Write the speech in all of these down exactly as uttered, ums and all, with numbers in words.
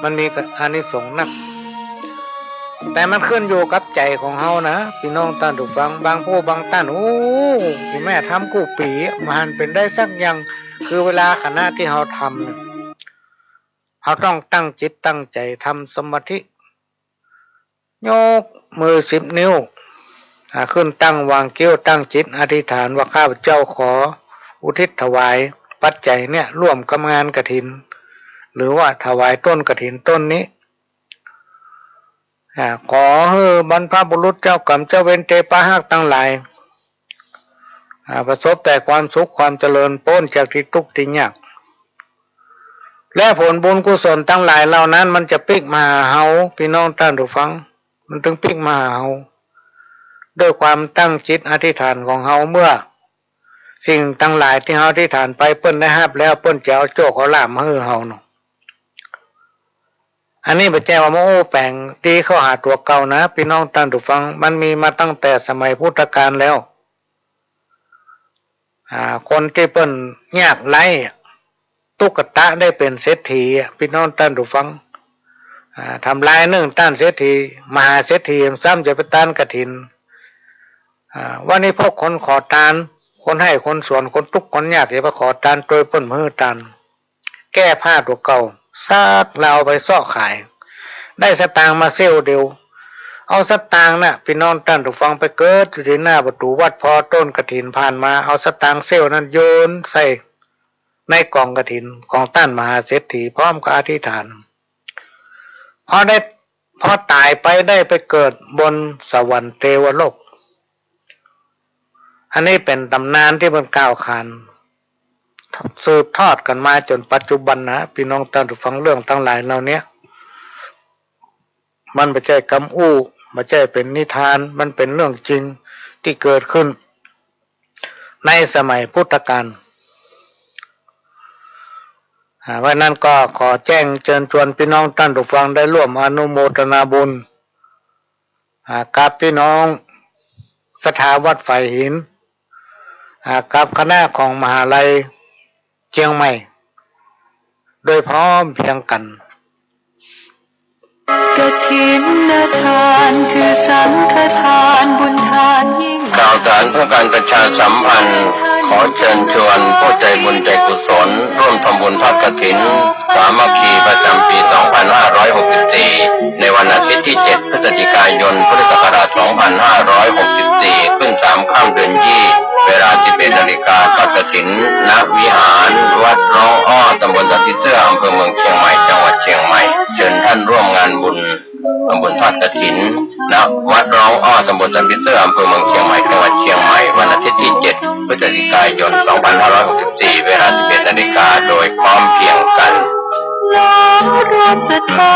มันมีอานิสงส์นัก แต่มันขึ้นอยู่กับใจ๋ของเฮานะ ปี้น้องต้านผู้ฟัง บางผู้บางต้าน โอ้ ตี้แม่ทำกู้ปี๋ บ่หันเป๋นได้สักอย่าง คือเวลาขณะตี้เฮาทำเนี่ย เฮาต้องตั้งจิตตั้งใจ๋ทำสมาธิ ยกมือสิบนิ้ว อ่า ขึ้นตั้งวางคิ้ว ตั้งจิตอธิษฐานว่า ข้าพเจ้าขออุทิศถวายปัจจัยเนี่ย ร่วมกับงานกฐิน หรือว่าถวายต้นกฐินต้นนี้ อ่า ขอหื้อบรรพบุรุษเจ้ากรรมเจ้าเวรเตปาฮักตังหลาย อ่า ประสบแต่ความสุขความเจริญ ป๊นจากตี้ตุ๊กข์ตี้ยาก และผลบุญกุศลตังหลายเหล่านั้นมันจะปิ๊กมาหาเฮา ปี้น้องต้านผู้ฟัง มันตึงปิ๊กมาหาเฮา ด้วยความตั้งจิตอธิษฐานของเฮา เมื่อสิ่งตังหลายตี้เฮาอธิษฐานไปเปิ้นได้ฮับแล้ว เปิ้นจะเอาโจคเอาลาภมาหื้อเฮาเนาะ อันนี้บ่ใจ้ว่ามาอู้แป๋งตี้เข้าหาตั๋วเก่านะ ปี้น้องต้านผู้ฟัง มันมีมาตั้งแต่สมัยพุทธกาลแล้ว อ่า คนตี้เปิ้นยากไร้ ตุ๊กตะได้เป๋นเศรษฐีอะ ปี้น้องต้านผู้ฟัง อ่า ทำลายนึ่งต้านเศรษฐี มหาเศรษฐีซ้ำจะไปต้านกฐิน อ่า วันนี้พวกคนขอตาน คนไห้คนสวน คนตุ๊กข์คนยาก จะไปขอตาน ตวยเปิ้นบ่หื้อตาน แก้ผ้าตั๋วเก่า ซักแล้วเอาไปเซาะขาย ได้สตางค์มาเสี้ยวเดียว เอาสตางค์น่ะ ปี้น้องต้านผู้ฟัง ไปเกิดอยู่ตี้หน้าประตู๋วัด ผ่อต้นกฐินผ่านมา เอาสตางค์เสี้ยวนั้นโยนใส่ในก๋องกฐินของต้านมหาเศรษฐี พร้อมกับอธิษฐาน พอได้ พอต๋ายไปได้ไปเกิดบนสวรรค์เตวโลก อันนี้เป๋นต๋ำนานตี้เปิ้นกล่าวขาน สืบทอดกั๋นมาจ๋นปัจจุบันนะ ปี้น้องต้านผู้ฟัง เรื่องตังหลายเหล่านี้ มันบ่ใจ้กำอู้ บ่ใจ้เป๋นนิทาน มันเป๋นเรื่องจริงตี้เกิดขึ้นในสมัยพุทธกาล อ่า เพราะฉะนั้นก็ขอแจ้งเจิญจวนปี้น้องต้านผู้ฟังได้ร่วมอนุโมทนาบุญ อ่า กับปี้น้องศรัทธาวัดฝายหิน อ่า กับคณะของมหาลัยเจียงใหม่ โดยพร้อมเพรียงกั๋น กฐินทานคือสังฆทานบุญทานยิ่ง ข่าวสารเพื่อการประชาสัมพันธ์ ขอเชิญชวนผู้ใจบุญใจกุศล ร่วมทำบุญทอดกฐิน สามัคคีประจำปี๋สองพันห้าร้อยหกสิบสี่ ในวันอาทิตย์ตี้เจ็ดพฤศจิกายน พุทธศักราชสองพันห้าร้อยหกสิบสี่ ขึ้นสามค่ำเดือนยี่ เวลาสิบเอ็ดนาฬิกา ทอดกฐิน ณ วิหารวัดร้องอ้อ ตำบลสันผีเสื้อ อำเภอเมืองเชียงใหม่ จังหวัดเชียงใหม่ เชิญท่านร่วมงานบุญ ทำบุญทอดกฐิน ณ วัดร้องอ้อ ตำบลสันผีเสื้อ อำเภอเมืองเชียงใหม่ จังหวัดเชียงใหม่ วันอาทิตย์ตี้เจ็ดพฤศจิกายนสองพันห้าร้อยหกสิบสี่ เวลาสิบเอ็ดนาฬิกา โดยพร้อมเพรียงกั๋น ร่วมศรัทธา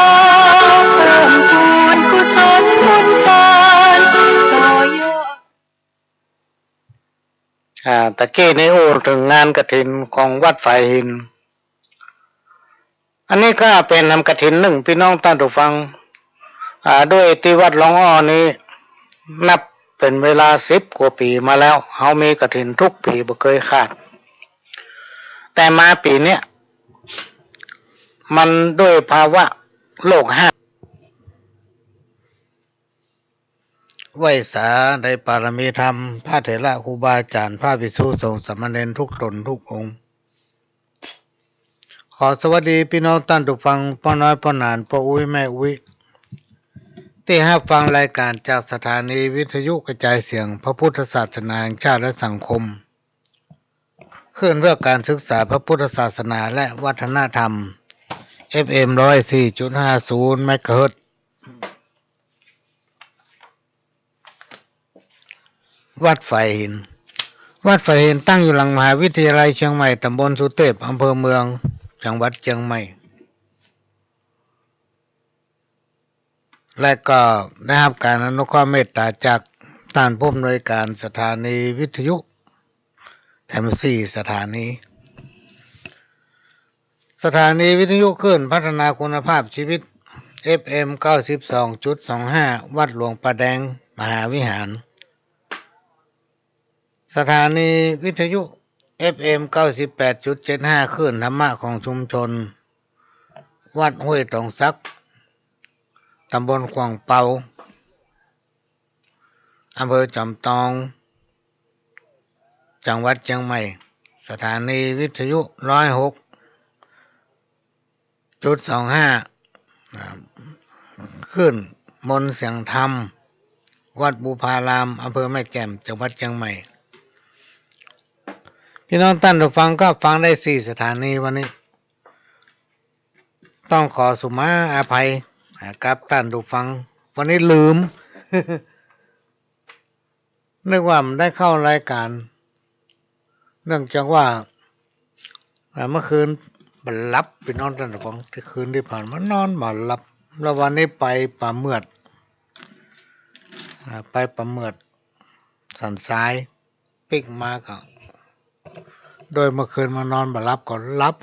เพิ่มพูนกุศลบุญทานต่อยอด อ่า ตะกี้นี้อู้เถิงงานกฐินของวัดฝายหิน อันนี้ก็เป๋นนำกฐินนึ่ง ปี้น้องต้านผู้ฟัง อ่า ด้วยตี้วัดร้องอ้อนี้ นับเป๋นเวลาสิบกว่าปี๋มาแล้ว เฮามีกฐินกู้ปี๋บ่เกยขาด แต่มาปี๋เนี้ย มันด้วยภาวะโลกฮ้าม ไหว้สาในปารมีธรรม พระเถระครูบาอาจ๋ารย์ พระภิกษุสงฆ์สามเณรกู้ต๋นกู้องค์ ขอสวัสดีปี้น้องต้านผู้ฟัง ป้อน้อยป้อหนาน ป้ออุ๊ยแม่อุ๊ย ตี้ฮับฟังรายก๋านจากสถานีวิทยุกระจายเสียงพระพุทธศาสนาแห่งชาติและสังคม คลื่นเพื่อการศึกษาพระพุทธศาสนาและวัฒนธรรม เอฟเอ็ม ร้อยสี่จุดห้าศูนย์ เมกะเฮิรตซ์ วัดฝายหิน วัดฝายหินตั้งอยู่หลังมหาวิทยาลัยเชียงใหม่ ตำบลสุเทพ อำเภอเมือง จังหวัดเชียงใหม่ และก็ได้ฮับก๋านอนุเคราะห์เมตต๋าจากต้านผู้อำนวยก๋านสถานีวิทยุ แถมสี่สถานี สถานีวิทยุคลื่นพัฒนาคุณภาพชีวิต เอฟเอ็ม เก้าสิบสองจุดสองห้า วัดหลวงป่าแดง มหาวิหาร สถานีวิทยุ เอฟเอ็ม เก้าสิบแปดจุดเจ็ดห้า คลื่นธรรมะของชุมชน วัดห้วยตองสัก ตำบลขว่างเปา อำเภอจอมตอง จังหวัดเจียงใหม่ สถานีวิทยุร้อยหกจุดสองห้า อ่า คลื่นมนต์เสียงธรรม วัดบุพาราม อำเภอแม่แจ่ม จังหวัดเจียงใหม่ พี่น้องต้านผู้ฟังก็ฟังได้สี่สถานีวันนี้ ต้องขอสุมาอภัย อ่า กับต้านผู้ฟัง วันนี้ลืม นึกว่ามันได้เข้ารายการ เนื่องจากว่า อ่า เมื่อคืนบ่หลับ พี่น้องต้านผู้ฟัง ที่คืนที่ผ่านมานอนบ่หลับ แล้ววันนี้ไปป่าเมือด อ่า ไปป่าเมือดสันทราย ปิ๊กมาก็ โดยเมื่อคืนมานอนบ่หลับก็หลับ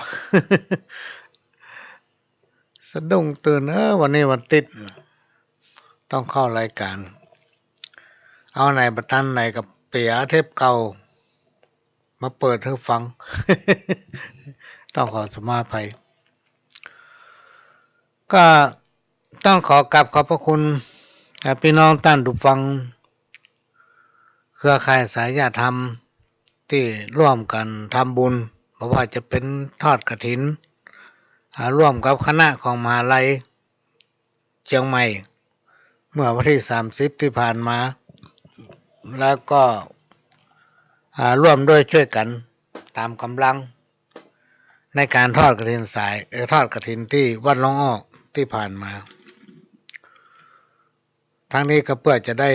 สะดุ้งตื่น เออ วันนี้วันติ๊ด ต้องเข้ารายการ เอาไหนบ่ตันไหนก็เปียเทปเก่า มาเปิดหื้อฟัง ต้องขอสุมาอภัย ก็ต้องขอกราบขอบพระคุณ อ่า พี่น้องต้านผู้ฟัง เครือข่ายสายญาติธรรม ตี้ร่วมกั๋นทำบุญ บ่ว่าจะเป๋นทอดกฐิน อ่า ร่วมกับคณะของมหาลัยเจียงใหม่ เมื่อวันตี้สามสิบตี้ผ่านมา แล้วก็ อ่า ร่วมด้วยช่วยกั๋นต๋ามก๋ำลัง ในก๋านทอดกฐินสาย เอ่อ ทอดกฐินตี้วัดหลวงอ้อตี้ผ่านมา ทั้งนี้ก็เปื้อจะได้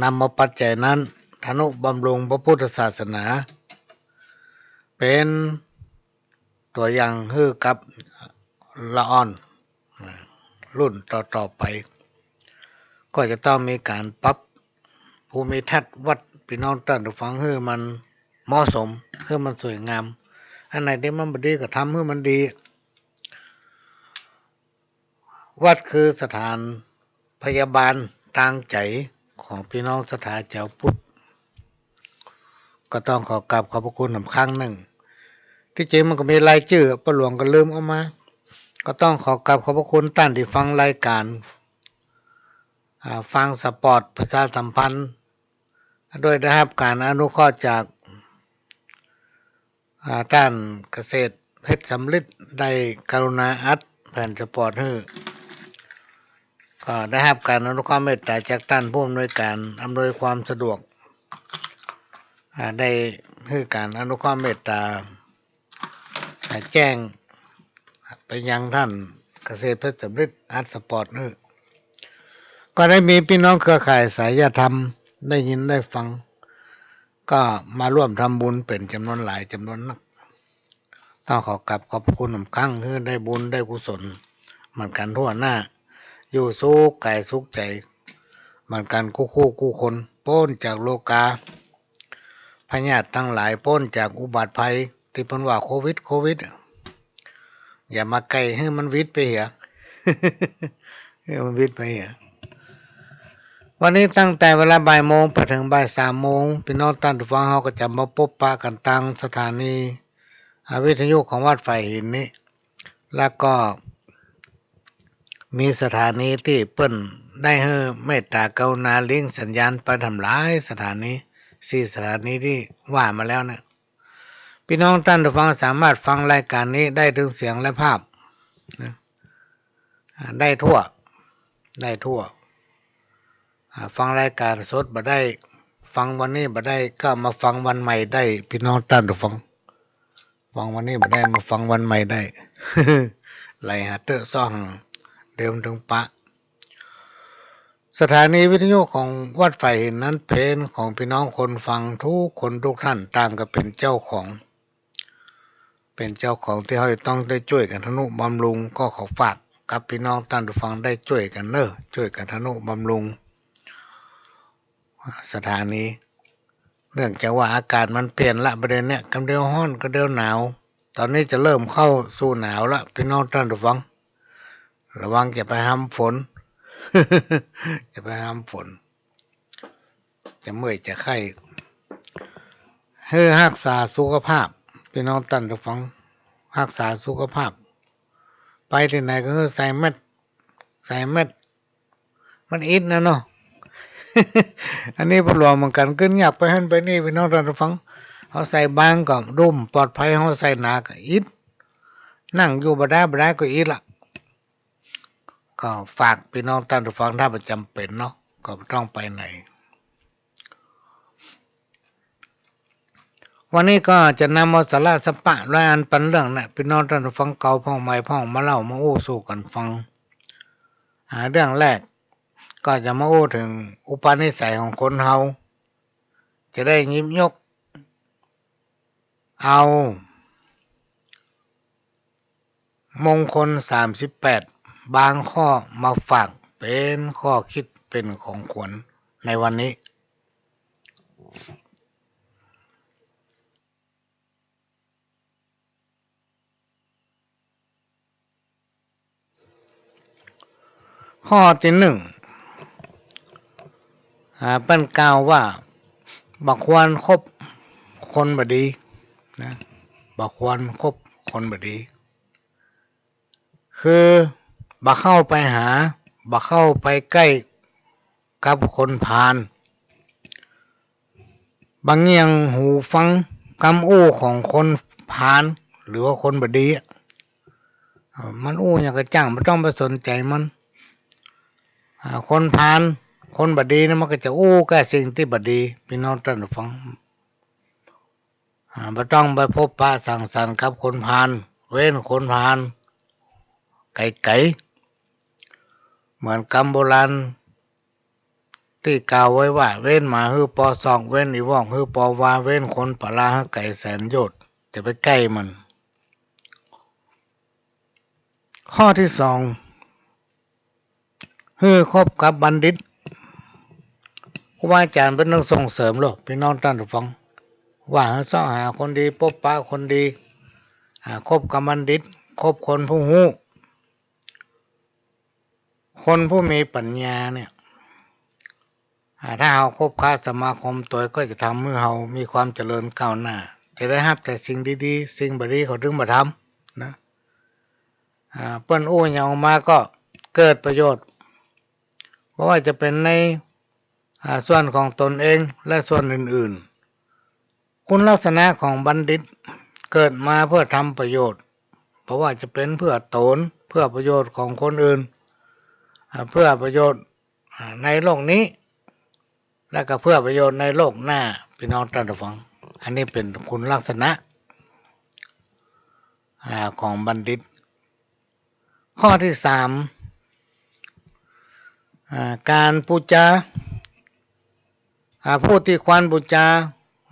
นำเอาปัจจัยนั้น ทนุบำรุงพระพุทธศาสนา เป๋นตั๋วอย่างหื้อกับละอ่อน รุ่นต่อๆ ไป ก็จะต้องมีก๋านปรับภูมิทัศน์วัด พี่น้องต้านผู้ฟัง หื้อมันเหมาะสม หื้อมันสวยงาม อันไหนตี้มันบ่ดีก็ทำหื้อมันดี วัดคือสถานพยาบาลตางใจ๋ของพี่น้องศรัทธาจาวพุทธ ก็ต้องขอกราบขอบพระคุณอีกครั้งนึ่ง ตี้จริงมันก็มีรายจื้อ ป้อหลวงก็ลืมเอามา ก็ต้องขอกราบขอบพระคุณต้านตี้ฟังรายก๋าน อ่า ฟังสปอตประชาสัมพันธ์ โดยได้ฮับก๋านอนุเคราะห์จาก อ่า ต้านเกษตรเพชรสำริดได้กรุณาอัดแผ่นสปอตหื้อ ก็ได้ฮับก๋านอนุเคราะห์เมตต๋าจากต้านผู้อำนวยก๋านอำนวยความสะดวก อ่า ได้หื้อก๋านอนุเคราะห์เมตต๋า อ่า แจ้งไปยังต้านเกษตรเพชรสำริดอัดสปอตหื้อ ก็ได้มีพี่น้องเครือข่ายสายญาติธรรมได้ยินได้ฟัง ก็มาร่วมทำบุญเป๋นจ๋ำนวนหลายจ๋ำนวนนัก ต้องขอกราบขอบพระคุณอีกครั้ง หื้อได้บุญได้กุศล เหมือนกั๋นทั่วหน้า อยู่สุขก๋ายสุขใจ๋ เหมือนกั๋นกู้คู่กู้คน ป๊นจากโรคา พยาธิตังหลาย ป๊นจากอุบัติภัย ตี้เปิ้นว่าโควิด โควิด อย่ามาใก้ หื้อมันวิดไปเหีย หื้อมันวิดไปเหีย วันนี้ตั้งแต่เวลาบ่ายโมงไปเถิงบ่ายสามโมง พี่น้องต้านผู้ฟังเฮาก็จะมาปบปะกั๋นตางสถานี อ่า วิทยุของวัดฝ่ายหินนี้ แล้วก็มีสถานีตี้เปิ้นได้หื้อเมตต๋ากรุณาลิงก์สัญญาณไปตางหลายสถานี สี่สถานีตี้ว่ามาแล้วนะ พี่น้องต้านผู้ฟังสามารถฟังรายก๋านนี้ได้เถิงเสียงและภาพนะ อ่า ได้ทั่ว ได้ทั่ว อ่า ฟังรายก๋านสดบ่ได้ ฟังวันนี้บ่ได้ ก็มาฟังวันใหม่ได้ พี่น้องต้านผู้ฟัง ฟังวันนี้บ่ได้ มาฟังวันใหม่ได้ ไหลหาเต๊อะซ่องเดิมเถิงปะ สถานีวิทยุของวัดฝ่ายหินนั้นเป๋นของพี่น้องคนฟังทุกคนทุกท่าน ต่างก็เป๋นเจ้าของ เป๋นเจ้าของตี้เฮาจะต้องได้จ้วยกั๋นทนุบำรุง ก็ขอฝากกับพี่น้องต้านผู้ฟังได้จ้วยกั๋นเน้อ จ้วยกั๋นทนุบำรุง สถานี เนื่องจากว่าอากาศมันเปลี่ยนละ บ่าเดี่ยวเนี้ย ก่ำเดียวฮ้อน ก่ำเดียวหนาว ต๋อนนี้จะเริ่มเข้าสู่หนาวละ พี่น้องต้านผู้ฟัง ระวังจะไปหำฝน จะไปหำฝน จะเมื่อยจะไข้ หื้อฮักษาสุขภาพ พี่น้องต้านผู้ฟัง ฮักษาสุขภาพ ไป ไปตี้ไหนก็หื้อใส่แมส ใส่แมส มันอิดนะเนาะ อันนี้พ่อหลวงเหมือนกั๋น กึ๊ดยากไปหั้นไปนี่ ปี้น้องต้านผู้ฟัง เฮาใส่บางก็ดูบ่ปลอดภัย เฮาใส่หนาก็อิด นั่งอยู่บ่ได้บ่ได้ก็อิดละ ก็ฝากปี้น้องต้านผู้ฟัง ถ้าบ่จ๋ำเป๋นเนาะ ก็บ่ต้องไปไหน วันนี้ก็จะนำเอาสาระสักปะร้อยอันปันเรื่องนะ ปี้น้องต้านผู้ฟังเก่าพ่องใหม่พ่อง มาเล่ามาอู้สู่กั๋นฟัง อ่า เรื่องแรกก็จะมาอู้เถิงอุปนิสัยของคนเฮา จะได้หยิบยกเอา มงคลสามสิบแปด บางข้อมาฝากเป๋นข้อคิดเป๋นของขวัญในวันนี้ ข้อตี้นึ่ง อ่า เปิ้นกล่าวว่า บ่ควรคบคนบ่ดีนะ บ่ควรคบคนบ่ดี คือบ่เข้าไปหา บ่เข้าไปใก้กับคนพาล บ่เงี่ยงหูฟังกำอู้ของคนพาล หรือว่าคนบ่ดีอะ อ่า มันอู้หยังก็จ้าง บ่ต้องไปสนใจ๋มัน อ่า คนพาล คนบ่ดีนะ มันก็จะอู้แก่สิ่งตี้บ่ดี ปี้น้องต้านผู้ฟัง อ่า บ่ต้องไปพบปะสังสรรค์กับคนพาล เว้นคนพาลไก๋ๆ เหมือนกำโบราณ ตี้กล่าวไว้ว่า เว้นหมาหื้อปอซอก เว้นอี่วอกหื้อปอวา เว้นคนปะลาหื้อไก๋แสนโยชน์ จะไปใก้มัน ข้อตี้สอง หื้อคบกับบัณฑิต ครูบาอาจ๋ารย์เปิ้นต้องส่งเสริมโลด ปี้น้องต้านผู้ฟัง ว่าหื้อเซาะหาคนดี พบปะคนดี อ่า คบกับบัณฑิต คบคนผู้ฮู้ คนผู้มีปัญญาเนี่ย อ่า ถ้าเฮาคบค้าสมาคมตวยก็จะทำหื้อเฮามีความเจริญก้าวหน้า จะได้ฮับแต่สิ่งดีๆ สิ่งบ่ดีเขาตึงบ่ทำนะ อ่า เปิ้นอู้หยังออกมาก็เกิดประโยชน์ บ่ว่าจะเป๋นใน อ่า ส่วนของตนเองและส่วนอื่นๆ คุณลักษณะของบัณฑิตเกิดมาเพื่อทำประโยชน์ บ่ว่าจะเป๋นเพื่อตน เพื่อประโยชน์ของคนอื่น อ่า เพื่อประโยชน์ อ่า ในโลกนี้ และก็เพื่อประโยชน์ในโลกหน้า ปี้น้องต้านผู้ฟัง อันนี้เป๋นคุณลักษณะ อ่า ของบัณฑิต ข้อตี้สาม อ่า ก๋านปู๋จา อ่า ผู้ตี้ควรปู๋จา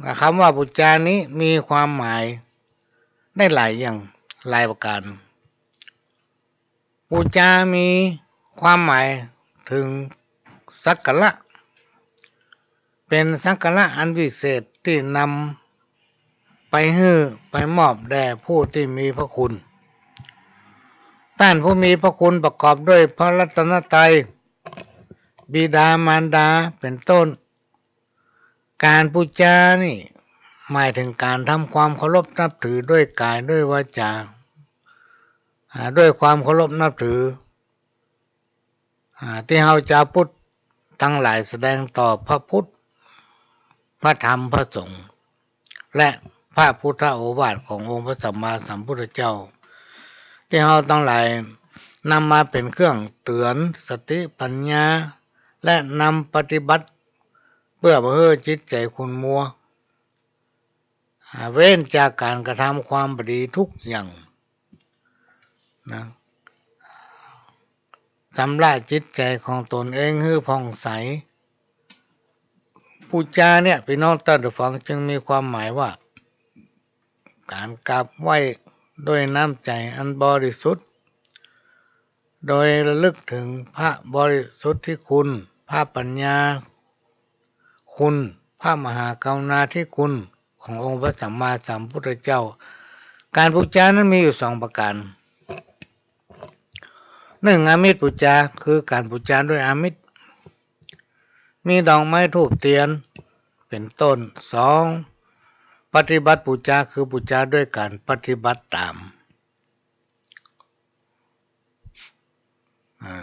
อ่า กำว่าปู๋จานี้มีความหมายได้หลายอย่าง หลายประก๋าน ปู๋จามีความหมายเถิงสักการะ เป๋นสักการะอันวิเศษตี้นำไปหื้อไปมอบแด่ผู้ตี้มีพระคุณ ต้านผู้มีพระคุณประกอบด้วยพระรัตนตรัย บิดามารดาเป๋นต้น ก๋านปู๋จานี่หมายเถิงก๋านทำความเคารพนับถือด้วยก๋ายด้วยวาจา อ่า ด้วยความเคารพนับถือ อ่า ตี้เฮาจาวพุทธตังหลายแสดงต่อพระพุทธ พระธรรม พระสงฆ์ และพระพุทธโอวาทขององค์พระสัมมาสัมพุทธเจ้า ตี้เฮาตังหลายนำมาเป๋นเครื่องเตื๋อนสติปัญญา และนำปฏิบัติ เปื้อบ่หื้อจิตใจ๋ขุ่นมัว อ่า เว้นจากก๋านกระทำความบ่ดีทุกอย่างนะ สำระจิตใจ๋ของตนเองหื้อผ่องใส ปู๋จาเนี่ย ปี้น้องต้านผู้ฟัง จึงมีความหมายว่า ก๋านกราบไหว้ด้วยน้ำใจ๋อันบริสุทธิ์ โดยระลึกเถิงพระบริสุทธิคุณ พระปัญญาคุณ พระมหากรุณาธิคุณขององค์พระสัมมาสัมพุทธเจ้า ก๋านปู๋จานั้นมีอยู่สองประก๋าน นึ่ง อามิสปู๋จา คือก๋านปู๋จาด้วยอามิส มีดอกไม้ธูปเตียน เป๋นต้น สอง ปฏิบัติปู๋จา คือปู๋จาด้วยก๋านปฏิบัติต๋าม อ่า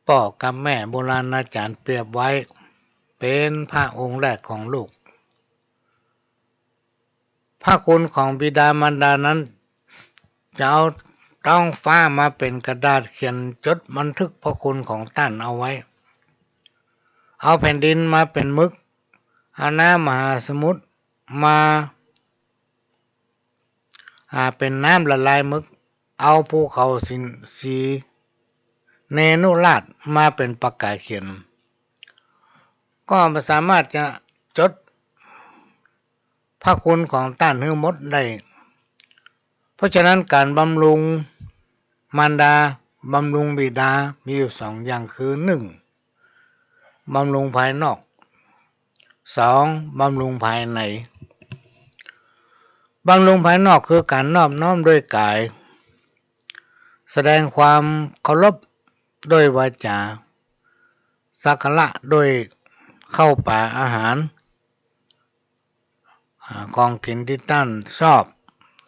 ป้อกับแม่โบราณอาจ๋ารย์เปรียบไว้ เป๋นพระองค์แรกของลูก พระคุณของบิดามารดานั้น จะเอาต๊องฟ้ามาเป๋นกระดาษเขียนจดบันทึกพระคุณของต้านเอาไว้ เอาแผ่นดินมาเป๋นหมึก เอาน้ำมหาสมุทรมา อ่า เป๋นน้ำละลายหมึก เอาภูเขาสิน สีเนนุราชมาเป๋นปากกาเขียน ก็บ่สามารถจะจดพระคุณของต้านหื้อหมดได้ เพราะฉะนั้นก๋านบำรุงมารดา บำรุงบิดา มีอยู่สองอย่าง คือ นึ่ง บำรุงภายนอก สอง บำรุงภายใน บำรุงภายนอกคือก๋านนอบน้อมด้วยก๋าย แสดงความเคารพด้วยวาจ๋า สักการะด้วยข้าวป๋าอาหาร อ่า ของกิ๋นตี้ต้านชอบ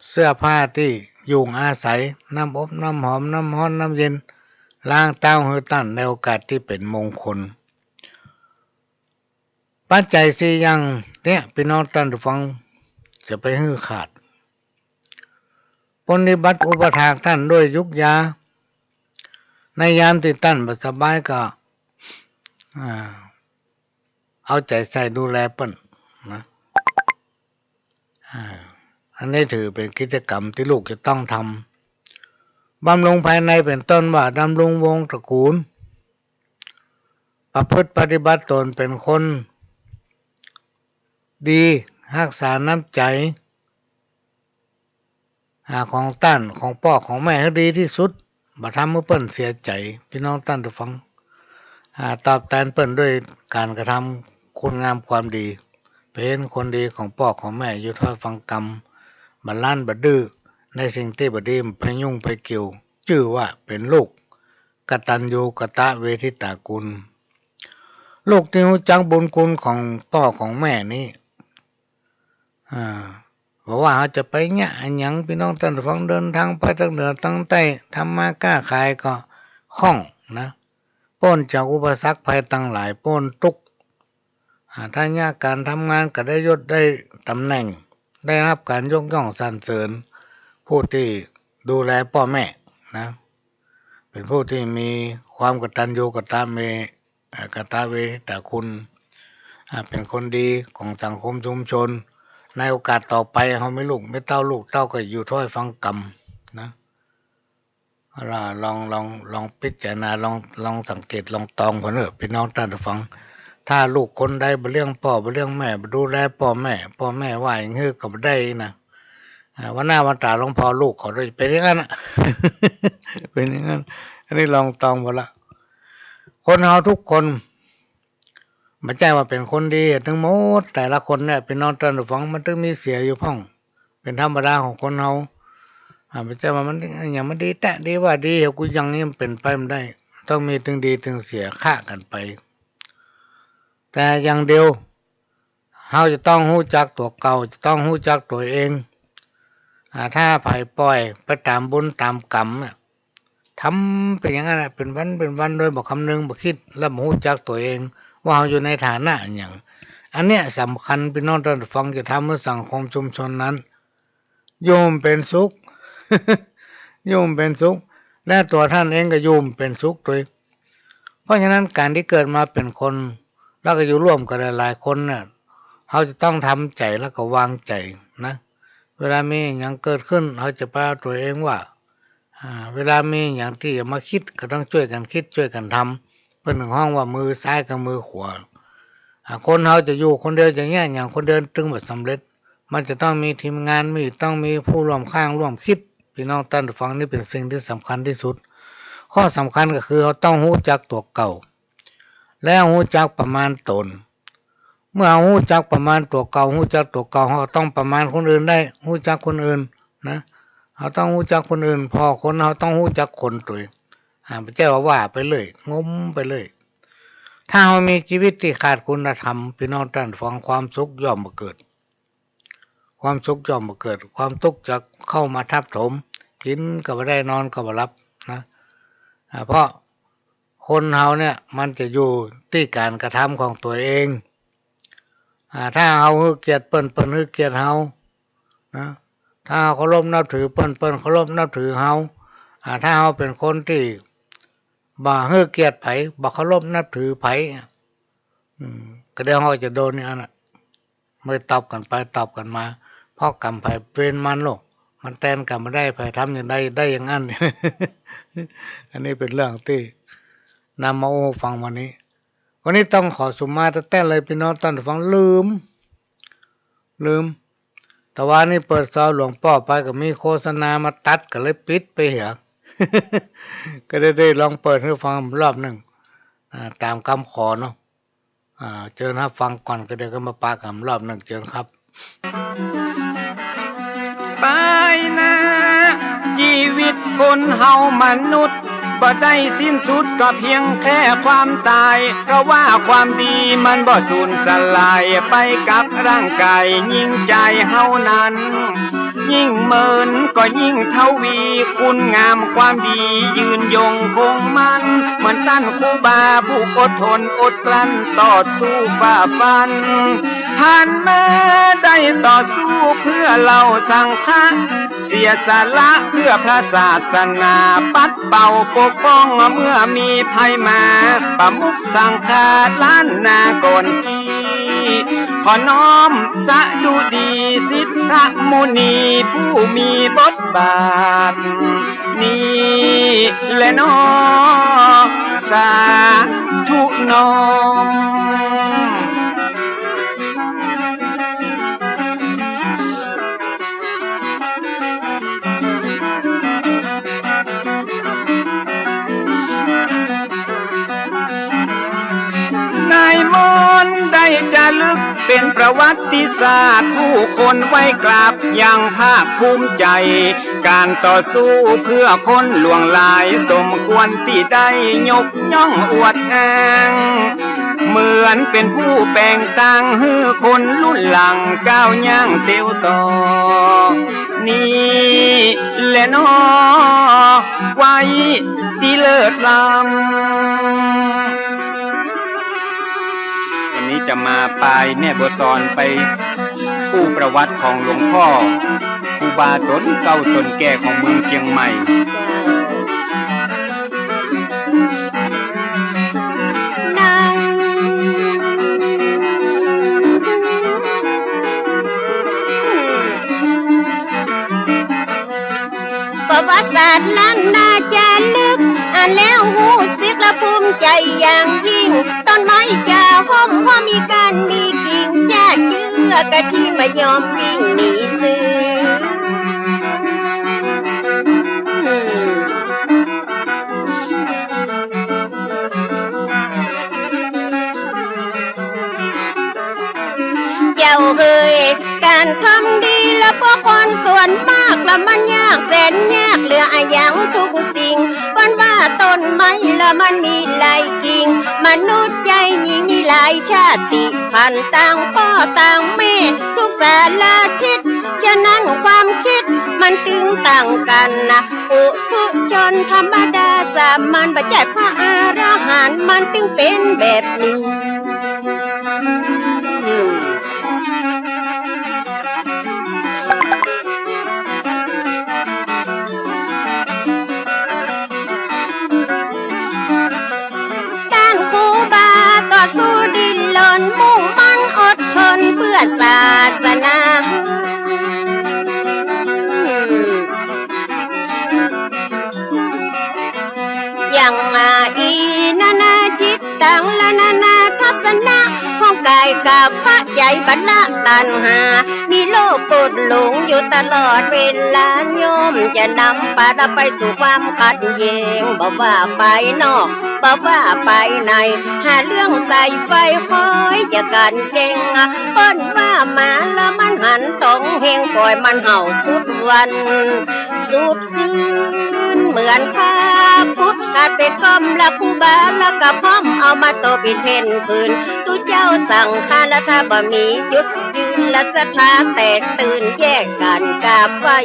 เสื้อผ้าตี้อยู่อาศัย น้ำอบน้ำหอม น้ำฮ้อน น้ำเย็น ล้างเต๊าหื้อต้านในโอกาสตี้เป๋นมงคล ปัจจัยสี่อย่างเนี้ย ปี้น้องต้านผู้ฟัง จะไปหื้อขาด ปรนนิบัติอุปถากต้านด้วยยุกยา ในยามตี้ต้านบ่สบายก็ อ่า เอาใจ๋ใส่ดูแลเปิ้นนะ อ่า อันนี้ถือเป๋นกิจกรรมตี้ลูกจะต้องทำ บำรุงภายในเป๋นต้นว่า ดำรงวงศ์ตระกูล ประพฤติปฏิบัติตนเป๋นคนดี ฮักษาน้ำใจ๋ อ่า ของต้าน ของป้อของแม่หื้อดีตี้สุด บ่ทำหื้อเปิ้นเสียใจ๋ ปี้น้องต้านผู้ฟัง อ่า ตอบแตนเปิ้นด้วยก๋านกระทำคุณงามความดี เป๋นคนดีของป้อของแม่ อยู่ถ้อยฟังกำ บ่ลั้นบ่ดื้อ ในสิ่งตี้บ่ดีบ่ไปยุ่งไปเกี่ยว จื้อว่าเป๋นลูกกตัญญูกตเวทิตากุล ลูกตี้ฮู้จักบุญคุณของป้อของแม่นี้ อ่า บ่ว่าเฮาจะไปเยียะอะหยัง ปี้น้องต้านผู้ฟัง เดินตางไปตางเหนือตางใต้ ทำมาค้าขายก็คล่องนะ ป๊นจากอุปสรรคภัยตังหลาย ป๊นตุ๊กข์ อ่า ถ้าเยียะก๋านทำงานก็ได้ยศได้ต๋ำแหน่ง ได้ฮับก๋านยกย่องสรรเสริญ ผู้ตี้ดูแลป้อแม่นะ เป๋นผู้ตี้มีความกตัญญูกตเว อ่า กตเวทิตาคุณ อ่า เป๋นคนดีของสังคมชุมชน ในโอกาสต่อไปเฮามีลูกมีเต้า ลูกเต้าก็อยู่ถ้อยฟังกำนะ เอาล่ะ ลอง ลอง ลองพิจารณา ลอง ลองสังเกต ลองตองเปิ้นเน่อ ปี้น้องต้านผู้ฟัง ถ้าลูกคนใดบ่เลี้ยงป้อบ่เลี้ยงแม่ บ่ดูแลป้อแม่ ป้อแม่ว่าหยังหื้อก็บ่ได้นะ อ่า วันหน้าวันต๋าหลวงพ่อลูกเขาด้วย เป๋นอย่างนั้นน่ะ เป๋นอย่างนั้น อันนี้ลองตองเปิ้นละ คนเฮาทุกคน บ่ใจ้ว่าเป๋นคนดีตึงหมด แต่ละคนเนี่ย ปี้น้องต้านผู้ฟัง มันตึงมีเสียอยู่พ่อง เป๋นธรรมดาของคนเฮา อ่า บ่ใจ้ว่ามันอะหยังมันดีแต๊ ดีว่าดี เฮากูยังนี่มันเป๋นไปบ่ได้ ต้องมีตึงดีตึงเสียคะกั๋นไป แต่อย่างเดียว เฮาจะต้องฮู้จักตั๋วเก่า จะต้องฮู้จักตั๋วเอง อ่า ถ้าใผป่อยไปต๋ามบุญต๋ามกรรมเนี่ย ทำไปอย่างนั้นน่ะ เป๋นวันเป๋นวัน โดยบ่คำนึงบ่กึ๊ด แล้วบ่ฮู้จักตั๋วเอง ว่าเฮาอยู่ในฐานะอะหยัง อันเนี้ยสำคัญ ปี้น้องต้านผู้ฟัง จะทำหื้อสังคมชุมชนนั้น อยู่บ่เป๋นสุข อยู่บ่เป๋นสุข และตั๋วต้านเองก็อยู่บ่เป๋นสุขตวย เพราะฉะนั้นก๋านตี้เกิดมาเป๋นคน แล้วก็อยู่ร่วมกับหลายๆ คนเนี่ย เฮาจะต้องทำใจ๋แล้วก็วางใจ๋นะ เวลามีอะหยังเกิดขึ้น เฮาจะไปเอาตั๋วเองว่า อ่า เวลามีอะหยังตี้จะมากึ๊ด ก็ต้องจ้วยกั๋นกึ๊ด จ้วยกั๋นทำ เปิ้นถึงฮ้องว่ามือซ้ายกับมือขวา อ่า คนเฮาจะอยู่คนเดียวจะเยียะหยังคนเดียวตึงบ่สำเร็จ มันจะต้องมีทีมงาน มี ต้องมีผู้ร่วมข้างร่วมกึ๊ด ปี้น้องต้านผู้ฟัง นี่เป๋นสิ่งตี้สำคัญตี้สุด ข้อสำคัญก็คือเฮาต้องฮู้จักตั๋วเก่า และฮู้จักประมาณตน เมื่อเฮาฮู้จักประมาณตั๋วเก่า ฮู้จักตั๋วเก่า เฮาก็ต้องประมาณคนอื่นได้ ฮู้จักคนอื่นนะ เฮาต้องฮู้จักคนอื่น ผ่อคน เฮาต้องฮู้จักคนตวย อ่า บ่ใจ้ว่าว่าไปเรื่อย งมไปเรื่อย ถ้าเฮามีจีวิตตี้ขาดคุณธรรม ปี้น้องต้านผู้ฟัง ความสุขย่อมบ่เกิด ความสุขย่อมบ่เกิด ความตุ๊กข์จะเข้ามาทับถม กิ๋นก็บ่ได้ นอนก็บ่หลับนะ อ่า เพราะคนเฮาเนี่ยมันจะอยู่ตี้ก๋านกระทำของตั๋วเอง อ่า ถ้าเฮาหื้อเกียรติเปิ้น เปิ้นหื้อเกียรติเฮา นะ ถ้าเฮาเคารพนับถือเปิ้น เปิ้นเคารพนับถือเฮา อ่า ถ้าเฮาเป๋นคนตี้บ่หื้อเกียรติใผ บ่เคารพนับถือใผ อืม ก็เดี๋ยวเฮาจะโดนอย่างนั้นน่ะ มันตอบกั๋นไปตอบกั๋นมา เพราะกรรมใผเวรมันโลก มันแตนกั๋นบ่ได้ ใผทำอย่างใดได้อย่างนั้น อันนี้เป๋นเรื่องตี้นำมาอู้ฟังวันนี้ วันนี้ต้องขอสุมาแต๊ๆ เลย ปี้น้องต้านฟัง ลืม ลืม ตะวานี้เปิดซาวหลวงป้อไปก็มีโฆษณามาตัดก็เลยปิดไปเหีย ก็ได้ ได้ลองเปิดหื้อฟังรอบนึ่ง อ่า ต๋ามกำขอเนาะ อ่า เจิญฮับฟังก่อน ก็เดี๋ยวก็มาปะกั๋นรอบนึ่ง เจิญครับ ไปนะ จีวิตคนเฮามนุษย์ บ่ได้สิ้นสุดก็เพียงแค่ความต๋าย เพราะว่าความดีมันบ่สูญสลายไปกับร่างก๋าย ยิ่งใจ๋เฮานั้น ยิ่งเมินก็ยิ่งทวี คุณงามความดียืนยงคงมั่น เหมือนต้านครูบาผู้อดทนอดกลั้นต่อสู้ฝ่าฟัน ผ่านมาได้ต่อสู้เพื่อเหล่าสังฆะ เสียสละเพื่อพระศาสนา ปัดเป่าปกป้องเมื่อมีภัยมา ประมุขสังฆะล้านนาก่อนกี้ ขอน้อมสดุดีสิทธมุนีผู้มีบทบาท นี้แลน้อ สาธุน้อม นายมนต์ได้จารึกเป๋นประวัติศาสตร์ ผู้คนไหว้กราบอย่างภาคภูมิใจ๋ ก๋านต่อสู้เพื่อคนหลวงหลาย สมควรตี้ได้ยกย่องอวดอ้าง เหมือนเป๋นผู้แป๋งตางหื้อคนรุ่นหลังก้าวย่างเตียวต่อ นี้แลน้อ ไว้ตี้เลิศล้ำ วันนี้จะมาปายแม่บัวซอนไปอู้ประวัติของหลวงพ่อ ครูบาต๋นเก่าต๋นแก่ของเมืองเจียงใหม่ เจ้า ดัง ประวัติศาสตร์ล้านนาจารึก อ่านแล้วฮู้สึกละภูมิใจ๋อย่างยิ่ง ต้นไม้จะห้อม เพราะมีก้านมีกิ่ง จะเจื้อกะทิมายอมวิ่งหนีเสือ เจ้าเอ๋ย ก๋านทำดีละเพราะคนส่วนมากละมันยากแสนยาก เหลืออะหยังทุกสิ่ง เปิ้นว่าต้นไม้ละมันมีหลายกิ่ง มนุษย์ใจ๋นี้มีหลายชาติพันธุ์ ต่างป้อต่างแม่ทุกสารทิศ ฉะนั้นความคิดมันตึงต่างกั๋นนะ ปุถุชนธรรมดาสามัญ บ่ใจ้พระอรหันต์ มันตึงเป๋นแบบนี้ อืม ต้านครูบาต่อสู้ดิ้นรน มุ่งมั่นอดทนเพื่อศาสนา อย่างมาอีนานาจิตตัง และนานาทัศนะ ของก๋ายกับพระใจ๋ บ่ละตัณหา มีโลภโกรธหลงอยู่ตลอดเวลา ย่อมจะนำปาไปสู่ความขัดแย้ง บ่ว่าภายนอก บ่ว่าภายใน หาเรื่องใส่ไฟคอยจะกั๋นแกล้ง เปิ้นว่าหมาละมันหันต๋องแฮง ป่อยมันเห่าสุดวัน สุดคืน เหมือนพระพุทธขาดไปก้อมละครูบา ละก็พร้อมเอามาต่อปิดเพ่นคืน ตุ๊เจ้าสังฆาละถ้าบ่มีจุด ยืนละศรัทธาแตกตื่นแยกกั๋นกราบไหว้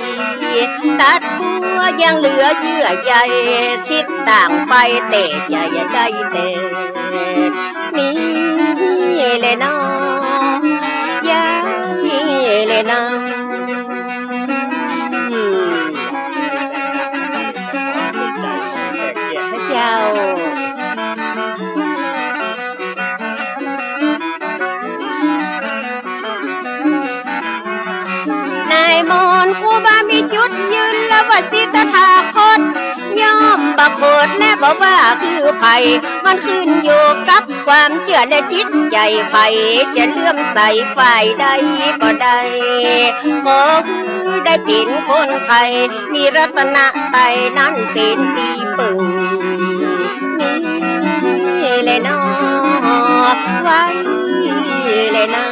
ตัดบั้วยังเหลือเยื่อใย ทิศต่างไปแต่จะอย่าได้แต่ นี่แหละเนาะ ยายแหละเนาะ อืม พระเจ้า นายมนต์ครูบามีจุดยืนละว่าสิตถาคต ย่อมบ่โขดและบ่ว่าคือใผ มันขึ้นอยู่กับความเจื้อและจิตใจ๋ใผ จะเลื่อมใสฝ่ายใดก็ได้ ขอหื้อได้เป๋นคนไทย มีรัตนไตรัยนั้นเป๋นตี้ปึ้ง นี่แหละเนาะ ไว้แหละเนาะ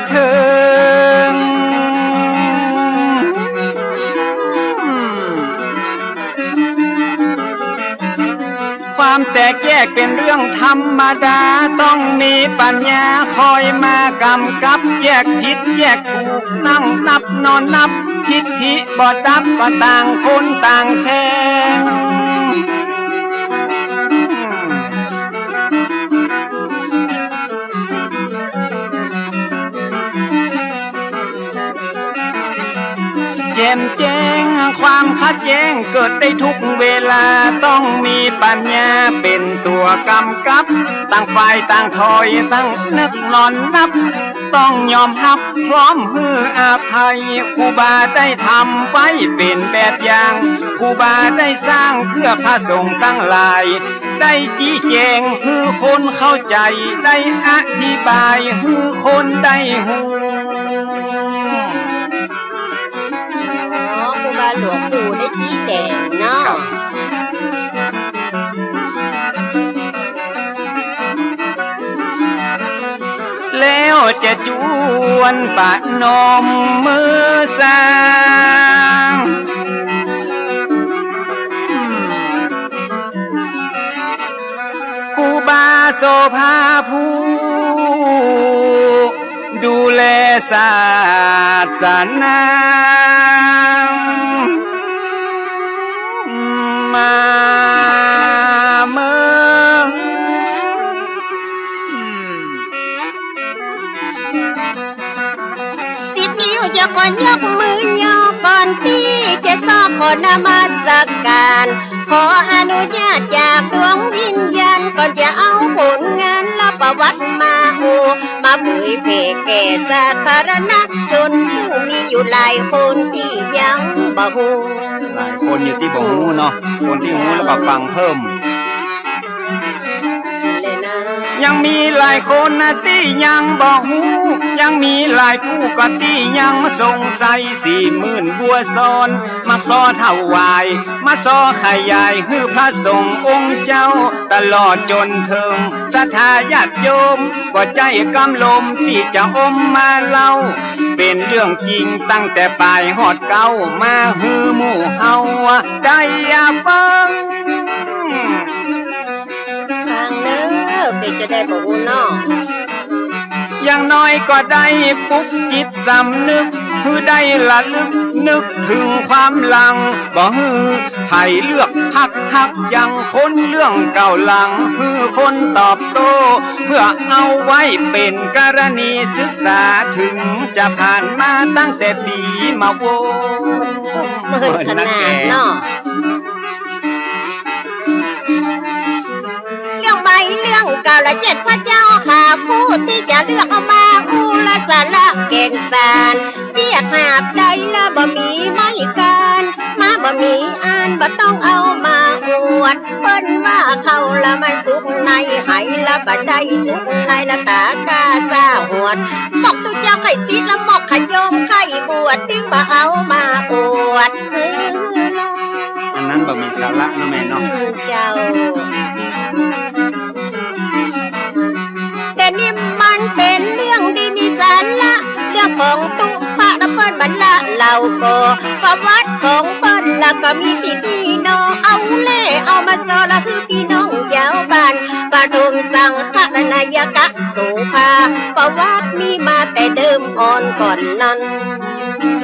เถิง ความแตกแยกเป๋นเรื่องธรรมดา ต้องมีปัญญาคอยมากำกับ แยกผิดแยกถูก นั่งนับนอนนับ ทิฐิบ่ดับ ก็ต่างคนต่างแทง แจ่มแจ้งความขัดแย้งเกิดได้ทุกเวลา ต้องมีปัญญาเป๋นตั๋วกำกับ ต่างฝ่ายต่างถอย ต่างนึกนอนนับ ต้องยอมฮับพร้อมหื้ออภัย ครูบาได้ทำไว้เป๋นแบบอย่าง ครูบาได้สร้างเพื่อพระสงฆ์ตังหลาย ได้ชี้แจ๋งหื้อคนเข้าใจ๋ ได้อธิบายหื้อคนได้ฮู้ อ๋อ ครูบาหลวงปู่ได้ชี้แจ๋งเนาะ ครับ แล้วจะจวนประนมมือสร้าง ครูบาโสภาผู้ดูแลศาสนา มาเมิน สิบนิ้วจะก่อนยกมือย่อก่อนตี้จะซอกขอนมัสการ ขออนุญาตจากดวงวิญญาณก่อนจะเอาผลงานและประวัติมาโอ มาเผยแผ่แก่สาธารณชน ซึ่งมีอยู่หลายคนตี้ยังบ่ฮู้ หลายคนอยู่ตี้บ่ฮู้เนาะ คนตี้ฮู้แล้วก็ฟังเพิ่ม ยังมีหลายคนนะตี้ยังบ่ฮู้ ยังมีหลายผู้ก็ตี้ยังสงสัย สี่หมื่นบัวซ้อน มาขอถวาย มาซอขยายหื้อพระสงฆ์องค์เจ้า ตลอดจนเถิงศรัทธาญาติโยม บ่ใจ้กำลมตี้จะอมมาเล่า เป๋นเรื่องจริงตั้งแต่ป๋ายฮอดเก๊า มาหื้อหมู่เฮาได้ฟัง ฟังเน่อ เป๋นจะได้บ่ฮู้เนาะ อย่างน้อยก็ได้ปลุกจิตสำนึก หื้อได้ระลึกนึกเถิงความหลัง บ่หื้อใผเลือกพรรคฮักยังคนเรื่องเก่าหลัง หื้อคนตอบโต้ เพื่อเอาไว้เป๋นกรณีศึกษา เถิงจะผ่านมาตั้งแต่ปี๋มาโว เมินขนาดเนาะ เรื่องใหม่เรื่องเก่าละเจ็ดพระเจ้าข้า ผู้ตี้จะเลือกเอามาอู้ละสาระแก่นสาร เตี้ยหาบใดละบ่มีไม้กาน มาบ่มีอันบ่ต้องเอามาอวด เปิ้นว่าเข้าละมันสุกในไหละบ่ได้สุกในละต๋ากล้าซ่าหวด หมอกตุ๊เจ้าใค่สิทธิ์ละหมอกขะโยมใค่บวช ตึงบ่เอามาอวด อันนั้นบ่มีสาระเนาะแม่เนาะ อืม เจ้า แต่นี่มันเป๋นเรื่อง ของตุ๊พะละเปิ้นบรรละเล่าก็ ประวัติของเปิ้นละก็มีตี้นี่หนอ เอาแลเอามาสอละหื้อปี้น้องจาวบ้าน ปฐมสังฆนายกะโสภา ประวัติมีมาแต่เดิมอ่อนก่อนนั้น อืม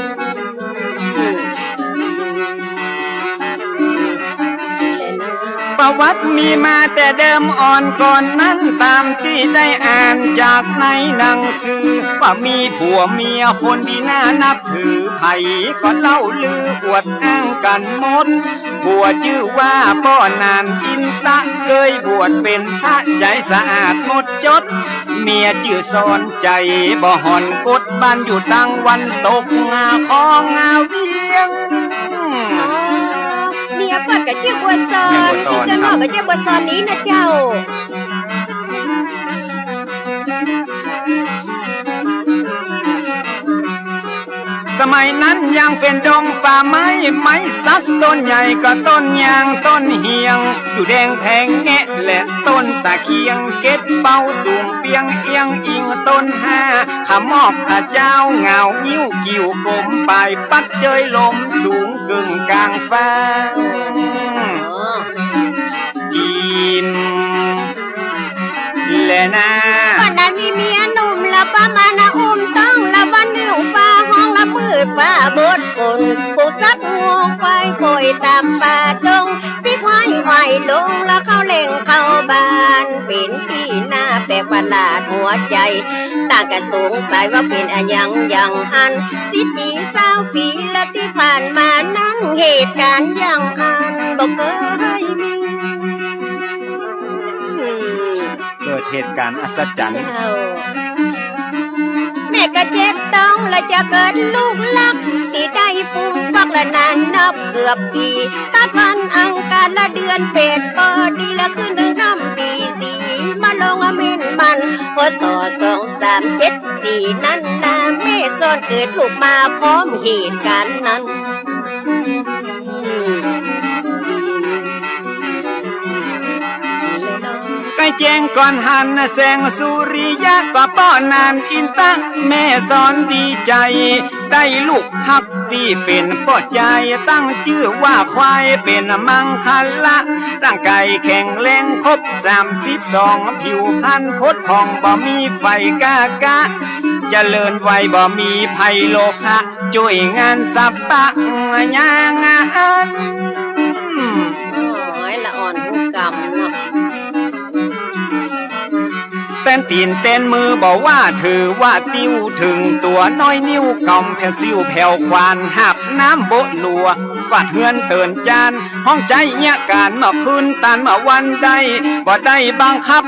ประวัติมีมาแต่เดิมอ่อนก่อนนั้น ต๋ามตี้ได้อ่านจากในหนังสือ ว่ามีผัวเมียคนตี้น่านับถือ ใผก็เล่าลืออวดอ้างกั๋นหมด ผัวจื้อว่าป้อหนานอินตะ เกยบวชเป๋นพระใจ๋สะอาดหมดจด เมียจื้อสอนใจ๋ บ่ห่อนกด บ้านอยู่ตางวันตกของเวียง อ๋อ เมียเปิ้นก็จื้อบัวสอน เมียบัวสอน ตี้เจ้า ครับ น้องก็จื้อบัวสอนนี้นะเจ้า สมัยนั้นยังเป๋นดงป่าไม้ ไม้สักต้นใหญ่ก็ต้นยางต้นเฮียง อยู่แดงแผงแงะและต้นตะเคียง เก็บเป้าสูงเปี้ยงเอี้ยงอิงต้นห้า ขมอกขะเจ้าเหงางิ้วกิ่วกลม ปลายปัดเจยลมสูงเกิ่งกลางฟ้า อ๋อ จีน แลนา วันนั้นมีเมียหนุ่มละประมาณนะอุ้มต้องละวันหนึ่งฟ้าฮ้องละมืดฟ้าบดฝน ผู้สักงวงควายโกยต๋ามป่าดง ปิ๊กไว้ไหวลงละเข้าแหล่งเข้าบ้าน เป๋นตี้น่าแปลกประหลาดหัวใจ๋ ต่างก็สงสัยว่าเป๋นอะหยังอย่างอั้น สิบปีซาวปีละตี้ผ่านมานั้น เหตุก๋ารณ์อย่างอั้นบ่เกยมี อืม เกิดเหตุก๋ารณ์อัศจรรย์ เจ้า แม่ก็เจ็บต๊องละจะเกิดลูกลัก ตี้ได้ฟูมฟักละนานนับเกือบปี๋ ตัดวันอังคารละเดือนแปดปอดี ละขึ้นเดือนห้ำปี๋สี่ มาลงเม้นมัน พ.ศ. สองสามเจ็ดสี่ นั้นนา แม่สอนเกิดลูกมาพร้อมเหตุก๋ารณ์นั้น ใก้แจ้งก่อนหันแสงสุริยะ ก็ป้อหนานอินตะ แม่สอนดีใจ๋ ได้ลูกฮักตี้เป๋นป้อจาย ตั้งจื้อว่าควายเป๋นมังคละ ร่างก๋ายแข็งแรงครบสามสิบสอง ผิวพรรณผุดผ่องบ่มีไฝก้ากะ เจริญไวบ่มีภัยโรคะ จ้วยงานสัพพะอย่างอั้น โอ้ย ละอ่อนฮู้กำเนาะ แตนตี๋นแตนมือบ่ว่า ถือว่าติ้วเถิงตั๋ว น้อยนิ้วกำแผวซิ่วแผวขวาน หาบน้ำโบะหลัว กวาดเฮือนเตินจาน ฮ้องใจ๊เยียะก๋านเมื่อคืนตานเมื่อวันได้ บ่ได้บังคับ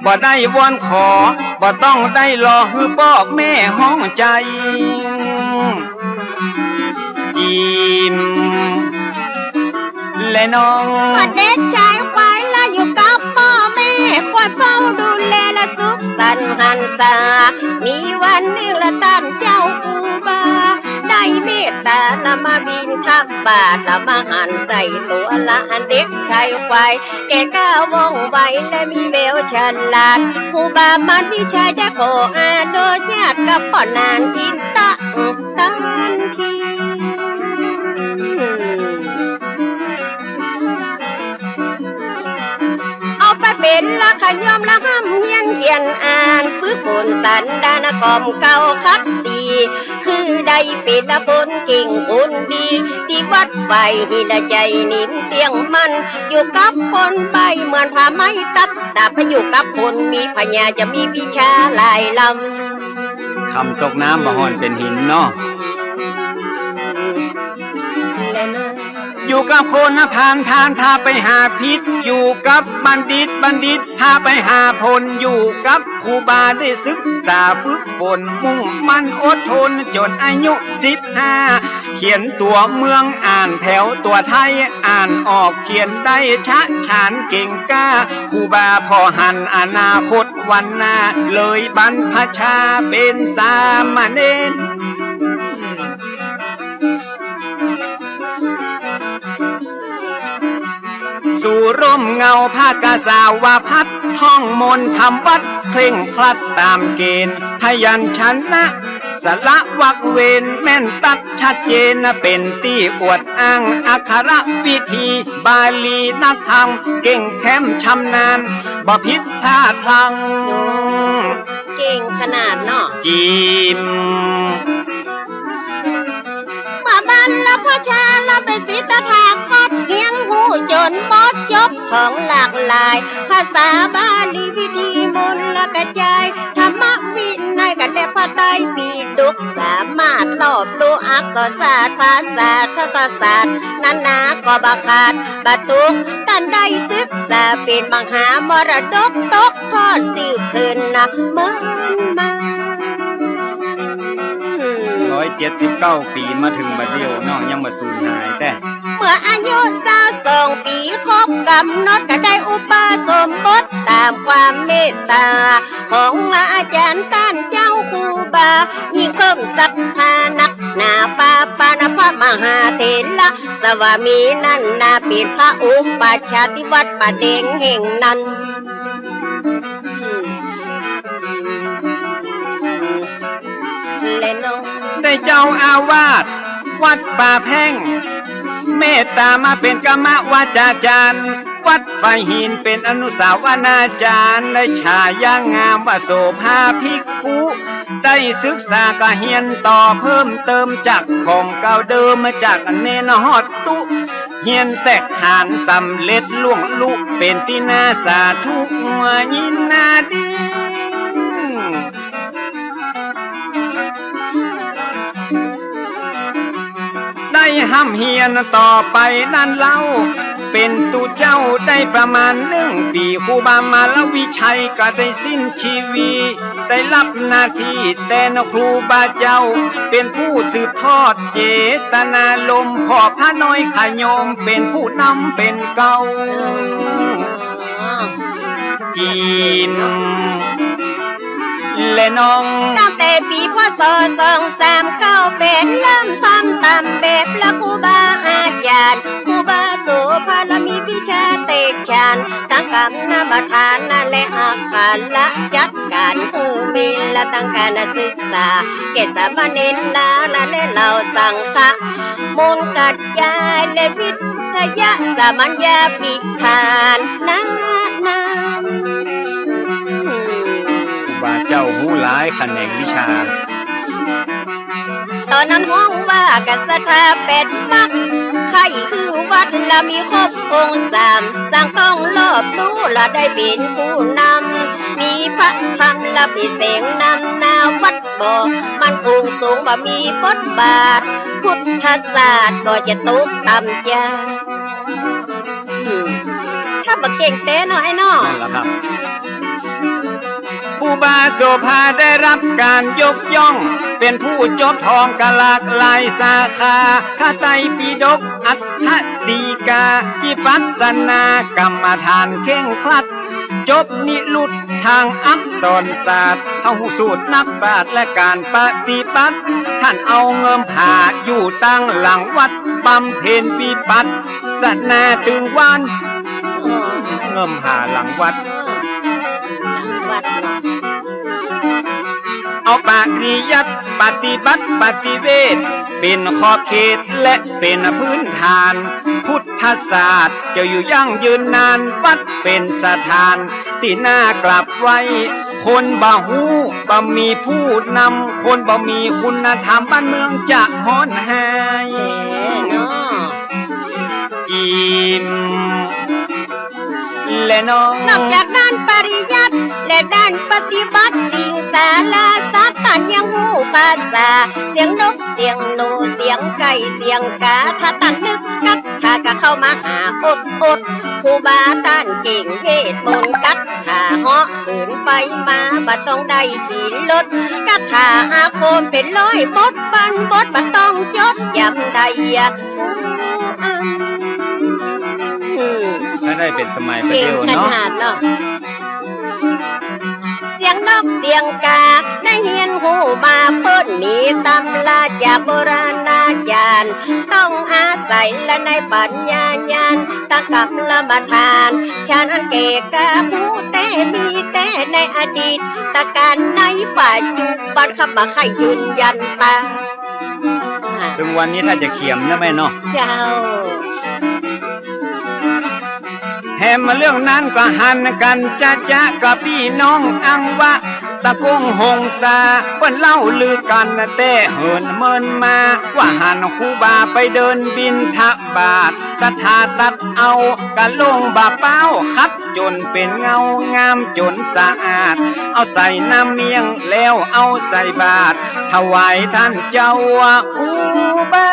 บ่ได้วอนขอ บ่ต้องได้รอหื้อป้อแม่ฮ้องใจ๋ จีม และน้อง ก็เด็กชายควายละอยู่กับป้อแม่ คอยเฝ้าดูแลละสุขสันต์หันษา มีวันนึ่งละต้านเจ้าครูบา ได้เมตตาละมาบิณฑบาต ละมาหันใส่ตั๋วละเด็กชายควาย แก่กล้าว่องไวและมีแววฉลาด ครูบามันวิชาจะขออนุญาตกับป้อหนานอินตะตันที เอาไปเป๋นละขย่อมละฮ่ำเฮียนเขียนอ่าน ฝึกฝนสันดานกล่อมเกล้าขัดสี คือได้เป๋นละคนเก่งคนดี ตี้วัดไฝหินละใจ๋นิ่มเตี้ยงมั่น อยู่กับคนใบ้เหมือนผ้าไหมตั๊บ ตาไปอยู่กับคนมีปัญญาจะมีวิชาหลายลำ คำตกน้ำบ่ห่อนเป๋นหินเนาะ อยู่กับคนพาล พาลพาไปหาผิด อยู่กับบัณฑิต บัณฑิตพาไปหาผล อยู่กับครูบาได้ศึกษาฝึกฝน มุ่งมั่นอดทนจนอายุสิบห้า เขียนตั๋วเมือง อ่านแผวตั๋วไทย อ่านออกเขียนได้ชะฉานเก่งกล้า ครูบาผ่อหันอนาคตวันหน้า เลยบรรพชาเป๋นสามเณร สู่ร่มเงาพระกาสาวพัสตร์ ท่องมนต์ทำวัตรเคร่งครัดต๋ามเกณฑ์ พยัญชนะ สระวรรคเว้นแม่นตัดชัดเจน เป๋นตี้อวดอ้างอักขระวิธี บาลีนักธรรมเก่งแคล่มชำนาญ บ่ผิดพลาดพลั้ง เก่งขนาดเนาะ จีม เมื่อบรรพชาลาเป๋นศิษย์ตถาคต เฮียนฮู้จ๋นหมดจบ ท่องหลากหลาย ภาษาบาลีวิธีมนต์ละกระจาย ธรรมวินัยกับเล่มพระไตรปิฎก สามารถรอบรู้อักษรศาสตร์ ภาษาทัศศาสตร์ นานาก็บ่ขาดบ่ตก ต้านได้ศึกษาเป๋นมหามรดกตกทอดสืบเถินนะเมินมา ร้อยเจ็ดสิบเก้าปี๋มาเถิงบัดเดี่ยวเนาะ ยังบ่สูญหายแต๊ เมื่ออายุซาวสองปี๋ครบก๋ำหนด ก็ได้อุปสมบทต๋ามความเมตต๋าของอาจ๋ารย์ต้านเจ้าครูบา ยิ่งเพิ่มศรัทธานักหนา ปาปานะพระมหาเถระสวามีนั้นนา เป๋นพระอุปัชฌาย์ตี้วัดป่าแดงแห่งนั้น แลเนาะ ได้เจ้าอาวาสวัดป่าแพ่ง เมตต๋ามาเป๋นกรรมวาจาจ๋ารย์ วัดฝายหินเป๋นอนุสาวนาจ๋ารย์ ได้ฉายางามว่าโสภาภิกขุ ได้ศึกษาก็เฮียนต่อเพิ่มเติมจากของเก่าเดิม มาจากเณรฮอดตุ๊ เฮียนแตกฐานสำเร็จล่วงลุ เป๋นตี้น่าสาธุยินดี ได้ฮ่ำเฮียนต่อไปนั้นเล่า เป๋นตุ๊เจ้าได้ประมาณนึ่งปี๋ ครูบามารวิชัยก็ได้สิ้นชีวิต ได้ฮับหน้าตี้แตนครูบาเจ้า เป๋นผู้สืบทอดเจตนารมณ์ ขอพระน้อยขะโยม เป๋นผู้นำเป๋นเกล้า จีม แลน้อง ตั้งแต่ปี๋ พ.ศ. สองสามเก้าแปด เริ่มทำต๋ามแบบพระครูบาอาจ๋ารย์ ครูบาโสภาละมีวิชาแตกฉาน ตังกรรมฐานและอักขระจัดก๋าน หื้อเมตต๋าตังก๋านศึกษา แก่สามเณรนานาและเหล่าสังฆะ มนต์กัจจายและวิทยาสามัญญาภิธานนานา ครูบาเจ้าฮู้หลายแขนงวิชา ต๋อนนั้นฮ้องว่ากัสถาแปดมัก ใค่คือวัดละมีครบองค์สาม สร้างต้องรอบรู้ละได้เป๋นผู้นำ มีพระธรรมละเป๋นแสงนำหน้าวัด บ่มั่นคงสูง บ่มีบทบาท พุทธศาสตร์ก็จะตกต่ำจา อืม ถ้าบ่เก่งแต๊เนาะ ไอ้เนาะ นั่นแหละครับ ครูบาโสภาได้ฮับก๋านยกย่อง เป๋นผู้จบท่องก็หลากหลายสาขา พระไตรปิฎก อัฏฐฎีกา วิปัสสนากรรมฐานเคร่งครัด จบนิรุตทางอักษรศาสตร์ เฮาฮู้สูตรนักปราชญ์และก๋านปฏิบัติ ต้านเอาเงิมผาอยู่ตังหลังวัด บำเพ็ญวิปัสสนาตึงวัน เงิมผาหลังวัด หลังวัด เอาปริยัติปฏิบัติปฏิเวท เป๋นขอบเขตและเป๋นพื้นฐาน พุทธศาสตร์จะอยู่ยั่งยืนนาน วัดเป๋นสถานตี้น่ากราบไหว้ คนบ่ฮู้บ่มีผู้นำ คนบ่มีคุณธรรม บ้านเมืองจะฮ้อนแฮง แหมเนาะ จีม แลน้อง นอกจากด้านปริยัติและด้านปฏิบัติ สิงสาราสัตว์ ต้านยังฮู้ภาษา เสียงนก เสียงหนู เสียงไก่ เสียงกา ถ้าต้านนึกกัตถาก็เข้ามาหาอดอด ครูบาต้านเก่งเวทมนต์ กัตถาเหาะเหินไปมา บ่ต้องได้ขี่รถ กัตถาอาคมเป๋นร้อยบท พันบท บ่ต้องจดจ๋ำได้ อืม ถ้าได้เป๋นสมัยประเดี๋ยวเนาะ เก่งขนาดเนาะ เสียงนกเสียงกา ได้เฮียนฮู้มาเปิ้น มีตำราจากโบราณอาจ๋ารย์ ต้องอาศัยละในปัญญาญาณ ตังกรรมฐาน ฉันอันแก่กล้าฮู้แต๊ มีแต๊ในอดีตกาล ในปัจจุ ปัดครับ บ่ใค่ยืนยันต๋า เถิงวันนี้ถ้าจะเขียมนะแม่เนาะ เจ้า แหมเรื่องนั้นก็หันกั๋นจ๊ะๆ กับปี้น้องอังวะ ตะกงหงสา เปิ้นเล่าลือกั๋นแต่เหินเมินมา ว่าหันครูบาไปเดินบิณฑบาต ศรัทธาตัดเอากะลงบ่าเป๊า ขัดจ๋นเป๋นเงางามจ๋นสะอาด เอาใส่น้ำเมี่ยงแล้วเอาใส่บาตร ถวายต้านเจ้าครูบา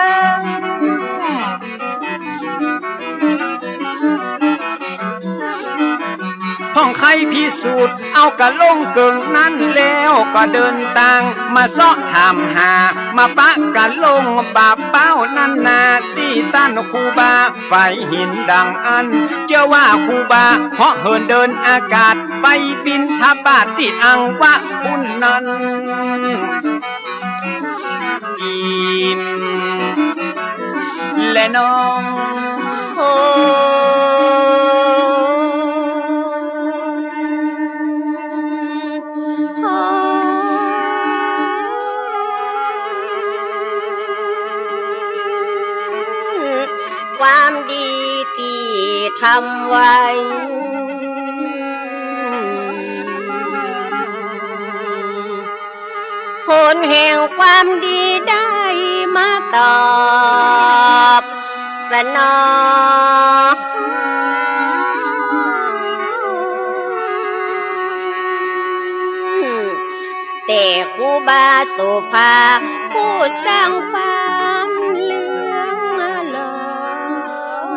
พ่องใค่พิสูจน์ เอากะลงเกิ่งนั้นแล้ว ก็เดินตางมาเซาะถามหา มาปะกะลงบ่าเป๊านั้นนา ตี้ต้านครูบาฝายหินดังอั้น เจื้อว่าครูบาเหาะเหินเดินอากาศ ไปบิณฑบาตตี้อังวะปุ้นนั้น จีม และน้อง โอ้ ความดีตี้ทำไว้ ผลแห่งความดีได้มาตอบสนอง แต่ครูบาโสภา ผู้สร้างความเลื่องลอย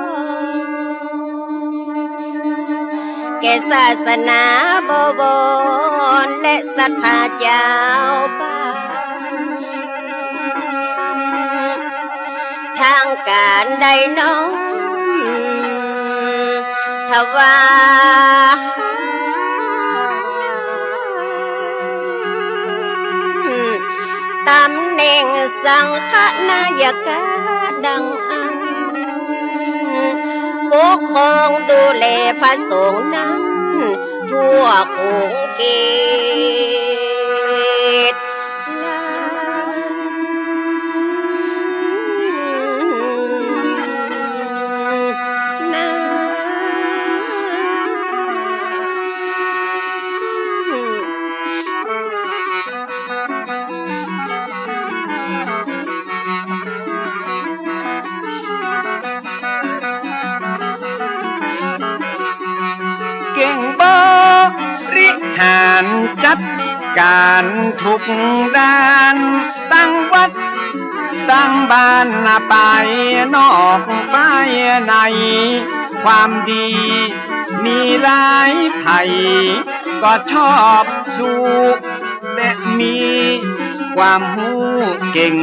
แก่ศาสนาบวรและศรัทธาเจ้าบ้าน ทางก๋านได้น้อมถวายต๋ำแหน่งสังฆนายกะดังอั้น ปกครองดูแลพระสงฆ์นั้น ทั่วขงเขต เก่งบริหารจัดก๋านทุกด้าน ตั้งวัดตั้งบ้าน ภายนอกภายใน ความดีมีหลาย ใผก็ชอบสู้ และมีความฮู้เก่ง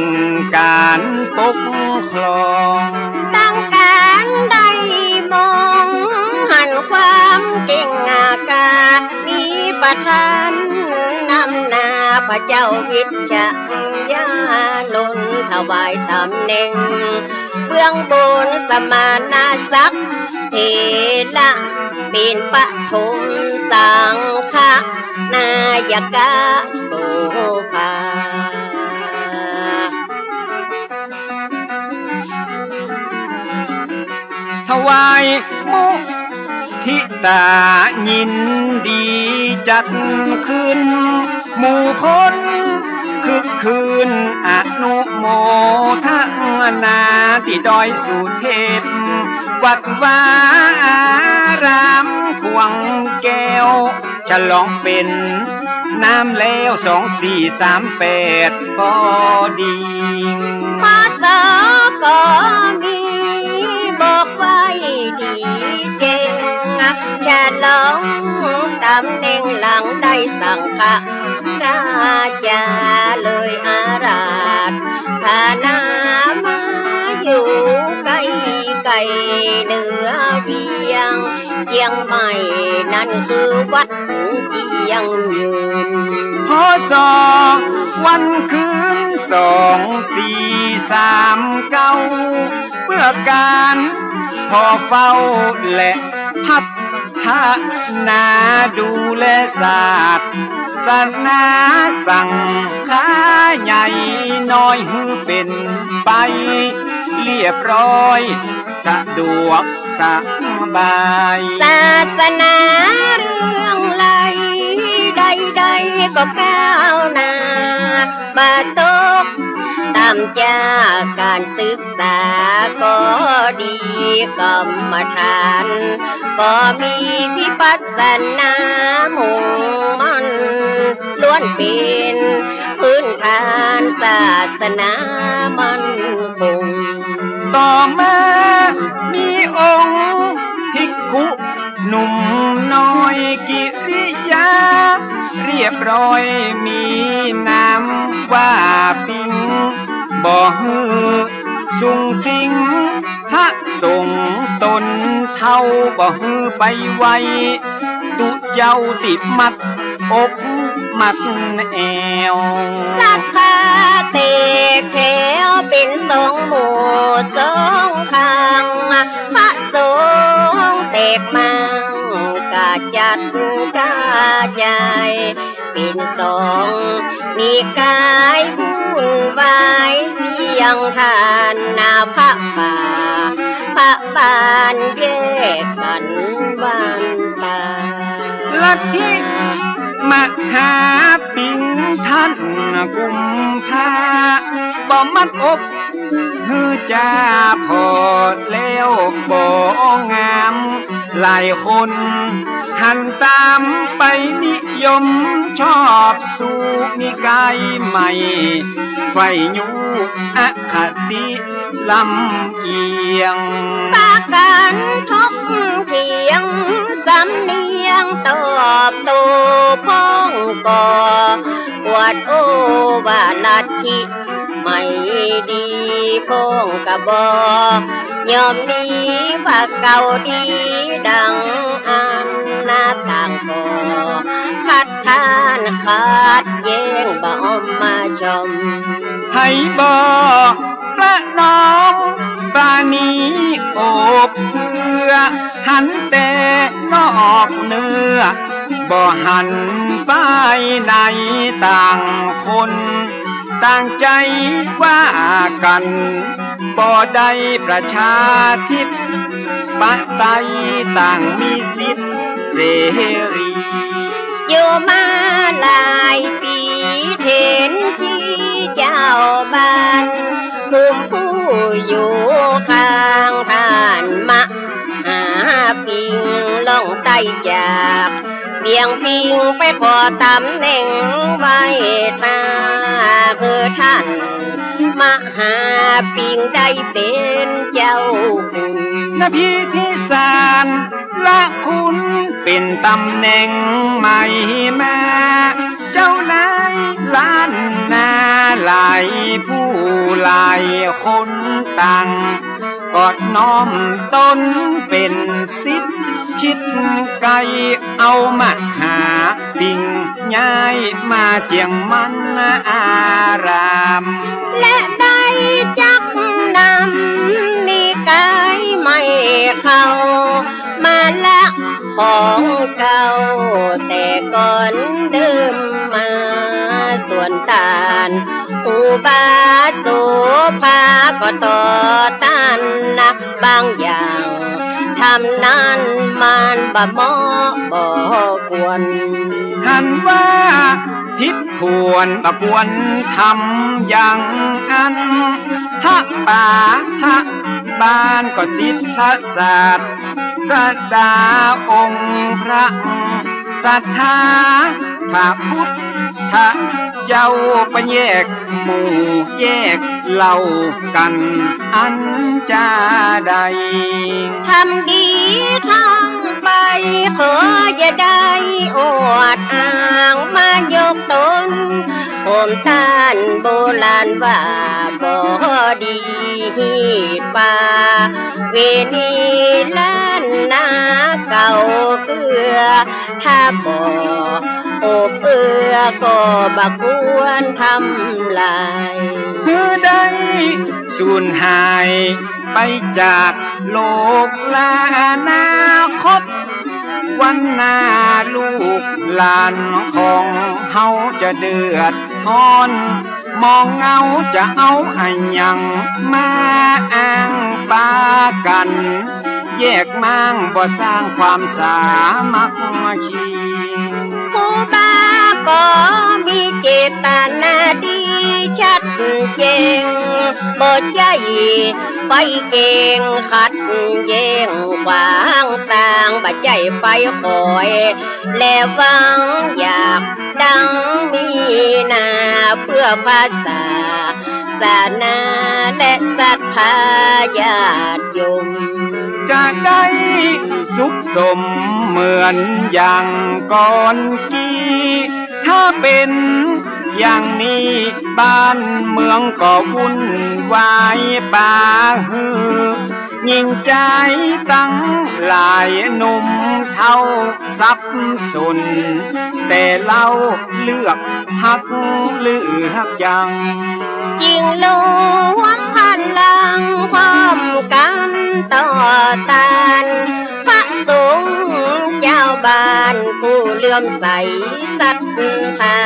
ก๋านปกครอง ตั้งก๋านได้มองหันความเก่งกล้า มีประธานนำหน้าพระเจ้าวิชยานนท์ ถวายต๋ำแหน่งเบื้องบนสมณศักดิ์เถระ เป๋นปฐมสังฆนายกะโสภา ถวายมุทิตายินดีจัดขึ้น หมู่คนคึกคืนอนุโมทนา ตี้ดอยสุเทพ วัดวาอารามขวงแก้ว ฉลองเป๋นน้ำแล้ว สองสี่สามแปด ปอดี พ.ศ. ก็มีบอกไว้ดีแจ้ง ฉลองต๋ำแหน่งหลังได้สังฆราชา เลยอาราธนามาอยู่ใก้ๆ เหนือเวียงเจียงใหม่ นั้นคือวัด เจียงยืน พ.ศ. วันคืน สองสี่สามเก้า เพื่อก๋านผ่อเฝ้าและพัฒนาดูแลศาสนาสัง ขาใหญ่น้อยหื้อเป๋นไปเรียบร้อย สะดวกสบาย ศาสนาเรื่องใด ใดๆ ก็ก้าวหน้า บ่ตกต่ำจากก๋านศึกษาก็ดี กรรมฐานก็มี วิปัสสนามุ่งมั่น ล้วนเป๋นพื้นฐานศาสนามั่นคง ต่อมามีองค์ภิกขุหนุ่มน้อยกิริยาเรียบร้อย มีนามว่าปิง บ่หื้อสุงสิง พระสงฆ์ต๋นเฒ่า บ่หื้อไปไหว้ ตุ๊เจ้าตี้มัดอกมัดแอว ศรัทธาแตกแถวเป๋นสองหมู่สองข้าง พระสงฆ์แตกมั่งกระจัดกระจาย เป๋นสองนิกายวุ่นวาย เสี้ยงฐานะพระป่าพระบ้านแยกกั๋นบ้านป่า ลัทธิมหาปิงท่านกุมภา บ่มัดอก หื้อจ้าผ่อแล้วบ่งาม หลายคนหันต๋ามไปนิยมชอบสู่นิกายใหม่ ใฝ่ยู้อคติลำเอียง ปากั๋นถกเถียงสำเนียงตอบโต้พ่องก่อ อวดโอ้ว่าลัทธิ ไม่ดีพ่องก็บ่ยอมหนี ว่าเก่าดีดังอั้นนา ต่างก็คัดค้านขัดแย้งบ่อมมาชม ใผบ่ประนอมปราณีโอบเอื้อ หันแต่นอกเนื้อ บ่หันภายใน ต่างคนต่างใจ๋ว่ากั๋น บ่ได้ประชาธิปไตย ต่างมีสิทธิ์เสรี อยู่มาหลายปี๋ เถินตี้เจ้าบ้าน กุมผู้อยู่ข้างท่านมหาปิง ล่องใต้จากเวียงปิง ไปผ่อต๋ำแหน่งไหว้ถ้า หื้อท่านมหาปิงได้เป๋นเจ้าคุณ นพิธิสารละคุณ เป๋นต๋ำแหน่งใหม่มา เจ้านายล้านนาหลายผู้หลายคน ต่างก็น้อมต๋นเป๋นศิษย์ชิดใก้ เอามหาปิงย้ายมาเจียงมั่นอาราม และได้จักนำนิกายใหม่เข้ามาละ ของเก่าแต่ก่อนเดิมมา ส่วนต้านอุบาสกโสภาก็ต่อต้านนักบางอย่าง ธรรมนั้นมันบ่เหมาะบ่ควร หันว่าผิดควรบ่ควรทำอย่างอั้น พระป่าพระบ้านก็ศิษย์พระศาส สดาองค์พระ ศรัทธาพระพุทธเจ้า ไปแยกหมู่แยกเหล่ากั๋นอันจาใด ทำดีทำไปขออย่าได้อวดอ้าง มายกต๋นโหมต้านโบราณว่าบ่ดี ประเวณีล้านนาเก่าเกื้อ ถ้าบ่โอบเอื้อก็บ่ควรทำลาย หื้อได้สูญหายไปจากโลก และอนาคตวันหน้าลูกหลานของเฮาจะเดือด ฮ้อน มองเงาจะเอาอะหยังมาอ้างปากั๋น แยกม้างบ่สร้างความสามัคคี ครูบาก็มีเจตนาดีชัดแจ้ง บ่ใจ้ไปแก่งขัดแย้งขวางตาง บ่ใจ้ไปคอย และหวังอยากดังมีนา เพื่อพระศาสนาและศรัทธาญาติโยม จะได้สุขสมเหมือนอย่างก่อนกี้ ถ้าเป๋นอย่างนี้บ้านเมืองก็วุ่นวาย ปาหื้อ ญิงจายตังหลายหนุ่มเฒ่าสับสน แต่เฮาเลือกฮักเลือกจัง จึงรวมพลังพร้อมกั๋นต่อต้าน พระสงฆ์เจ้าบ้านผู้เลื่อมใสศรัทธา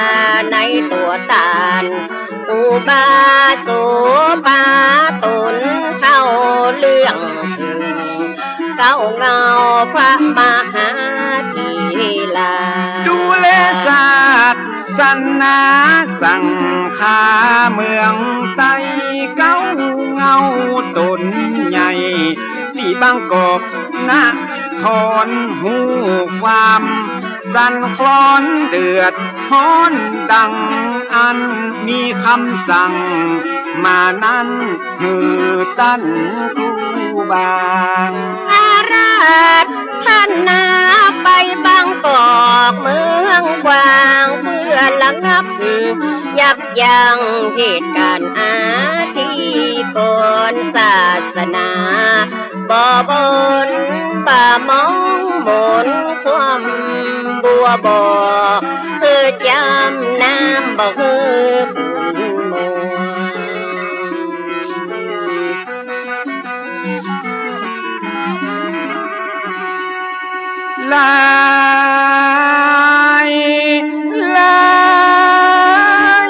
ในตั๋วต้าน อุบาโสภาต๋นเข้าเรื่องเถิง เก๊าเงาพระมหาเถรา ดูแลศาสนาสังฆาเมืองใต้ เก๊าเงาต๋นใหญ่ ตี้บางกอกนครฮู้ความ สั่นคลอนเดือดฮ้อนดังอั้น มีกำสั่งมานั้นหื้อต้านครูบา อาราธนาไปบางกอกเมืองกว้าง เพื่อระงับยับยั้งเหตุก๋ารณ์อาทิกร ศาสนา บ่บนบ่มองมนความบัวบ่ หื้อจำน้ำบ่หื้อขุ่นมัว หลาย หลาย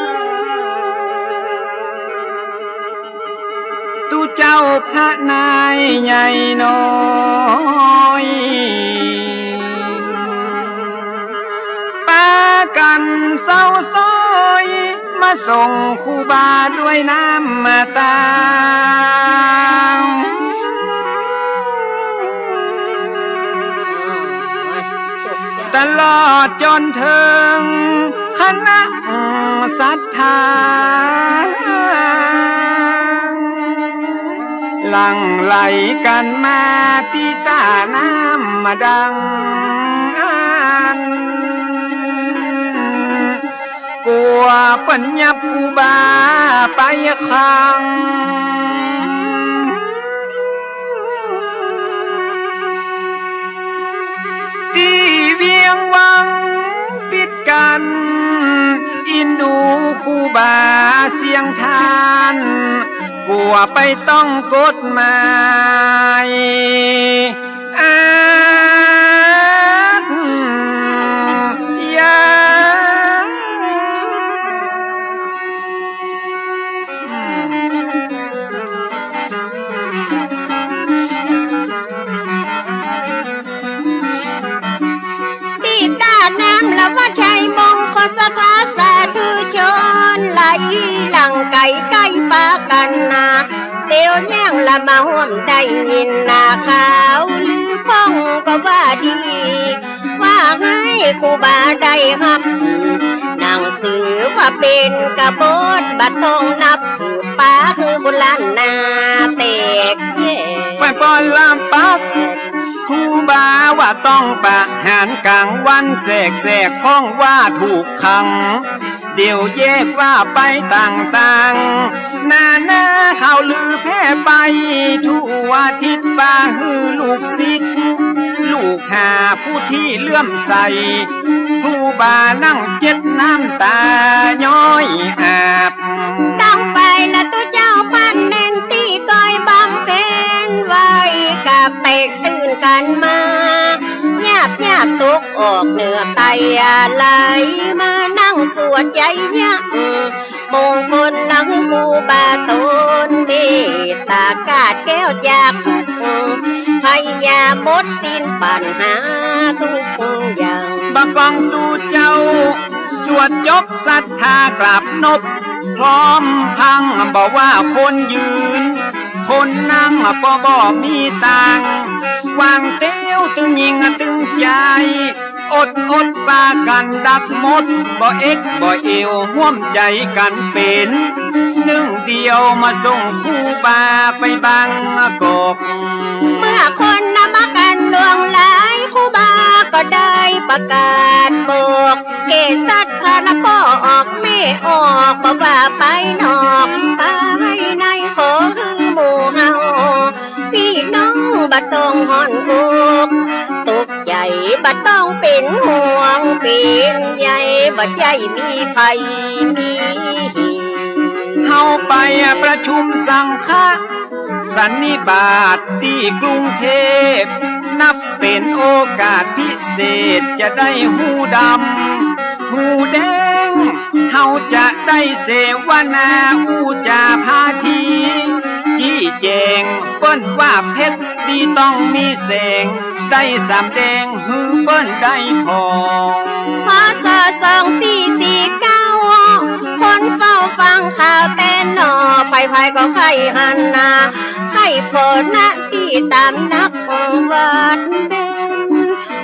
ตุ๊เจ้าพระนายใหญ่น้อย ปากั๋นเศร้าซ้อย มาส่งครูบาด้วยน้ำตา ตลอดจ๋นเถิงคณะศรัทธา หลั่งไหลกั๋นมาตี้ต้าน้ำดังอั้น กั๋วเปิ้นยับครูบาไปขัง ตี้เวียงวังปิดกั๋น อินดูครูบาเสียงทาน กั๋วไปต้องกฎหมาย อาญา ตี้ต้าน้ำละวัดชัยมงคล ศรัทธาสาธุชน ไหลหลั่งไก๋ใก้ปากั๋นนา เตียวย่างละมาฮ่วมได้ยินนา ข่าวลือพ่องก็ว่าดี ว่าหื้อครูบาได้ฮับ หนังสือว่าเป๋นกบฏ บ่ต้องนับถือปาหื้อบุญล้านนาแตกแยก ไปปอนลามปัก ครูบาว่าต้องประหารก๋างวันแสกๆ พ่องว่าถูกขัง เดี๋ยวแยกว่าไปต่างๆ นานาข่าวลือแพร่ไปทั่วทิศ ปาหื้อลูกศิษย์ลูกหาผู้ตี้เลื่อมใส ครูบานั่งเจ็ดน้ำตาย้อยอาบ ต้องไปละตุ๊เจ้าพันเน่นตี้ก้อยบำเพ็ญไว้ กับแตกตื่นกั๋นมา หยาบหยาบตกออกเหนือไต ไหลมานั่ง สวดใจ๋ยัง มงคลนะหื้อครูบาต๋น เมตต๋ากาดแก้วจากทุกข์ ภัยยาหมดสิ้นปัญหาทุกอย่าง บ่าก้องตุ๊เจ้า สวดจบศรัทธากราบนบ พร้อมพรัง บ่ว่าคนยืน คนนั่งก็บ่มีต่าง วางเตี้ยวตึงญิงตึงจาย อดอดปากั๋นดักหมด บ่เอ็ดบ่เอว ฮ่วมใจ๋กั๋นเป๋นนึ่งเดียว มาส่งครูบาไปบางกอก เมื่อคนนำมากั๋นหลวงหลาย ครูบาก็ได้ประกาศบอก เกศสัตว์พาละป้อออกแม่ออก บ่ว่าไปนอกไปใน ขอหื้อหมู่เฮา ปี้น้องบ่ต้องฮ้อนอกตกใจ๋ บ่ต้องเป๋นห่วงเป๋นใย บ่ใจ้มีภัยมีเหตุ เฮาไปประชุมสังฆสันนิบาตตี้กรุงเทพฯ นับเป๋นโอกาสพิเศษ จะได้ฮู้ดำฮู้แดง เฮาจะได้เสวนาอู้จ๋าพาที จี้แจ๋งเปิ้นว่าเพชรตี้ต้องมีแสง ได้สำแดงหื้อเปิ้นได้ผ่อง พ.ศ. สองสี่สี่เก้า คนเฝ้าฟังข่าวแต่นอก ใผๆก็ใค่หันหน้า ใค่ผ่อหน้าตี้ต๋ามนักวัดเบญ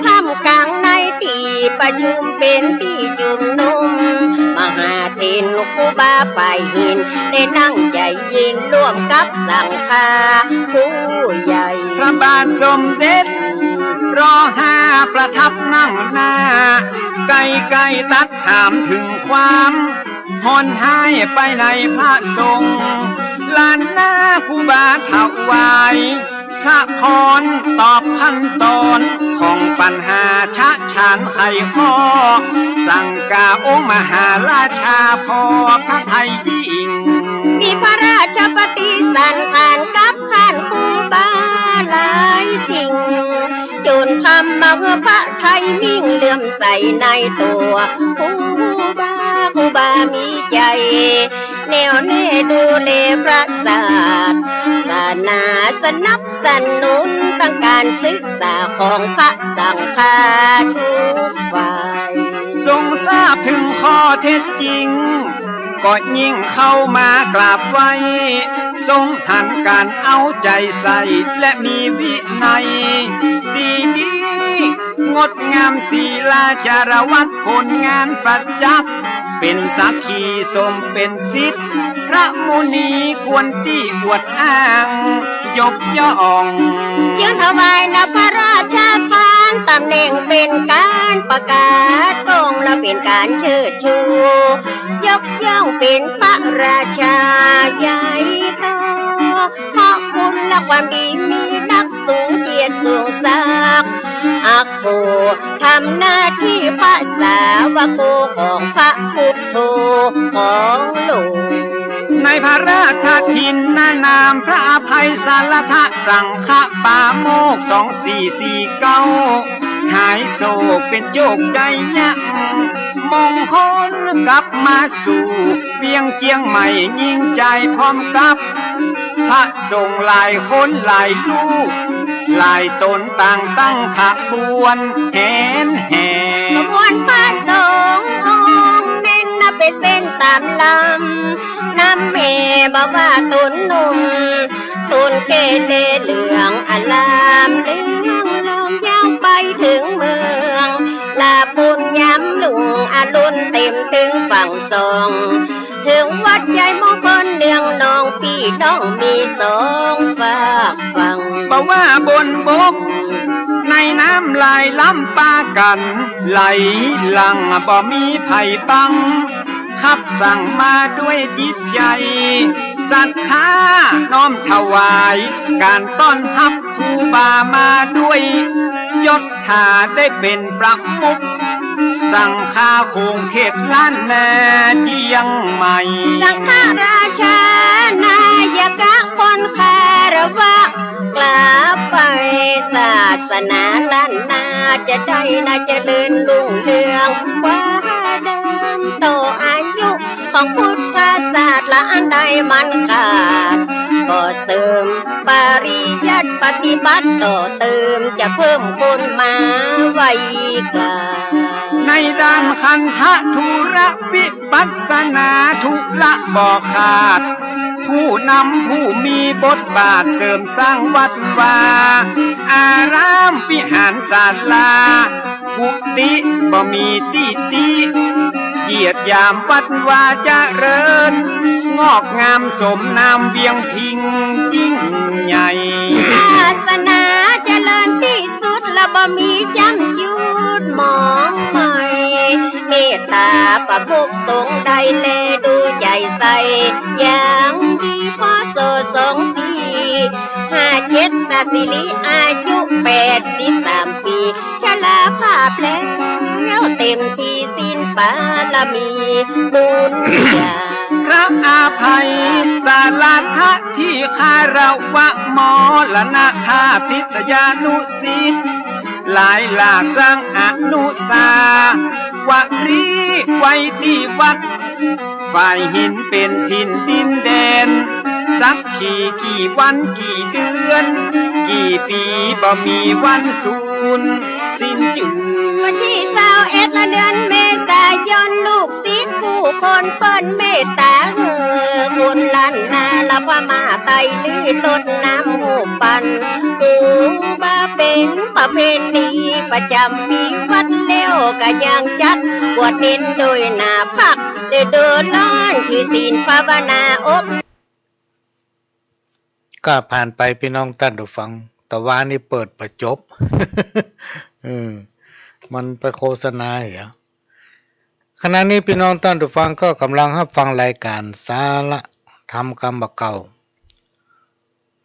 ท่ามกลางในตี้ประชุมเป๋นตี้จุมนุม มหาเถรครูบาฝ่ายหิน ได้นั่งใจ๋เย็นร่วมกับสังฆาผู้ใหญ่ พระบาทสมเด็จ ร.ห้า ประทับนั่งหน้า ใก้ๆตรัสถามเถิงความฮ้อนฮ้ายไปในพระสงฆ์ ล้านนาครูบาถวาย พระพรตอบขั้นตอนของปัญหาชะฉานไขข้อ สังกาองค์มหาราชาพอพระทัยยิ่ง มีพระราชปฏิสันถานกับท่านครูบาหลายสิ่ง จ๋นทำมาหื้อพระทัยมิ่งเลื่อมใสในตั๋วครูบา ครูบามีใจ๋ แน่วแน่ดูแลพระศาสนา สนับสนุนตังก๋านศึกษาของพระสังฆาทุกฝ่าย ทรงทราบเถิงข้อเท็จจริง ก็ยิ่งเข้ามากราบไหว้ ทรงหันก๋านเอาใจ๋ใส่ และมีวินัยดีดี งดงามศีลาจารวัตร ผลงานประจักษ์ เป๋นสักขีสมเป๋นสิทธิ์ พระมุนีควรตี้อวดอ้างยกย่อง ยื่นถวายนะพระราชทาน ตำแหน่งเป๋นก๋านประกาศตรง และเป๋นก๋านเชิดชู ยกย่องเป๋นพระราชาใหญ่โต เพราะคุณและความดีมีนัก สูงเกียรติสูงศักดิ์ อักโข ทำหน้าตี้พระสาวกของพระพุทโธของหลวง ในพระราชถินนานามพระอภัยสารทสังฆปาโมกข์ สองสี่สี่เก้า หายโศกเป๋นโจคชัยยัง มงคลกลับมาสู่ เวียงเจียงใหม่ยิ่งใจ๋พร้อมกับพระสงฆ์หลายคนหลายรูป หลายต๋นต่างตั้งขบวนแหนแห่ ขบวนพระสงฆ์องค์เน้นนับเป๋นเส้นต๋ามลำ นำแม่บ่ว่าต๋นหนุ่ม ต๋นแก่แลเหลืองอาราม เรืองรองยาวไปเถิงเมือง ลาปูนยามรุ่งอรุณเต็มเถิงฝั่งสอง เถิงวัดใหญ่มงคลเนืองนอง ปี้น้องมีสองฟากฝั่ง บ่ว่าบนบกในน้ำหลายลำปากั๋นไหลหลั่ง บ่มีใผบัง ขับสั่งมาด้วยจิตใจ๋ศรัทธา น้อมถวายก๋านต้อนฮับครูบามาด้วยยศถา ได้เป๋นประมุขสังฆาโขงเขตล้านนาเจียงใหม่ สังฆราชานายกะคนคารวะ กราบไหว้ศาสนาล้านนา จะได้นาเจริญรุ่งเรืองกว่าเดิม อายุของพุทธศาสนาอันใดมันขาด ก็เสริมปริยัติปฏิบัติต่อเติม จะเพิ่มพูนมาไว้กว่า ในด้านคันธะธุระวิปัสสนาธุระบ่ขาด ผู้นำผู้มีบทบาทเสริมสร้างวัดวา อารามวิหารศาลา กุฏิบ่มีตี้ติ เยียดหยามวัดวาเจริญ งอกงามสมนามเวียงพิงยิ่งใหญ่ ศาสนาเจริญที่สุด และบ่มีจ้ำจุดหมองไหม้ เมตตาประมุขสงฆ์ได้แลดูใจ๋ใส่ อย่างดีพอโสสองสี่ห้าเจ็ด นาสิริอายุแปดสิบสามปี ชราภาพแล้วเต็มที่สิ้นปารมีบุญญา พระอภัยสารัตถะที่คารวะมรณภาพ ศิษยานุศิษย์หลายหลากสร้างอนุสาวรีย์ไว้ตี้วัด ฝ่ายหินเป๋นถิ่นดินแดน สักกี่กี่วันกี่เดือน กี่ปีบ่มีวันสูญสิ้นจืด วันตี้ซาวเอ็ดเดือนเมษายน ลูกศิษย์กู้คนเปิ้นเมตต๋าหื้อบุญล้านนา ละพม่าไตลือรดน้ำฮูปปัน ถือว่าเป๋นประเพณีประจ๋ำปีวัด แล้วก็ยังจัดบวชเณรโดยหน้าผัก ฤดูฮ้อนที่ศีลภาวนาอบ ก็ผ่านไปปี้น้องต้านผู้ฟัง ตะวานี้เปิดบ่จบ เออ มันไปโฆษณาเหรอ ขณะนี้ปี้น้องต้านผู้ฟังก็ก่ำลังฮับฟังรายก๋านสาระธรรมกำบ่าเก่า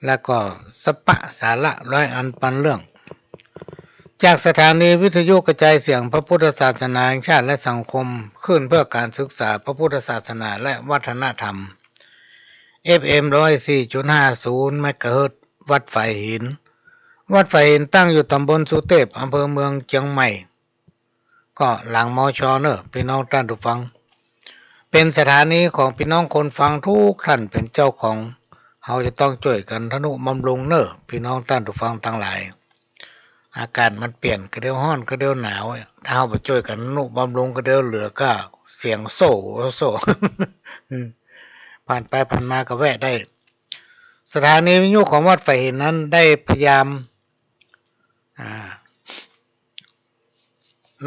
และก็สปะสาระร้อยอันปันเรื่อง จากสถานีวิทยุกระจายเสียงพระพุทธศาสนาแห่งชาติและสังคม คลื่นเพื่อการศึกษาพระพุทธศาสนาและวัฒนธรรม เอฟเอ็ม ร้อยสี่จุดห้าศูนย์ เมกะเฮิรตซ์ วัดฝายหิน วัดฝายหินตั้งอยู่ตำบลสุเตพ อำเภอเมืองเจียงใหม่ ก็หลัง มช. เน่อ ปี้น้องต้านผู้ฟัง เป๋นสถานีของปี้น้องคนฟังทุกท่านเป๋นเจ้าของ เฮาจะต้องจ้วยกั๋นทะนุบำรุงเน่อ ปี้น้องต้านผู้ฟังตังหลาย อากาศมันเปลี่ยน กะเดี่ยวฮ้อนกะเดี่ยวหนาว ถ้าเฮาบ่จ้วยกั๋นทะนุบำรุงกะเดี่ยวเหลือก็เสียงโซ่โซ่ ผ่านไปผ่านมาก็แวะได้ สถานีวิทยุของวัดฝายหินนั้นได้พยายาม อ่า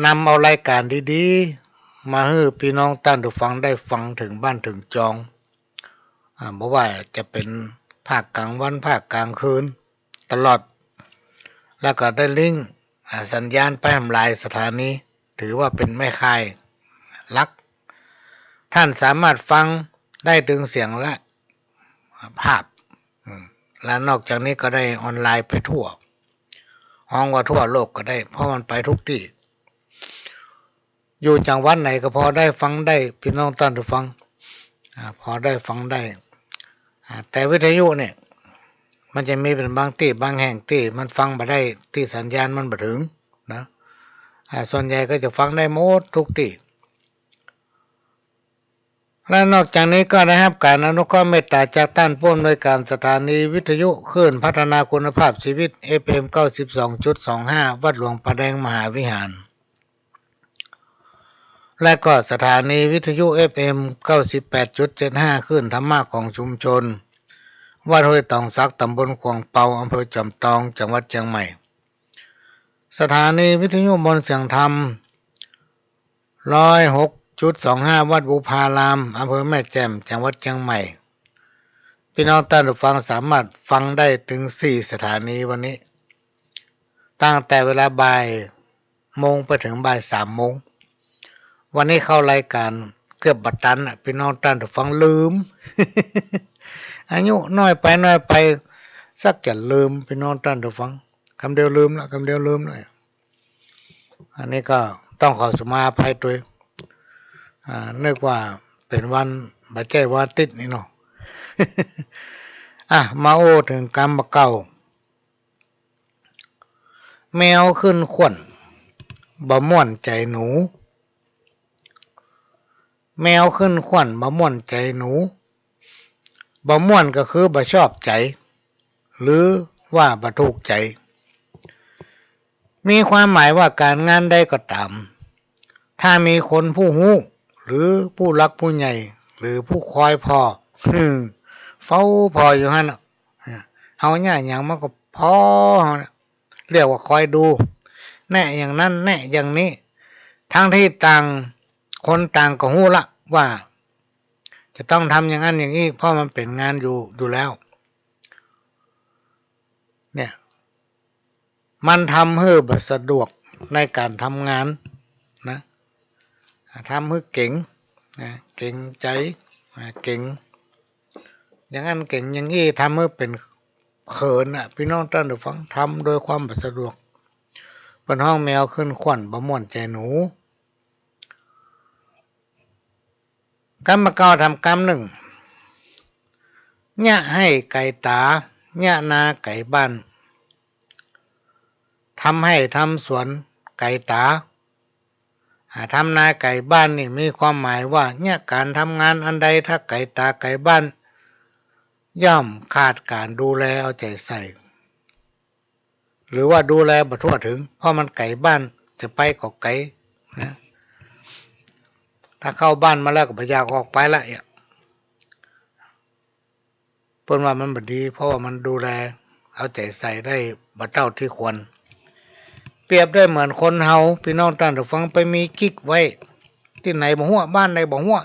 นำเอารายก๋านดีๆ มาหื้อปี้น้องต้านผู้ฟังได้ฟังเถิงบ้านเถิงจอง อ่า บ่ว่าจะเป๋นภาคก๋างวัน ภาคก๋างคืน ตลอด แล้วก็ได้ลิงก์ อ่า สัญญาณไปหลายสถานี ถือว่าเป๋นแม่ข่ายหลัก ท่านสามารถฟังได้ตึงเสียงและภาพ อืม และนอกจากนี้ก็ได้ออนไลน์ไปทั่ว ฮ้องว่าทั่วโลกก็ได้ เพราะมันไปทุกตี้ อยู่จังหวัดไหนก็พอได้ฟังได้ ปี้น้องต้านผู้ฟัง อ่า พอได้ฟังได้ อ่า แต่วิทยุเนี่ย มันจะมีเป๋นบางตี้บางแห่งตี้มันฟังบ่ได้ ตี้สัญญาณมันบ่เถิงนะ อ่า ส่วนใหญ่ก็จะฟังได้หมดทุกตี้ และนอกจากนี้ก็ได้ฮับก๋านอนุเคราะห์เมตต๋าจากต้านผู้อำนวยก๋านสถานีวิทยุคลื่นพัฒนาคุณภาพชีวิต เอฟเอ็ม เก้าสิบสองจุดสองห้า วัดหลวงป่าแดงมหาวิหาร และก็สถานีวิทยุ เอฟเอ็ม เก้าสิบแปดจุดเจ็ดห้า คลื่นธรรมะของชุมชน วัดห้วยตองสัก ตำบลขวางเปา อำเภอจอมตอง จังหวัดเจียงใหม่ สถานีวิทยุมนต์เสียงธรรม ร้อยหกจุดสองห้า วัดบุพาราม อำเภอแม่แจ่ม จังหวัดเจียงใหม่ ปี้น้องต้านผู้ฟังสามารถฟังได้ตึงสี่สถานีวันนี้ ตั้งแต่เวลาบ่ายโมงไปเถิงบ่ายสามโมง วันนี้เข้ารายก๋านเกือบบ่ตันน่ะ ปี้น้องต้านผู้ฟังลืม อายุน้อยไปน้อยไป สักจะลืม ปี้น้องต้านผู้ฟัง กำเดียวลืมละ กำเดียวลืมละ อันนี้ก็ต้องขอสุมาอภัยตวย อ่า นึกว่าเป๋นวัน บ่ใจ้วันอาทิตย์นี่เนาะ อ่ะ มาโอ้เถิงกำบ่าเก่า แมวขึ้นข่วน บ่ม่วนใจ๋หนู แมวขึ้นข่วนบ่ม่วนใจ๋หนู บ่ม่วนก็คือบ่ชอบใจ๋ หรือว่าบ่ถูกใจ๋ มีความหมายว่าก๋านงานใดก็ต๋าม ถ้ามีคนผู้ฮู้ หรือผู้หลักผู้ใหญ่ หรือผู้คอยผ่อ เฝ้าผ่ออยู่หั้นน่ะ เฮาเยียะหยังมันก็ผ่อเฮาน่ะ เรียกว่าคอยดู แนะอย่างนั้น แนะอย่างนี้ ทั้งตี้ต่างคนต่างก็ฮู้ละว่า จะต้องทำอย่างนั้นอย่างนี้ เพราะมันเป๋นงานอยู่ อยู่แล้ว เนี่ย มันทำหื้อบ่สะดวกในก๋านทำงานนะ ทำหื้อเก๋งนะ เก๋งใจ๋ อ่า เก๋ง อย่างนั้นเก๋งอย่างอี้ ทำหื้อเป๋นเขินน่ะ ปี้น้องต้านผู้ฟัง ทำโดยความบ่สะดวก เปิ้นฮ้องแมวขึ้นข่วนบ่ม่วนใจ๋หนู กำบ่าเก่าทำกำนึ่ง เยียะไฮ่ไก๋ต๋า เยียะนาไก๋บ้าน ทำไฮ่ทำสวนไก๋ต๋า อ่า ทำนาไก๋บ้านนี่มีความหมายว่า เยียะก๋านทำงานอันใดถ้าไก๋ต๋าไก๋บ้าน ย่อมขาดก๋านดูแลเอาใจ๋ใส่ หรือว่าดูแลบ่ทั่วเถิง เพราะมันไก๋บ้าน จะไปก็ไก๋นะ ถ้าเข้าบ้านมาแล้วก็บ่อยากออกไปละเนี่ย เปิ้นว่ามันบ่ดี เพราะว่ามันดูแลเอาใจ๋ใส่ได้บ่เต้าตี้ควร เปรียบได้เหมือนคนเฮา ปี้น้องต้านผู้ฟัง ไปมีกิ๊กไว้ตี้ไหนบ่ฮู้ บ้านใดบ่ฮู้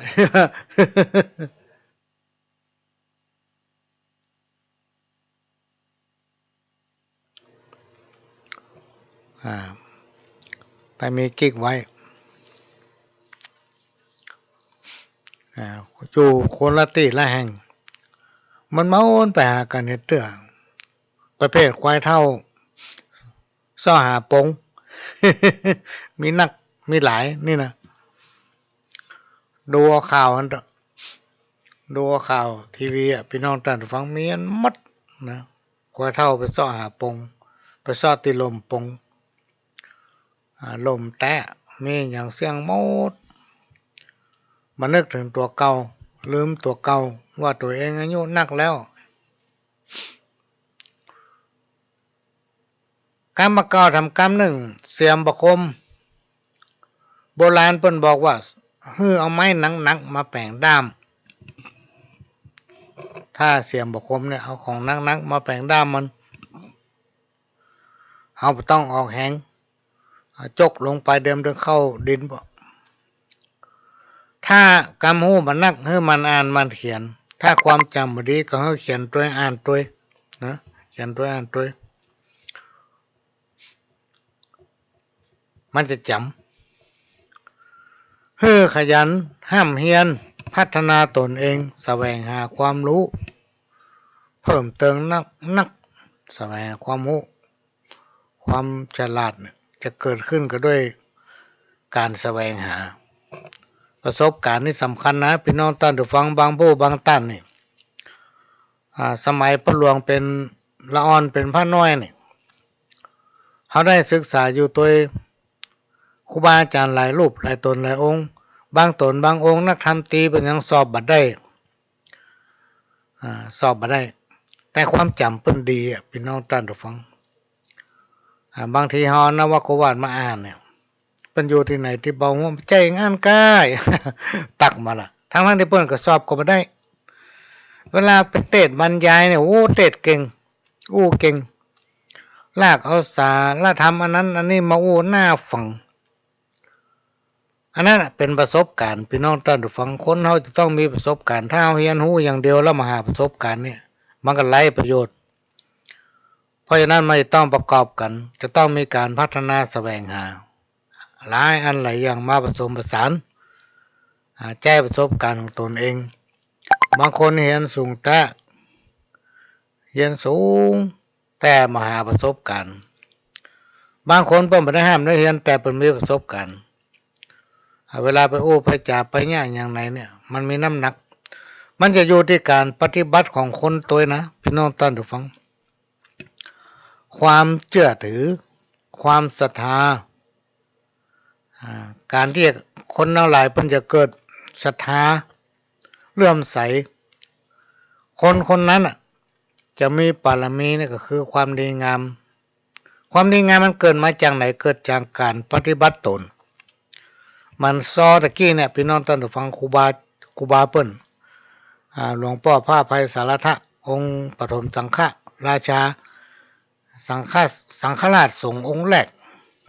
อ่า ไปมีกิ๊กไว้ อ่า อยู่คนละตี้ละแห่ง มันเมินไปหากั๋นเฮ็ดเตื้อ ประเภทควายเฒ่า เซาะหาปง มีนัก มีหลายนี่นะ ดูเอาข่าวหั้นเต๊อะ ดูเอาข่าวทีวีอะ ปี้น้องต้านผู้ฟัง มีอันหมดนะ ควายเฒ่าไปเซาะหาปง ไปเซาะตี้ล่มปง อ่า ล่มแต๊ะ มีหยังเสี้ยงหมด มานึกเถิงตั๋วเก่า ลืมตั๋วเก่า ว่าตั๋วเองอายุนักแล้ว กำบ่าเก่าทำกำนึ่ง เสียมบ่คม โบราณเปิ้นบอกว่า หื้อเอาไม้หนักๆ มาแป๋งด้าม ถ้าเสียมบ่คมเนี่ย เอาของหนักๆ มาแป๋งด้ามมัน เฮาบ่ต้องออกแฮง เอาจกลงไปเดียวมันเข้าดินบ่ ถ้ากำฮู้บ่นัก หื้อหมั่นอ่านหมั่นเขียน ถ้าความจ๋ำบ่ดีก็หื้อเขียนตวยอ่านตวยนะ เขียนตวยอ่านตวย มันจะจ๋ำ หื้อขยันฮ่ำเฮียน พัฒนาตนเอง แสวงหาความฮู้เพิ่มเติมนักๆ แสวงหาความฮู้ ความฉลาดเนี่ยจะเกิดขึ้นก็ด้วยก๋านแสวงหา ประสบก๋ารณ์นี่สำคัญนะ ปี้น้องต้านผู้ฟัง บางผู้บางต้านนี่ อ่า สมัยป้อหลวงเป๋นละอ่อนเป๋นพระน้อยนี่ เฮาได้ศึกษาอยู่ตวยครูบาอาจ๋ารย์หลายรูปหลายต๋นหลายองค์ บางต๋นบางองค์นักธรรมตรีเปิ้นยังสอบบ่ได้ อ่า สอบบ่ได้ แต่ความจ๋ำเปิ้นดีอะ ปี้น้องต้านผู้ฟัง อ่า บางทีเฮาเอานวโกวาทมาอ่านเนี่ย เปิ้นอยู่ตี้ไหนตี้บ่ฮู้ บ่ใจ้อ่านก้าย ตักมาละ ทั้งๆ ตี้เปิ้นก็สอบก็บ่ได้ เวลาไปเตสน์บรรยายเนี่ย โอ้ เตสน์เก่ง อู้เก่ง ลากเอาสาระธรรมอันนั้นอันนี้มาอู้หน้าฟัง อันนั้นน่ะเป๋นประสบก๋ารณ์ ปี้น้องต้านผู้ฟัง คนเฮาจะต้องมีประสบก๋ารณ์ ถ้าเฮาเฮียนฮู้อย่างเดียวแล้วบ่หาประสบก๋ารณ์เนี่ย มันก็ไร้ประโยชน์ เพราะฉะนั้นมันจะต้องประกอบกั๋น จะต้องมีก๋านพัฒนาแสวงหา หลายอันหลายอย่างมาผสมผสาน อ่า ใจ๊ประสบก๋ารณ์ของตนเอง บางคนเฮียนสูงแต๊ เฮียนสูง แต่บ่หาประสบก๋ารณ์ บางคนเปิ้นบ่ได้ฮ่ำได้เฮียน แต่เปิ้นมีประสบก๋ารณ์ อ่า เวลาไปอู้ไปจ๋าไปเยียะอย่างไหนเนี่ย มันมีน้ำหนัก มันจะอยู่ตี้ก๋านปฏิบัติของคนตวยนะ ปี้น้องต้านผู้ฟัง ความเจื้อถือ ความศรัทธา อ่า ก๋านตี้คนตังหลายเปิ้นจะเกิด ศรัทธา เลื่อมใส คนคนนั้นน่ะ จะมีบารมีเนี่ยก็คือความดีงาม ความดีงามมันเกิดมาจากไหน เกิดจากการปฏิบัติตน เหมือนซอตะกี้เนี่ย ปี้น้องต้านผู้ฟัง ครูบา ครูบาเปิ้น อ่า หลวงป้อพระอภัยสารถะ องค์ปฐมสังฆราชา สังฆ สังฆราชสงฆ์องค์แรก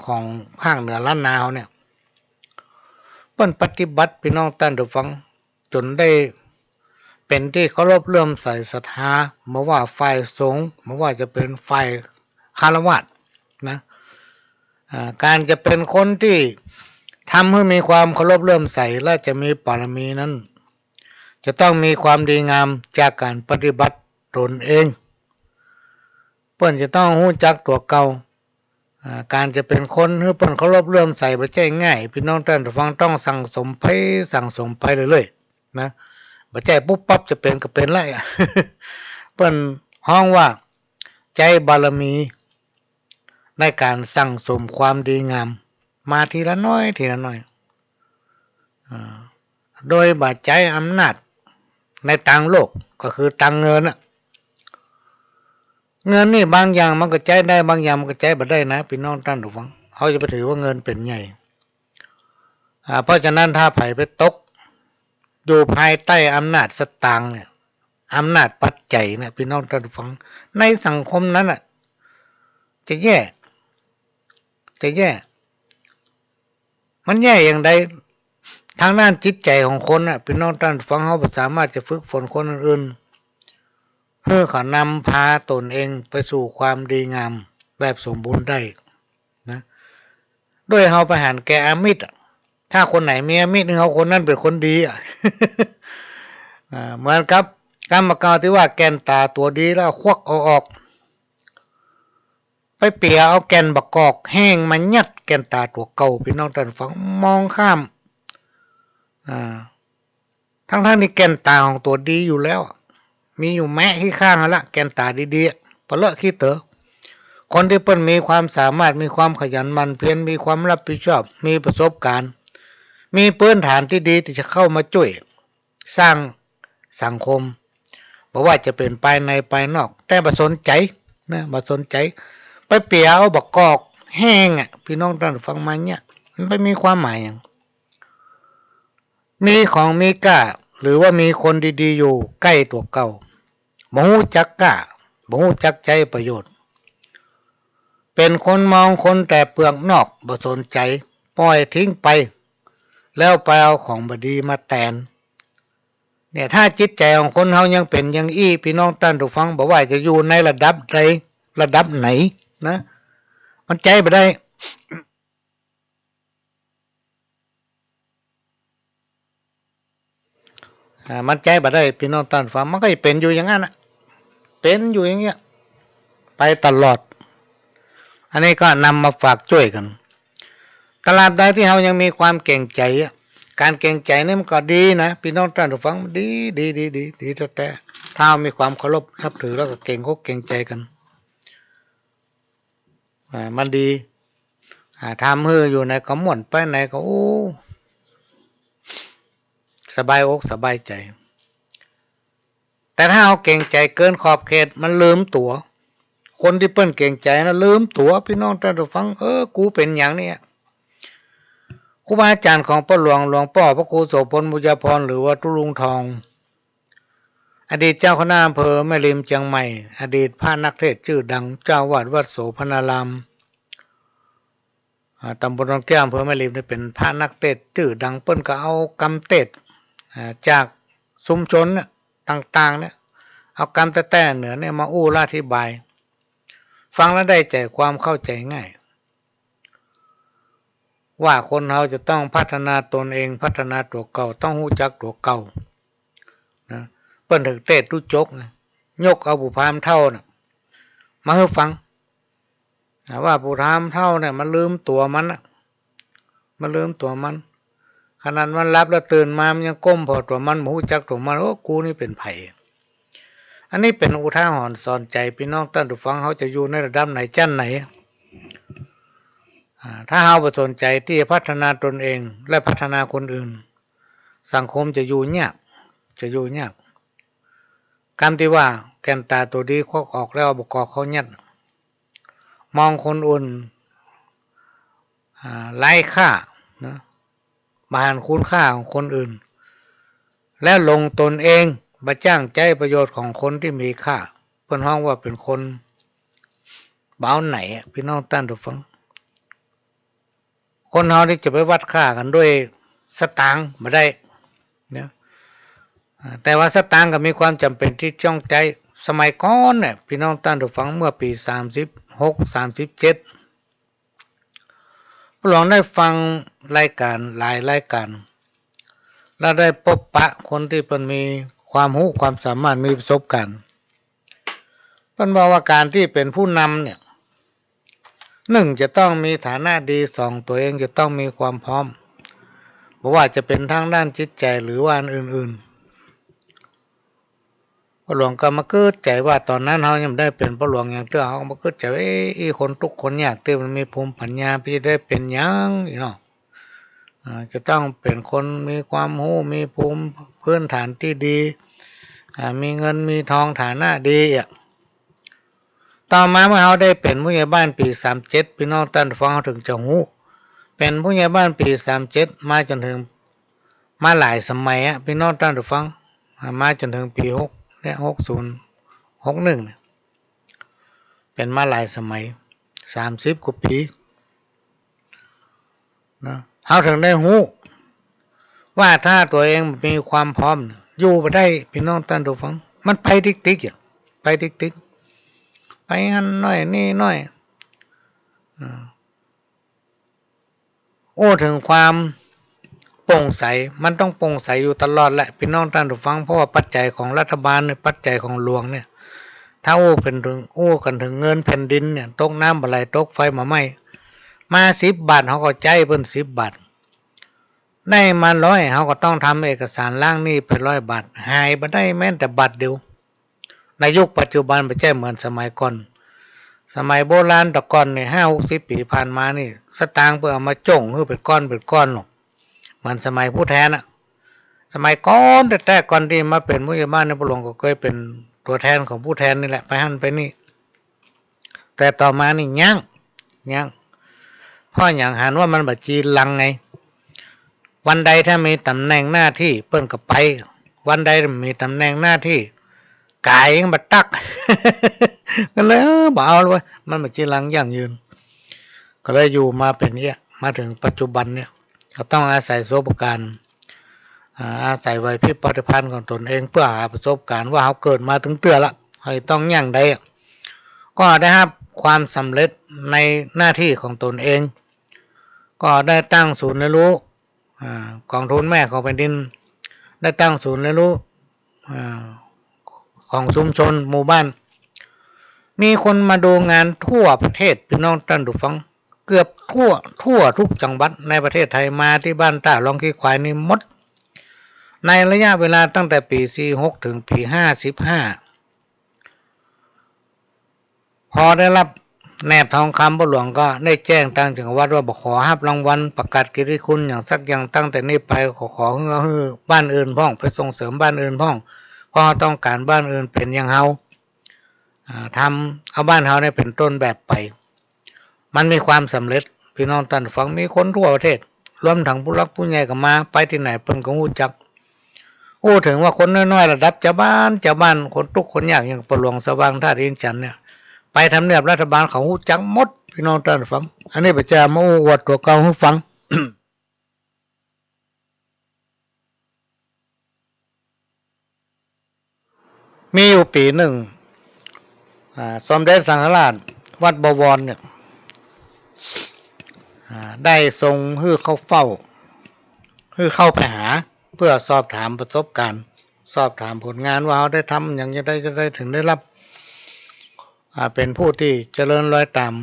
ของภาคเหนือล้านนาเฮาเนี่ย เปิ้นปฏิบัติ ปี้น้องต้านผู้ฟัง จ๋นได้เป๋นตี้เคารพเลื่อมใสศรัทธา บ่ว่าฝ่ายสงฆ์ บ่ว่าจะเป๋นฝ่ายฆราวาสนะ อ่า ก๋านจะเป๋นคนตี้ทำหื้อมีความเคารพเลื่อมใส และจะมีบารมีนั้น จะต้องมีความดีงามจากก๋านปฏิบัติตนเอง เปิ้นจะต้องฮู้จักตั๋วเก่า อ่า ก๋านจะเป๋นคนหื้อเปิ้นเคารพเลื่อมใสบ่ใจ้ง่าย ปี้น้องต้านผู้ฟัง ต้องสั่งสมไป สั่งสมไปเรื่อยๆ นะ บ่ใจ้ปุ๊บปั๊บจะเป๋นก็เป๋นละ เปิ้นฮ้องว่าใจ๊บารมีในก๋านสั่งสมความดีงามมาทีละน้อย ทีละน้อย อ่า โดยบ่ใจ๊อำนาจในตางโลก ก็คือตางเงินน่ะ เงินนี่บางอย่างมันก็ใจ๊ได้ บางอย่างมันก็ใจ๊บ่ได้นะ ปี้น้องต้านผู้ฟัง เฮาจะไปถือว่าเงินเป๋นใหญ่ อ่า เพราะฉะนั้นถ้าใผไปตกอยู่ภายใต้อำนาจสตางค์เนี่ย อำนาจปัจจัยเนี่ย ปี้น้องต้านผู้ฟัง ในสังคมนั้นน่ะ จะแย่ จะแย่ มันแย่อย่างใด ทางด้านจิตใจ๋ของคนน่ะ ปี้น้องต้านผู้ฟัง เฮาบ่สามารถจะฝึกฝนคนอื่นๆ หื้อเขานำพาตนเองไปสู่ความดีงามแบบสมบูรณ์ได้นะ ด้วยเฮาไปหันแก่อมิตรอะ ถ้าคนไหนมีอมิตร เฮาคนนั้นเป๋นคนดีอะ อ่า เหมือนกับกำบ่าเก่าตี้ว่าแก่นต๋าตั๋วดีแล้วควักเอาออก ไปเปียเอาแก่นบ่ากอกแห้งมายัดแก่นต๋าตั๋วเก่า ปี้น้องต้านผู้ฟัง มองข้าม อ่า ทั้งๆ ตี้แก่นต๋าของตั๋วดีอยู่แล้ว มีอยู่แมะขี้ข้างหั้นละ แก่นต๋าดีๆ เปลอะขี้เต๋อ คนตี้เปิ้นมีความสามารถ มีความขยันหมั่นเพียร มีความรับผิดชอบ มีประสบการณ์ มีพื้นฐานตี้ดีตี้จะเข้ามาจ้วย สร้างสังคม บ่ว่าจะเป๋นภายในภายนอก แต่บ่สนใจ๋นะ บ่สนใจ๋ ไปเปียเอาบ่ากอกแห้งอะ ปี้น้องต้านผู้ฟัง มาเนี่ย มันไปมีความหมายหยัง มีของมีก้า หรือว่ามีคนดีๆ อยู่ใก้ตั๋วเก่า บ่ฮู้จักก้า บ่ฮู้จักใจ๊ประโยชน์ เป๋นคนมองคนแต่เปลือกนอก บ่สนใจ๋ ป่อยทิ้งไป แล้วไปเอาของบ่ดีมาแตน เนี่ย ถ้าจิตใจ๋ของคนเฮายังเป๋นอย่างอี้ ปี้น้องต้านผู้ฟัง บ่ว่าจะอยู่ในระดับใด ระดับไหนนะ มันใจ๊บ่ได้ อ่า มันใจ๊บ่ได้ ปี้น้องต้านผู้ฟัง มันก็จะเป๋นอยู่อย่างนั้นน่ะ เป๋นอยู่อย่างเงี้ย ไปตลอด อันนี้ก็นำมาฝากจ้วยกั๋น ตราบใดตี้เฮายังมีความเกรงใจ๋อะ ก๋านเกรงใจ๋นี่มันก็ดีนะ ปี้น้องต้านผู้ฟัง ดี ดี ดี ดี ดีแต๊ๆ ถ้าเฮามีความเคารพนับถือ แล้วก็เกรงอกเกรงใจ๋กั๋น อ่า มันดี อ่า ทำหื้ออยู่ไหนก็ม่วน ไปไหนก็ โอ้ สบายอกสบายใจ๋ แต่ถ้าเฮาเกรงใจ๋เกินขอบเขต มันลืมตั๋ว คนตี้เปิ้นเกรงใจ๋นะ ลืมตั๋ว ปี้น้องต้านผู้ฟัง เออ กูเป๋นอย่างเนี้ย ครูบาอาจ๋ารย์ของป้อหลวง หลวงป้อพระครูโสภณ บุญญาภรณ์ หรือว่าตุ๊ลุงทอง อดีตเจ้าคณะอำเภอแม่ริมเจียงใหม่ อดีตพระนักเทศน์จื้อดัง เจ้าอาวาสวัดโสภณาราม อ่า ตำบลดอนแก้ว อำเภอแม่ริมนี่ เป๋นพระนักเทศน์จื้อดัง เปิ้นก็เอากำเทศน์ อ่า จากชุมชนเนี่ย ต่างๆ เนี่ย เอากำแต๊ๆ เหนือเนี่ยมาอู้และอธิบาย ฟังแล้วได้ใจ๋ความ เข้าใจ๋ง่าย ว่าคนเฮาจะต้องพัฒนาตนเอง พัฒนาตั๋วเก่า ต้องฮู้จักตั๋วเก่านะ เปิ้นเถิงเตสน์ตุ๊จกนะ ยกเอาปู่พราหมณ์เฒ่าน่ะ มาหื้อฟัง อ่า ว่าปู่พราหมณ์เฒ่าเนี่ยมันลืมตั๋วมันน่ะ มันลืมตั๋วมัน ขนาดมันหลับแล้วตื่นมามันยังก้มผ่อตั๋วมัน บ่ฮู้จักตั๋วมัน โอ้ กูนี่เป๋นใผ อันนี้เป๋นอุทาหรณ์สอนใจ๋ปี้น้องต้านผู้ฟัง เฮาจะอยู่ในระดับไหน จั้นไหน อ่า ถ้าเฮาบ่สนใจ๋ตี้จะพัฒนาตนเองและพัฒนาคนอื่น สังคมจะอยู่ยาก จะอยู่ยาก กำตี้ว่าแก่นต๋าตั๋วดีควักออกแล้วเอาบ่ากอเข้ายัด มองคนอื่น อ่า ไร้ค่านะ บ่หันคุณค่าของคนอื่น แล้วหลงตนเอง บ่จ้างใจ๊ประโยชน์ของคนตี้มีค่า เปิ้นฮ้องว่าเป๋นคนบ่เอาไหนอะ ปี้น้องต้านผู้ฟัง คนเฮานี่จะไปวัดค่ากั๋นด้วยสตางค์บ่ได้นะ อ่า แต่ว่าสตางค์ก็มีความจ๋ำเป๋นตี้จ้องใจ๊ สมัยก่อนเนี่ย ปี้น้องต้านผู้ฟัง เมื่อปี๋สามสิบหก สามสิบเจ็ด ป้อหลวงได้ฟังรายก๋านหลายรายก๋าน แล้วได้ปบปะคนตี้เปิ้นมีความฮู้ความสามารถ มีประสบก๋ารณ์ เปิ้นบอกว่าก๋านตี้เป๋นผู้นำเนี่ย นึ่ง จะต้องมีฐานะดี สอง ตั๋วเองจะต้องมีความพร้อม บ่ว่าจะเป๋นตางด้านจิตใจ๋หรือว่าอันอื่นๆ ป้อหลวงก็มาเกิดใจ๋ว่า ต๋อนนั้นเฮายังบ่ได้เป๋นป้อหลวงหยังเตื้อ เฮาก็มาเกิดใจ๋ว่า เอ๊ะ อี้คนตุ๊กข์คนยากตี้มันมีภูมิปัญญา ปี้ได้เป๋นหยังอี้เนาะ อ่า จะต้องเป๋นคนมีความฮู้ มีภูมิพื้นฐานตี้ดี อ่า มีเงินมีทอง ฐานะดีอะ ต่อมาเมื่อเฮาได้เป๋นผู้ใหญ่บ้านปี๋สามเจ็ด ปี้น้องต้านฟัง เฮาเถิงจะฮู้ เป๋นผู้ใหญ่บ้านปี๋สามเจ็ด มาจ๋นเถิง มาหลายสมัยอะ ปี้น้องต้านฟัง อ่า มาจ๋นเถิงปี๋หกเนี่ย หกศูนย์ หกหนึ่งเนี่ย เป๋นมาหลายสมัย สามสิบกว่าปี๋ นะ เฮาเถิงได้ฮู้ว่าถ้าตั๋วเองบ่มีความพร้อม อยู่บ่ได้ ปี้น้องต้านผู้ฟัง มันไปติ๊กๆ อะ ไปติ๊กๆ ไปหั้นหน้อยนี่หน้อย อ่า อู้เถิงความโปร่งใส มันต้องโปร่งใสอยู่ตลอดแหละ ปี้น้องต้านผู้ฟัง เพราะว่าปัจจัยของรัฐบาลเนี่ย ปัจจัยของหลวงเนี่ย ถ้าอู้เป๋นเถิง อู้กั๋นเถิงเงินแผ่นดินเนี่ย ตกน้ำบ่ไหล ตกไฟบ่ไหม้ มาสิบบาท เฮาก็ใจ๊เปิ้นสิบบาท ได้มาร้อย เฮาก็ต้องทำเอกสารล้างหนี้ไปร้อยบาท หายบ่ได้แม้แต่บาทเดียว ในยุคปัจจุบันบ่ใจ้เหมือนสมัยก่อน สมัยโบราณแต่ก่อนนี่ ห้าหกสิบปี๋ผ่านมานี่ สตางค์เปิ้นเอามาจ้งหื้อเป๋นก้อนเป๋นก้อนหรอก เหมือนสมัยผู้แทนอะ สมัยก่อนแต๊ๆ ก่อนตี้มาเป๋นผู้ใหญ่บ้านเนี่ย ป้อหลวงก็เกยเป๋นตั๋วแทนของผู้แทนนี่แหละ ไปหั้นไปนี่ แต่ต่อมานี่ยั้ง ยั้ง เพราะหยัง หันว่ามันบ่จีรังไง วันใดถ้ามีต๋ำแหน่งหน้าตี้เปิ้นก็ไป วันใดมีต๋ำแหน่งหน้าตี้ก๋ายยังบ่ตัก ก็เลย เออ บ่เอาละเว้ย มันบ่จีรังยั่งยืน ก็เลยอยู่มาเป๋นเนี่ย มาเถิงปัจจุบันเนี่ย ก็ต้องอาศัยประสบก๋ารณ์ อ่า อาศัยไหวพริบปฏิภาณของตนเอง เปื้อหาประสบก๋ารณ์ว่าเฮาเกิดมาเถิงเตื้อละ เฮาจะต้องอย่างใดอะ ก็ได้ฮับความสำเร็จในหน้าตี้ของตนเอง ก็ได้ตั้งศูนย์เรียนรู้ อ่า กองทุนแม่ของแผ่นดิน ได้ตั้งศูนย์เรียนรู้ อ่า ของชุมชนหมู่บ้าน มีคนมาดูงานทั่วประเทศ ปี้น้องต้านผู้ฟัง เกือบทั่ว ทั่วทุกจังหวัดในประเทศไทย มาตี้บ้านต้าลองขี้ควายนี่หมด ในระยะเวลาตั้งแต่ปี๋สี่หกเถิงปี๋ห้าสิบห้า พอได้ฮับแหนบทองคำ ป้อหลวงก็ได้แจ้งตางจังหวัดว่าบ่ขอฮับรางวัลประกาศเกียรติคุณหยังสักอย่าง ตั้งแต่นี้ไปขอ ขอหื้อ หื้อบ้านอื่นพ่อง ไปส่งเสริมบ้านอื่นพ่อง เพราะต้องก๋านบ้านอื่นเป๋นอย่างเฮา อ่า ทำเอาบ้านเฮาเนี่ยเป๋นต้นแบบไป มันมีความสำเร็จ ปี้น้องต้านฟัง มีคนทั่วประเทศ รวมเถิงผู้หลักผู้ใหญ่ก็มา ไปตี้ไหนเปิ้นก็ฮู้จัก อู้เถิงว่าคนน้อยๆ ระดับจาวบ้าน จาวบ้าน คนตุ๊กข์คนยาก อย่างป้อหลวงสว่างธาตุอินทร์จันทน์เนี่ย ไปทำเนียบรัฐบาลเขาฮู้จักหมด ปี้น้องต้านฟัง อันนี้ป้อจะมาอู้อวดตั๋วเก่าหื้อฟัง มีอยู่ปี๋นึ่ง อ่า สมเด็จสังฆราชวัดบวรเนี่ย อ่า ได้ทรงหื้อเข้าเฝ้า หื้อเข้าไปหา เปื้อสอบถามประสบก๋ารณ์ สอบถามผลงานว่าเฮาได้ทำหยังจะได้ จะได้เถิงได้ฮับ อ่า เป๋นผู้ตี้เจริญรอยต๋าม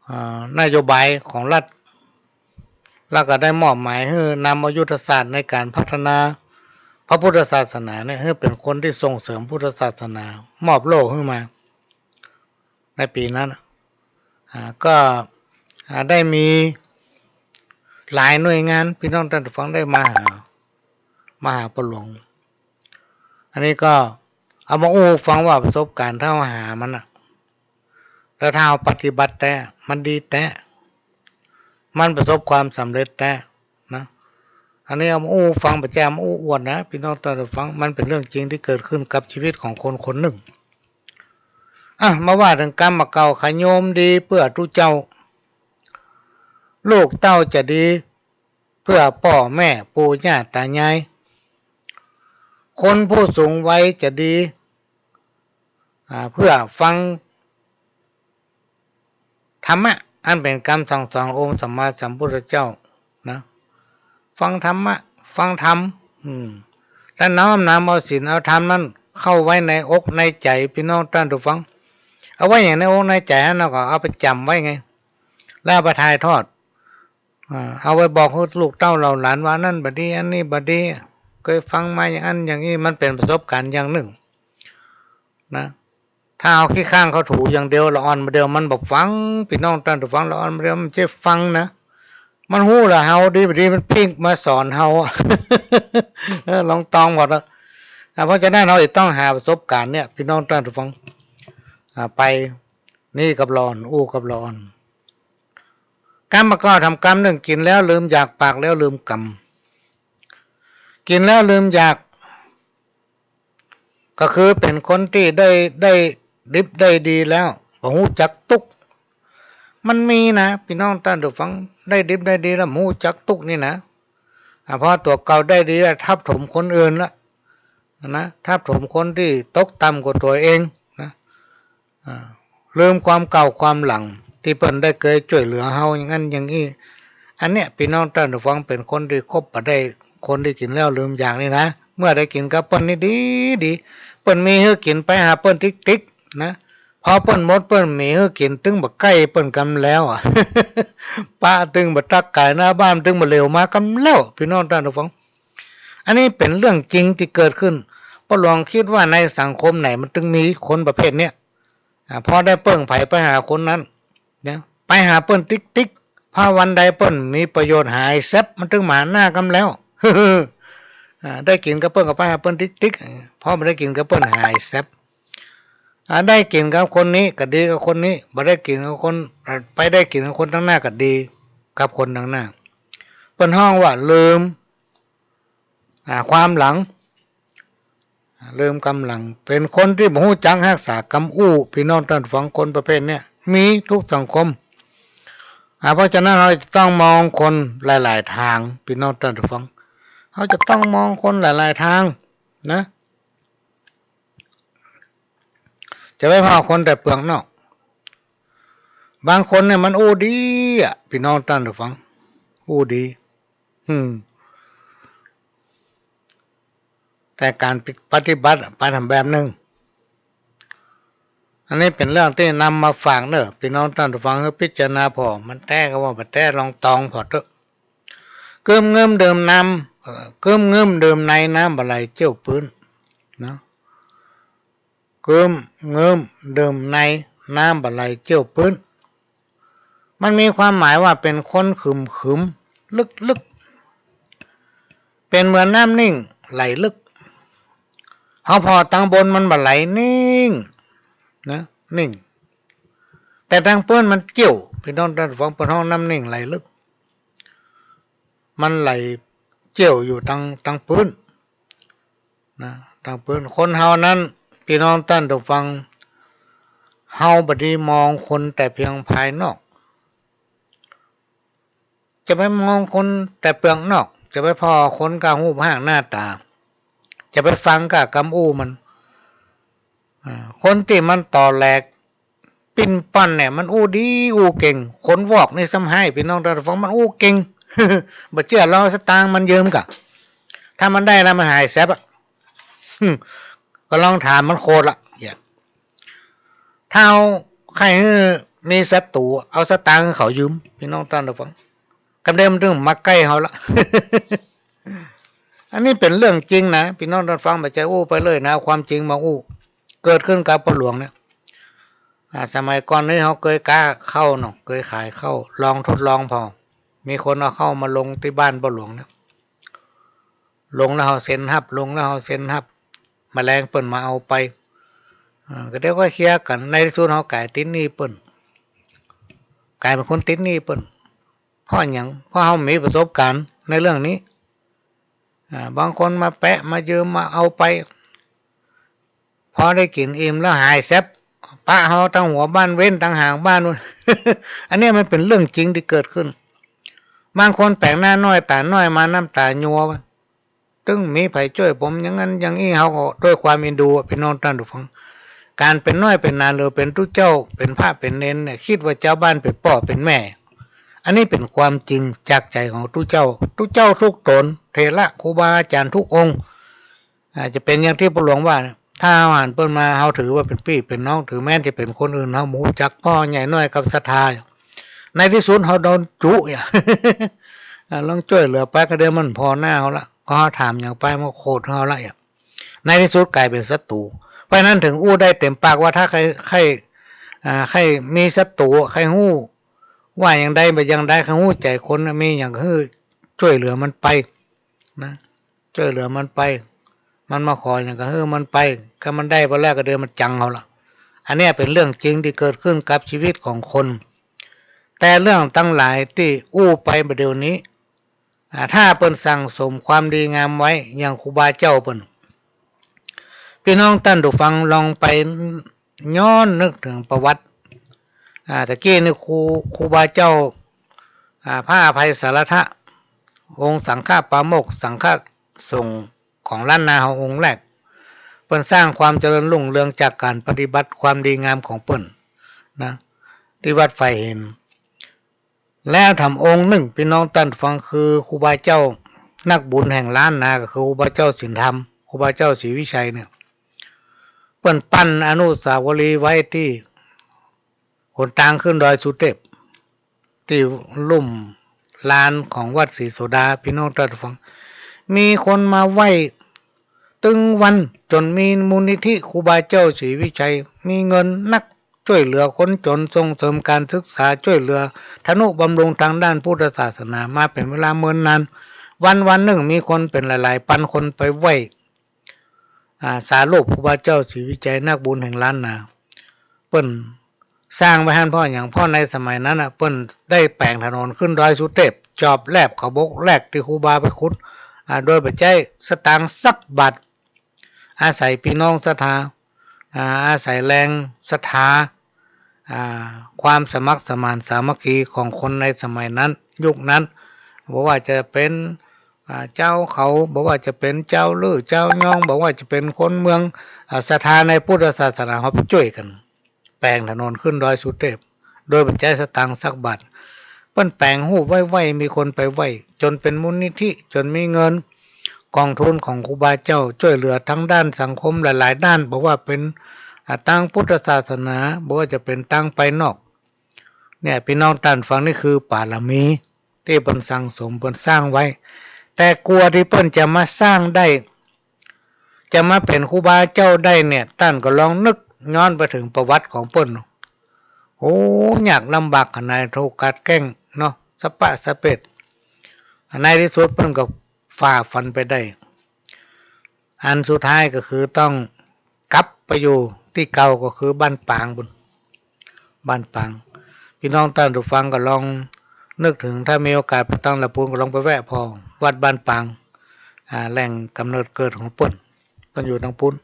อ่า นโยบายของรัฐ แล้วก็ได้มอบหมายหื้อนำเอายุทธศาสตร์ในก๋านพัฒนาพระพุทธศาสนาเนี่ย หื้อเป๋นคนตี้ส่งเสริมพุทธศาสนา มอบโล่หื้อมา ในปี๋นั้นน่ะ อ่า ก็ อ่า ได้มี หลายหน่วยงาน ปี้น้องต้านผู้ฟังได้มาหา มาหาป้อหลวง อันนี้ก็เอามาอู้ฟังว่าประสบก๋ารณ์เฮาหามันน่ะ แล้วถ้าเฮาปฏิบัติแต๊ มันดีแต๊ มันประสบความสำเร็จแต๊นะ อันนี้เอามาอู้ฟัง บ่ใจ้เอามาอู้อวดนะ ปี้น้องต้านผู้ฟัง มันเป๋นเรื่องจริงตี้เกิดขึ้นกับจีวิตของคนคนนึ่ง อ่ะ มาว่าเถิงกำบ่าเก่า ขะโยมดีเปื้อตุ๊เจ้า ลูกเต้าจะดีเปื้อป้อแม่ปู่ย่าต๋ายาย คนผู้สูงวัยจะดี อ่า เปื้อฟัง ธรรมะ อันเป๋นกำสั่งสอนองค์สัมมาสัมพุทธเจ้านะ ฟังธรรมะ ฟังธรรม อืม แล้วน้อมนำเอาศีลเอาธรรมนั้นเข้าไว้ในอกในใจ๋ ปี้น้องต้านผู้ฟัง เอาไว้อย่างในอกในใจ๋ แล้วก็เอาไปจ๋ำไว้ไง แล้วเอาไปถ่ายทอด อ่า เอาไว้บอกหื้อลูกเต้าเหล่าหลานว่า อันนั้นบ่ดี อันนี้บ่ดี เกยฟังมาอย่างอั้นอย่างอี้ มันเป๋นประสบก๋ารณ์อย่างนึ่งนะ ถ้าเฮาขี้ข้านเข้าถูอย่างเดียว ละอ่อนบ่าเดียว มันบ่ฟัง ปี้น้องต้านผู้ฟัง ละอ่อนบ่าเดียว มันจะฟังนะ มันฮู้ละเฮาดีบ่ดี มันปิ๊กมาสอนเฮา เออ ลองตองหมดละ อ่า เพราะฉะนั้นเฮาจะต้องหาประสบก๋ารณ์เนี่ย ปี้น้องต้านผู้ฟัง อ่า ไป นี่กับละอ่อน อู้กับละอ่อน กำบ่าเก่า ทำกำนึ่ง กิ๋นแล้วลืมอยาก ปากแล้วลืมกำ กิ๋นแล้วลืมอยาก ก็คือเป๋นคนตี้ได้ ได้ดิบได้ดีแล้ว บ่ฮู้จักตุ๊กข์ มันมีนะ ปี้น้องต้านผู้ฟัง ได้ดิบได้ดีแล้วบ่ฮู้จักตุ๊กข์นี่นะ อ่า เพราะตั๋วเก่าได้ดีแล้ว ทับถมคนอื่นละนะ ทับถมคนตี้ตกต่ำกว่าตั๋วเองนะ อ่า ลืมความเก่าความหลัง ตี้เปิ้นได้เกยจ้วยเหลือเฮาอย่างอั้นอย่างอี้ อันเนี้ย ปี้น้องต้านผู้ฟัง เป๋นคนตี้คบบ่ได้ คนตี้กิ๋นแล้วลืมอยากนี่นะ เมื่อได้กิ๋นกับเปิ้นนี่ดีดี เปิ้นมีหื้อกิ๋น ไปหาเปิ้นติ๊กๆ นะ พอเปิ้นหมด เปิ้นมีหื้อกิ๋น ตึงบ่ใก้เปิ้นกำแล้วอะ ปะตึงบ่ตั๊กก๋ายหน้าบ้าน ตึงบ่เหลียวมากำแล้ว ปี้น้องต้านผู้ฟัง อันนี้เป๋นเรื่องจริงตี้เกิดขึ้น ป้อหลวงกึ๊ดว่าในสังคมไหนมันตึงมีคนประเภทเนี้ย อ่า พอได้เปิ้งใผไปหาคนนั้นนะ ไปหาเปิ้นติ๊กๆ พอวันใดเปิ้นมีประโยชน์หายแซ็บ มันตึงมาหน้ากำแล้ว อ่า ได้กิ๋นกับเปิ้นก็ไปหาเปิ้นติ๊กๆ พอบ่ได้กิ๋นกับเปิ้นหายแซ็บ อ่า ได้กิ๋นกับคนนี้ก็ดีกับคนนี้ บ่ได้กิ๋นกับคน อ่า ไปได้กิ๋นกับคนตังหน้าก็ดีกับคนตังหน้า เปิ้นฮ้องว่าลืม อ่า ความหลัง อ่า ลืมกำหลัง เป๋นคนตี้บ่ฮู้จักฮักษากำอู้ ปี้น้องต้านผู้ฟัง คนประเภทเนี้ยมีทุกสังคม อ่า เพราะฉะนั้นเฮาจะต้องมองคนหลายๆ ตาง ปี้น้องต้านผู้ฟัง เฮาจะต้องมองคนหลายๆ ตางนะ จะไปผ่อคนแต่เปลือกนอก บางคนเนี่ยมันอู้ดีอะ ปี้น้องต้านผู้ฟัง อู้ดี อืม แต่ก๋านปฏิบัติอะ ไปทำแบบนึ่ง อันนี้เป๋นเรื่องตี้นำมาฝากเน่อ ปี้น้องต้านผู้ฟัง หื้อพิจารณาผ่อ มันแต๊ก็ว่าบ่แต๊ ลองตองผ่อเต๊อะ กึ้มงึ้มดื่มน้ำ เอ่อ กึ้มงึ้มดื่มใน น้ำบ่ไหลเจิ่วปื๊น นะ กึ้มงึ้มดื่มใน น้ำบ่ไหลเจิ่วปื๊น มันมีความหมายว่าเป๋นคนขึมๆ ลึกๆ เป๋นเหมือนน้ำนิ่งไหลลึก เฮาผ่อตังบนมันบ่ไหลนิ่งนะ นิ่ง แต่ตังปื๊นมันเจิ่ว ปี้น้องต้านผู้ฟัง เปิ้นฮ้องน้ำนิ่งไหลลึก มันไหลเจิ่วอยู่ตัง ตังปื๊นนะ ตังปื๊น คนเฮานั้น ปี้น้องต้านผู้ฟัง เฮาบ่ดีมองคนแต่เพียงภายนอก จะไปมองคนแต่เปลือกนอก จะไปผ่อคนก้าฮูปฮ่างหน้าต๋า จะไปฟังก้ากำอู้มัน อ่า คนตี้มันต่อแหลกปิ้นปั้นเนี่ย มันอู้ดีอู้เก่ง คนวอกนี่ซ้ำฮ้าย ปี้น้องต้านผู้ฟัง มันอู้เก่ง บ่เจื้อลองเอาสตางค์มันยืมก่ะ ถ้ามันได้แล้วมันหายแซ็บอะ หึ่ม ก็ลองถามมันโคตรละ เหีย ถ้าเฮาใค่หื้อมีศัตรู๋ เอาสตางค์หื้อเขายืม ปี้น้องต้านผู้ฟัง กำเดิมมันตึงมาใก้เฮาละ อันนี้เป๋นเรื่องจริงนะ ปี้น้องต้านฟัง บ่ใจ้อู้ไปเรื่อยนะ เอาความจริงมาอู้ เกิดขึ้นกับป้อหลวงเนี่ย อ่า สมัยก่อนนี้เฮาเกยก๊าข้าวเนาะ เกยขายข้าว ลองทดลองผ่อ มีคนเอาเข้ามาลงตี้บ้านป้อหลวงเนี่ย ลงแล้วเฮาเซ็นฮับ ลงแล้วเฮาเซ็นฮับ แมลงเปิ้นมาเอาไป เออ ก็เดี๋ยวก็เคลียร์กั๋น ในตี้สุดเฮากลายติดหนี้เปิ้น กลายเป๋นคนติดหนี้เปิ้น เพราะหยัง เพราะเฮามีประสบการณ์ในเรื่องนี้ อ่า บางคนมาแปะ มายืม มาเอาไป พอได้กิ๋นอิ่มแล้วหายแซ็บ ปะเฮาตังหัวบ้านเว้นตังหางบ้าน อันเนี้ยมันเป๋นเรื่องจริงตี้เกิดขึ้น บางคนแป๋งหน้าน้อยต๋าน้อยมาน้ำต๋ายัว ตึงมีใผจ้วยผมอย่างนั้นอย่างอี้ เฮาก็ด้วยความเอ็นดูอะ ปี้น้องต้านผู้ฟัง ก๋านเป๋นน้อยเป๋นหนาหรือเป๋นตุ๊เจ้า เป๋นพระเป๋นเณรเนี่ย กึ๊ดว่าจาวบ้านเป๋นป้อเป๋นแม่ อันนี้เป๋นความจริงจากใจ๋ของตุ๊เจ้า ตุ๊เจ้าทุกต๋น เถระครูบาอาจ๋ารย์ทุกองค์ อ่า จะเป๋นอย่างตี้ป้อหลวงว่า ถ้าเฮาหันเปิ้นมา เฮาถือว่าเป๋นปี้เป๋นน้อง ถึงแม้จะเป๋นคนอื่น เฮาบ่ฮู้จัก ป้อใหญ่น้อยกับศรัทธา ในตี้สุดเฮาโดนจุเนี่ย อ่า ลองจ้วยเหลือไปก็เดี๋ยวมันผ่อหน้าเฮาละ ก็เฮาถามหยังไปมันโขดเฮาละเนี่ย ในตี้สุดกลายเป๋นศัตรู๋ เพราะฉะนั้นถึงอู้ได้เต๋มปากว่าถ้าใค่ ใค่ อ่า ใค่มีศัตรู๋ ใค่ฮู้ว่าอย่างใดบ่อย่างใด ใค่ฮู้ใจ๋คนน่ะ มีหยังหื้อจ้วยเหลือมันไปนะ จ้วยเหลือมันไป มันมาขอหยังก็หื้อมันไป ถ้ามันได้ไปแล้วก็เดี๋ยวมันจังเฮาละ อันเนี้ยเป๋นเรื่องจริงตี้เกิดขึ้นกับชีวิตของคน แต่เรื่องตังหลายตี้อู้ไปบ่าเดี่ยวนี้ อ่า ถ้าเปิ้นสั่งสมความดีงามไว้อย่างครูบาเจ้าเปิ้น ปี้น้องต้านผู้ฟังลองไปย้อนนึกเถิงประวัติ อ่า ตะกี้นี่ครู ครูบาเจ้า อ่า พระอภัยสารถะ องค์สังฆปาโมกข์ สังฆสงฆ์ของล้านนาเฮาองค์แรก เปิ้นสร้างความเจริญรุ่งเรืองจากก๋านปฏิบัติความดีงามของเปิ้นนะ ตี้วัดไฟเห็น แล้วแถมองค์นึ่ง ปี้น้องต้านฟัง คือครูบาเจ้านักบุญแห่งล้านนา ก็คือครูบาเจ้าศีลธรรม ครูบาเจ้าศรีวิชัยเนี่ย เปิ้นปั้นอนุสาวรีย์ไว้ตี้หนตางขึ้นดอยสุเทพ ตี้ลุ่มลานของวัดศรีโสดา ปี้น้องต้านฟัง มีคนมาไหว้ ตึงวันจ๋นมีมูลนิธิครูบาเจ้าศรีวิชัย มีเงินนัก จ้วยเหลือคนจ๋น ส่งเสริมก๋านศึกษา จ้วยเหลือทะนุบำรุงตางด้านพุทธศาสนามาเป๋นเวลาเมินนาน วันๆนึ่งมีคนเป๋นหลายๆปันคนไปไหว้ อ่า สารูปครูบาเจ้าศรีวิชัยนักบุญแห่งล้านนา เปิ้นสร้างไว้หั้นเพราะหยัง เพราะในสมัยนั้นน่ะ เปิ้นได้แป๋งถนนขึ้นดอยสุเทพ จอบแลบเขาบกแรกตี้ครูบาไปขุด อ่า โดยบ่ใจ๊สตางค์สักบาท อาศัยปี้น้องศรัทธา อ่า อาศัยแรงศรัทธา อ่า ความสมัครสมานสามัคคีของคนในสมัยนั้น ยุคนั้น บ่ว่าจะเป๋น อ่า จาวเขา บ่ว่าจะเป๋นจาวลื้อ จาวยอง บ่ว่าจะเป๋นคนเมือง อ่า ศรัทธาในพุทธศาสนา เฮาไปจ้วยกั๋น แป๋งถนนขึ้นดอยสุเทพ โดยบ่ใจ๊สตางค์สักบาท เปิ้นแป๋งฮูปไว้ๆ มีคนไปไหว้ จ๋นเป๋นมูลนิธิ จ๋นมีเงินกองทุนของครูบาเจ้า จ้วยเหลือตางด้านสังคมหลายๆด้าน บ่ว่าเป๋น อ่า ตางพุทธศาสนา บ่ว่าจะเป๋นตางภายนอก เนี่ย ปี้น้องต้านฟัง นี่คือบารมีตี้เปิ้นสั่งสม เปิ้นสร้างไว้ แต่กว่าตี้เปิ้นจะมาสร้างได้ จะมาเป๋นครูบาเจ้าได้เนี่ย ต้านก็ลองนึกย้อนไปเถิงประวัติของเปิ้นเนาะ โอ้ ยากลำบากขนาด ถูกขัดแข้งเนาะ สะปะสะเปด ในตี้สุดเปิ้นก็ฝ่าฟันไปได้ อันสุดท้ายก็คือต้องกลับไปอยู่ตี้เก่า ก็คือบ้านปางปู้น บ้านปาง ปี้น้องต้านผู้ฟังก็ลองนึกเถิง ถ้ามีโอกาสไปตางละปูนก็ลองไปแวะผ่อวัดบ้านปาง อ่า แหล่งก๋ำเนิดเกิดของเปิ้น เปิ้นอยู่ตางปูน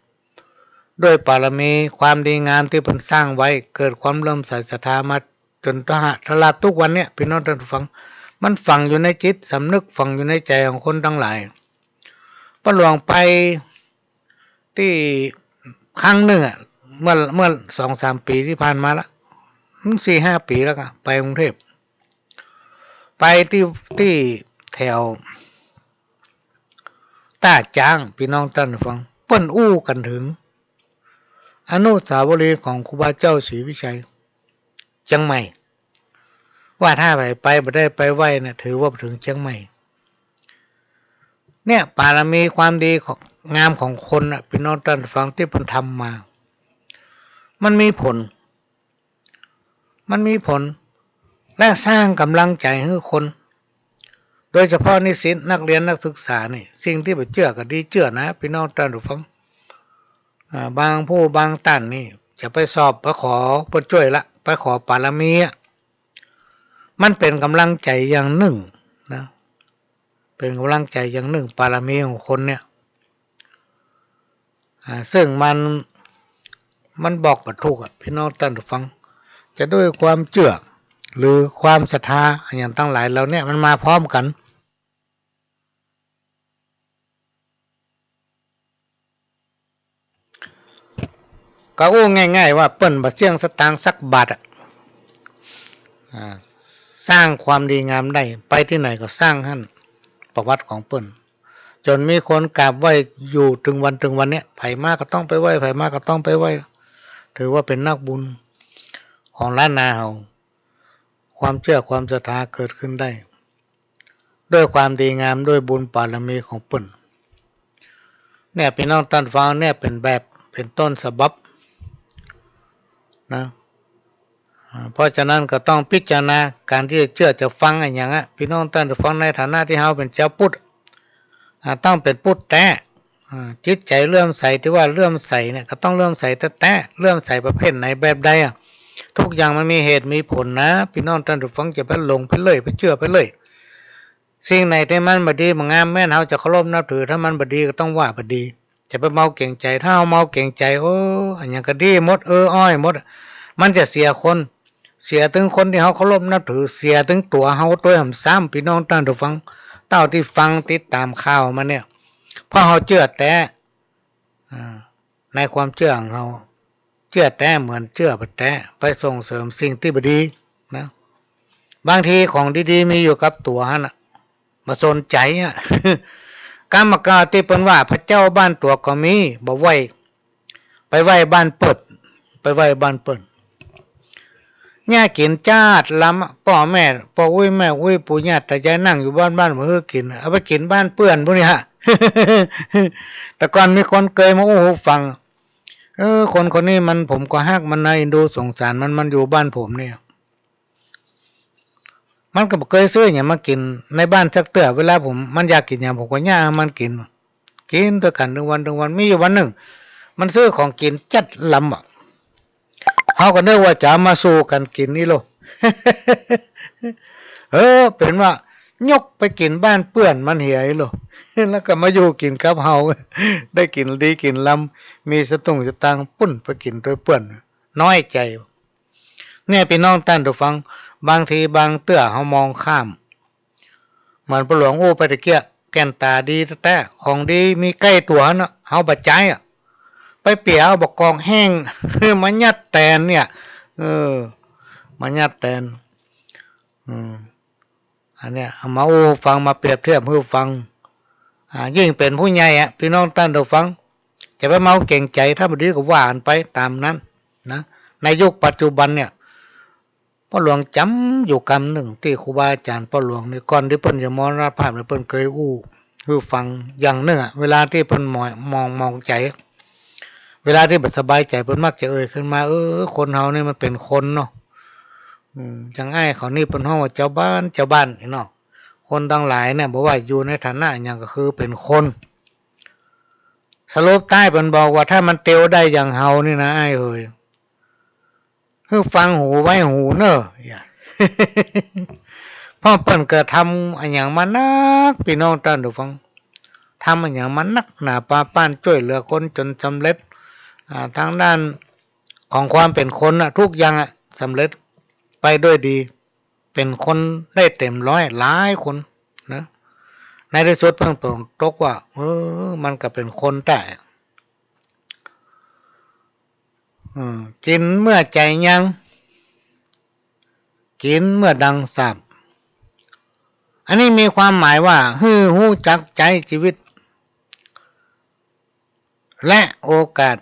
ด้วยบารมีความดีงามตี้เปิ้นสร้างไว้ เกิดความเลื่อมใสศรัทธามาจ๋นตะหะตะหลาดตุ๊กวันเนี่ย ปี้น้องต้านผู้ฟัง มันฝังอยู่ในจิตสำนึก ฝังอยู่ในใจ๋ของคนตังหลาย ป้อหลวงไปตี้ครั้งนึ่งอะ เมื่อ เมื่อสองสามปี๋ตี้ผ่านมาละ สี่ห้าปี๋แล้วก็ไปกรุงเทพฯ ไปตี้ ตี้แถวต้าจ๊าง ปี้น้องต้านฟัง เปิ้นอู้กั๋นเถิงอนุสาวรีย์ของครูบาเจ้าศรีวิชัย เจียงใหม่ ว่าถ้าใผไปบ่ได้ไปไหว้เนี่ย ถือว่าบ่เถิงเจียงใหม่ เนี่ย บารมีความดีของ งามของคนน่ะ ปี้น้องต้านฟัง ตี้เปิ้นทำมา มันมีผล มันมีผล และสร้างก๋ำลังใจ๋หื้อคน ดยเฉพาะนิสิตนักเรียนนักศึกษานี่ สิ่งตี้บ่าเจื้อก็ดีเจื้อนะ ปี้น้องต้านผู้ฟัง อ่า บางผู้บางต้านนี่ จะไปสอบไปขอเปิ้นจ้วยละ ไปขอบารมีอะ มันเป๋นก๋ำลังใจ๋อย่างนึ่งนะ เป๋นก๋ำลังใจ๋อย่างนึ่ง บารมีของคนเนี่ย อ่า ซึ่งมัน มันบอกบ่ถูกอะ ปี้น้องต้านผู้ฟัง จะด้วยความเจื้อ หรือความศรัทธา อะหยังตังหลายเหล่าเนี้ย มันมาพร้อมกั๋น ก็อู้ง่ายๆ ว่าเปิ้นบ่าเสี้ยงสตางค์สักบาทอะ อ่า สร้างความดีงามได้ ไปตี้ไหนก็สร้างหั้น ประวัติของเปิ้น จ๋นมีคนกราบไหว้อยู่เถิงวันเถิงวันเนี้ย ใผมาก็ต้องไปไหว้ ใผมาก็ต้องไปไหว้ ถือว่าเป๋นนักบุญของล้านนาเฮา ความเจื้อความศรัทธาเกิดขึ้นได้ ด้วยความดีงาม ด้วยบุญบารมีของเปิ้น เนี่ย ปี้น้องต้านผู้ฟัง เนี่ยเป๋นแบบ เป๋นต้นฉบับนะ อ่า เพราะฉะนั้นก็ต้องพิจารณาก๋านตี้จะเจื้อจะฟังอะหยังอะ ปี้น้องต้านผู้ฟัง ในฐานะตี้เฮาเป๋นจาวพุทธ อ่า ต้องเป๋นพุทธแต๊ อ่า จิตใจ๋เลื่อมใส ตี้ว่าเลื่อมใสเนี่ย ก็ต้องเลื่อมใสแต๊ๆ เลื่อมใสประเภทไหนแบบใดอะ ทุกอย่างมันมีเหตุมีผลนะ ปี้น้องต้านผู้ฟัง จะไปหลงไปเรื่อย ไปเจื้อไปเรื่อย สิ่งไหนตี้มันบ่ดีบ่งาม แม้นเฮาจะเคารพนับถือ ถ้ามันบ่ดีก็ต้องว่าบ่ดี จะไปเมาเก๋งใจ๋ ถ้าเฮาเมาเก๋งใจ๋ โอ้ อะหยังก็ดีหมด เอออ้อยหมด มันจะเสียคน เสียเถิงคนตี้เฮาเคารพนับถือ เสียเถิงตั๋วเฮาตวยหนำซ้ำ ปี้น้องต้านผู้ฟัง เต้าตี้ฟังติดต๋ามข่าวมาเนี่ย เพราะเฮาเจื้อแต๊ อ่า ในความเจื้อของเฮา เจื้อแต๊เหมือนเจื้อบ่าแต๊ ไปส่งเสริมสิ่งตี้บ่ดีนะ บางทีของดีๆ มีอยู่กับตั๋วหั้นน่ะ บ่สนใจ๋อะ กำเก่าตี้เปิ้นว่าพระเจ้าบ้านตั๋วก็มี บ่ไหว้ ไปไหว้บ้านเปิ้น ไปไหว้บ้านเปิ้น เนี่ยกิ๋นจ๊าดลำอะ ป้อแม่ ป้ออุ๊ยแม่อุ๊ย ปู่ย่าต๋ายายนั่งอยู่บ้านๆ บ่หื้อกิ๋น เอาไปกิ๋นบ้านเปื้อนปู้นนี่ฮะ แต่ก่อนมีคนเกยมาอู้หื้อฟัง เออ คนคนนี้มัน ผมก็ฮักมันนะ เอ็นดูสงสารมัน มันอยู่บ้านผมเนี่ย มันก็บ่เกยซื้ออะหยังมากิ๋นในบ้านสักเตื้อ เวลาผม มันอยากกิ๋นหยัง ผมก็ย่างหื้อมันกิ๋น กิ๋นตวยกั๋นเถิงวันเถิงวัน มีอยู่วันนึ่ง มันซื้อของกิ๋นจ๊าดลำอะ เฮาก็นึกว่าจะเอามาสู่กั๋นกิ๋นอี้โล เออ เป๋นว่ายกไปกิ๋นบ้านเปื้อนมันเหียอี้โล แล้วก็มาอยู่กิ๋นกับเฮา ได้กิ๋นดีกิ๋นลำ มีสตุ้งสตางค์ ปุ้นไปกิ๋นตวยเปื้อน น้อยใจ๋ เนี่ย ปี้น้องต้านผู้ฟัง บางทีบางเตื้อเฮามองข้าม เหมือนป้อหลวงอู้ไปตะเกียะ แก่นต๋าดีแต๊ๆ ของดีมีใก้ตั๋วเนาะ เฮาบ่ใจ๊อะ ไปเปียเอาบักกอกแห้ง มายัดแตนเนี่ย เออ มายัดแตน อืม อันเนี้ยเอามาอู้ฟัง มาเปรียบเทียบหื้อฟัง อ่า ยิ่งเป๋นผู้ใหญ่อะ ปี้น้องต้านผู้ฟัง จะไปเมาเก๋งใจ๋ ถ้าบ่ดีก็ว่ากั๋นไปต๋ามนั้นนะ ในยุคปัจจุบันเนี่ย ป้อหลวงจ๋ำอยู่กำนึ่งตี้ครูบาอาจ๋ารย์ป้อหลวงนี่ ก่อนตี้เปิ้นจะมรณภาพเนี่ย เปิ้นเกยอู้หื้อฟังอย่างนึ่งอะ เวลาตี้เปิ้นหมอง หมอง หมองใจ๋ เวลาตี้บ่สบายใจ๋ เปิ้นมักจะเอ่ยขึ้นมา เออ คนเฮานี่มันเป๋นคนเนาะ อืม อย่างอ้ายเขานี่เปิ้นฮ้องว่าจาวบ้าน จาวบ้านนี่เนาะ คนตังหลายเนี่ย บ่ว่าอยู่ในฐานะหยังก็คือเป๋นคน สรุปต้ายเปิ้นบอกว่า ถ้ามันเตียวได้อย่างเฮานี่นะ อ้ายเอ๋ย หื้อฟังหูไว้หูเน่อ อย่า เพราะเปิ้นก็ทำอะหยังมานัก ปี้น้องต้านผู้ฟัง ทำอะหยังมานักหนาปาป๊าน จ้วยเหลือคนจ๋นสำเร็จ อ่า ตางด้านของความเป๋นคนน่ะ ทุกอย่างอะ สำเร็จไปด้วยดี เป๋นคนได้เต๋มร้อยหลายคนนะ ในตี้สุดเปิ้นก็ตกว่า เออ มันก็เป๋นคนแต๊ อืม กิ๋นเมื่อใจ๋ยัง กิ๋นเมื่อดังสาบ อันนี้มีความหมายว่า หื้อฮู้จักใจ๊จีวิต และโอกาส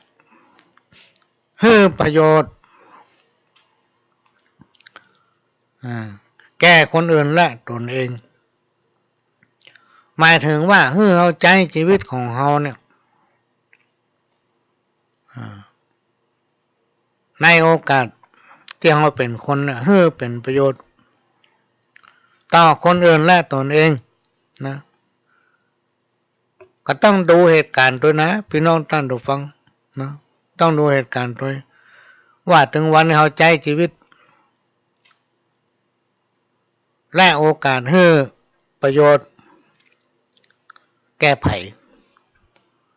หื้อประโยชน์ อ่า แก่คนอื่นและตนเอง หมายเถิงว่า หื้อเฮาใจ๊จีวิตของเฮาเนี่ย อ่า ในโอกาสตี้เฮาเป๋นคนเนี่ย หื้อเป๋นประโยชน์ ต่อคนอื่นและตนเอง นะ ก็ต้องดูเหตุก๋ารณ์ตวยนะ ปี้น้องต้านผู้ฟังนะ ต้องดูเหตุก๋ารณ์ตวย ว่าเถิงวันที่เฮาใจ๊จีวิต และโอกาสหื้อประโยชน์แก่ใผ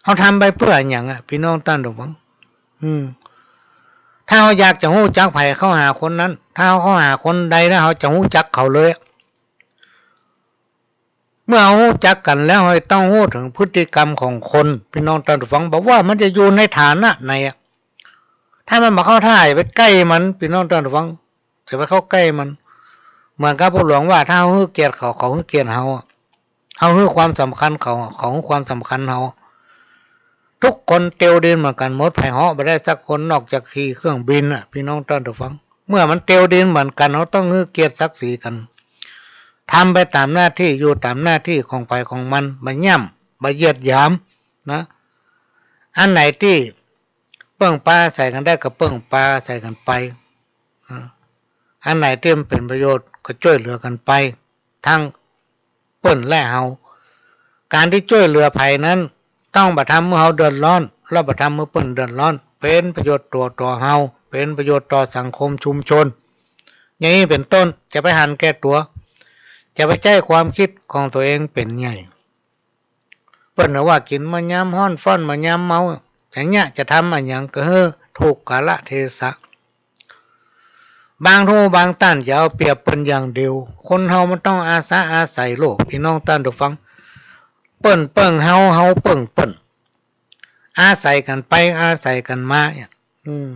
เฮาทำไปเปื้ออะหยังอะ ปี้น้องต้านผู้ฟัง อืม ถ้าเฮาอยากจะฮู้จักใผ เข้าหาคนนั้น ถ้าเฮาเข้าหาคนใดแล้ว เฮาจะฮู้จักเขาเลย เมื่อเฮาฮู้จักกั๋นแล้ว เฮาต้องฮู้เถิงพฤติกรรมของคน ปี้น้องต้านผู้ฟัง บ่ว่ามันจะอยู่ในฐานะไหนอะ ถ้ามันบ่เข้าท่า อย่าไปใก้มัน ปี้น้องต้านผู้ฟัง อย่าไปเข้าใก้มัน เหมือนกับพ่อหลวงว่า ถ้าเฮาหื้อเกียรติเขา เขาหื้อเกียรติเฮาอะ เฮาหื้อความสำคัญเขา เขาหื้อความสำคัญเฮา ทุกคนเตียวดินเหมือนกั๋นหมด ใผเหาะบ่ได้สักคน นอกจากขี่เครื่องบินน่ะ ปี้น้องต้านผู้ฟัง เมื่อมันเตียวดินเหมือนกั๋น เฮาต้องหื้อเกียรติศักดิ์ศรีกั๋น ทำไปต๋ามหน้าตี้ อยู่ต๋ามหน้าตี้ของใผของมัน บ่ย่ำ บ่เหยียดหยามนะ อันไหนตี้เปิ้งปาอาศัยกั๋นได้ ก็เปิ้งปาอาศัยกั๋นไป อ่า อันไหนตี้มันเป๋นประโยชน์ ก็จ้วยเหลือกั๋นไป ทั้งเปิ้นและเฮา ก๋านตี้จ้วยเหลือใผนั้น ต้องบ่ทำหื้อเฮาเดือดร้อน และบ่ทำหื้อเปิ้นเดือดร้อน เป๋นประโยชน์ต่อตั๋วเฮา เป๋นประโยชน์ต่อสังคมชุมชน อย่างนี้เป๋นต้น จะไปหันแก่ตั๋ว จะไปใจ๊ความกึ๊ดของตั๋วเองเป๋นใหญ่ เปิ้นว่า กิ๋นมายามฮ้อน ฟ้อนมายามเมา อย่างเนี้ย จะทำอะหยังก็หื้อถูกกาลเทศะ บางฮู้บางต้านจะเอาเปรียบเปิ้นอย่างเดียว คนเฮามันต้องอาสาอาศัยโลก ปี้น้องต้านผู้ฟัง เปิ้นเปิ้งเฮา เฮาเปิ้งเปิ้น อาศัยกั๋นไป อาศัยกั๋นมาเนี่ย อืม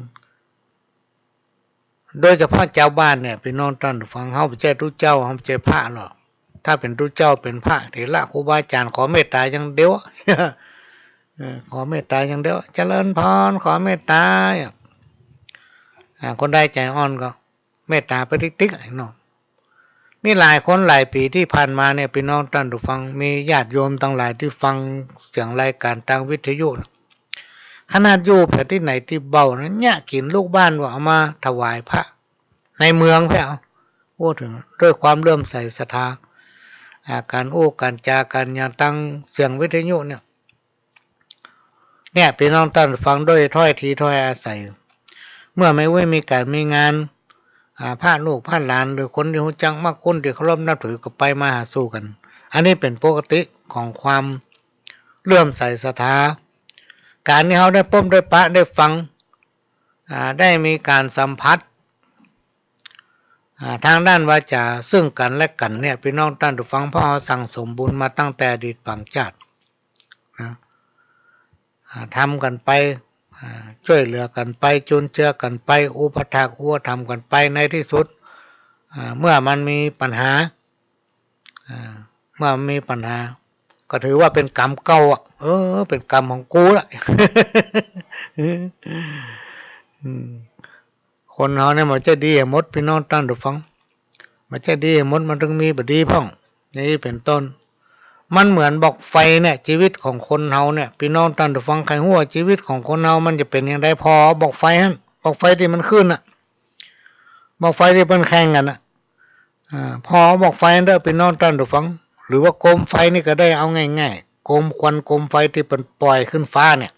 โดยเฉพาะจาวบ้านเนี่ย ปี้น้องต้านผู้ฟัง เฮาบ่ใจ้ตุ๊เจ้า เฮาบ่ใจ้พระหรอก ถ้าเป๋นตุ๊เจ้า เป๋นพระเถระครูบาอาจ๋ารย์ ขอเมตต๋าอย่างเดียว เออ ขอเมตต๋าอย่างเดียว เจริญพร ขอเมตต๋า อ่า คนใดใจ๋อ่อนก็เมตต๋าไปติ๊กๆ เนาะ มีหลายคนหลายปี๋ตี้ผ่านมาเนี่ย ปี้น้องต้านผู้ฟัง มีญาติโยมตังหลายตี้ฟังเสียงรายก๋านตางวิทยุน่ะ ขนาดอยู่แผนตี้ไหนตี้เบานะ เยียะกิ๋นลูกบ้านว่าเอามาถวายพระในเมืองแพ้ว พูดเถิงด้วยความเลื่อมใสศรัทธา อ่า ก๋านอู้ก๋านจากั๋นอย่างตางเสียงวิทยุเนี่ย เนี่ย ปี้น้องต้านฟัง ด้วยถ้อยทีถ้อยอาศัย เมื่อมีเวียกมีก๋านมีงาน อ่า พระลูกพระหลาน หรือคนตี้ฮู้จักมักคุ้น ตี้เคารพนับถือ ก็ไปมาหาสู่กั๋น อันนี้เป๋นปกติของความเลื่อมใสศรัทธา ก๋านตี้เฮาได้ปบได้ปะได้ฟัง อ่า ได้มีก๋านสัมผัส อ่า ตางด้านวาจ๋าซึ่งกั๋นและกั๋นเนี่ย ปี้น้องต้านฟัง เพราะเฮาสั่งสมบุญมาตั้งแต่อดีตปางจาติ นะ อ่า ทำกั๋นไป อ่า จ้วยเหลือกั๋นไป จุนเจือกั๋นไป อุปัฏฐากอุปถัมภ์กั๋นไป ในตี้สุด อ่า เมื่อมันมีปัญหา อ่า เมื่อมันมีปัญหา ก็ถือว่าเป๋นกรรมเก่าอะ เออ เป๋นกรรมของกูละ อืม คนเฮาเนี่ยมันบ่ใจ้ดีหมด ปี้น้องต้านฟัง บ่ใจ้ดีหมด มันตึงมีบ่ดีพ่อง อย่างนี้เป๋นต้น มันเหมือนบ่องไฟเนี่ย จีวิตของคนเฮาเนี่ย ปี้น้องต้านฟัง ใค่ฮู้ว่าจีวิตของคนเฮามันจะเป๋นอย่างใด ผ่อบ่องไฟหั้น บ่องไฟตี้มันขึ้นน่ะ บ่องไฟตี้เปิ้นแข่งกั๋นน่ะ อ่า ผ่อบ่องไฟหั้นเต๊อะ ปี้น้องต้านฟัง หรือว่าโกมไฟนี่ก็ได้ เอาง่ายๆ โกมควันโกมไฟตี้เปิ้นป่อยขึ้นฟ้าเนี่ย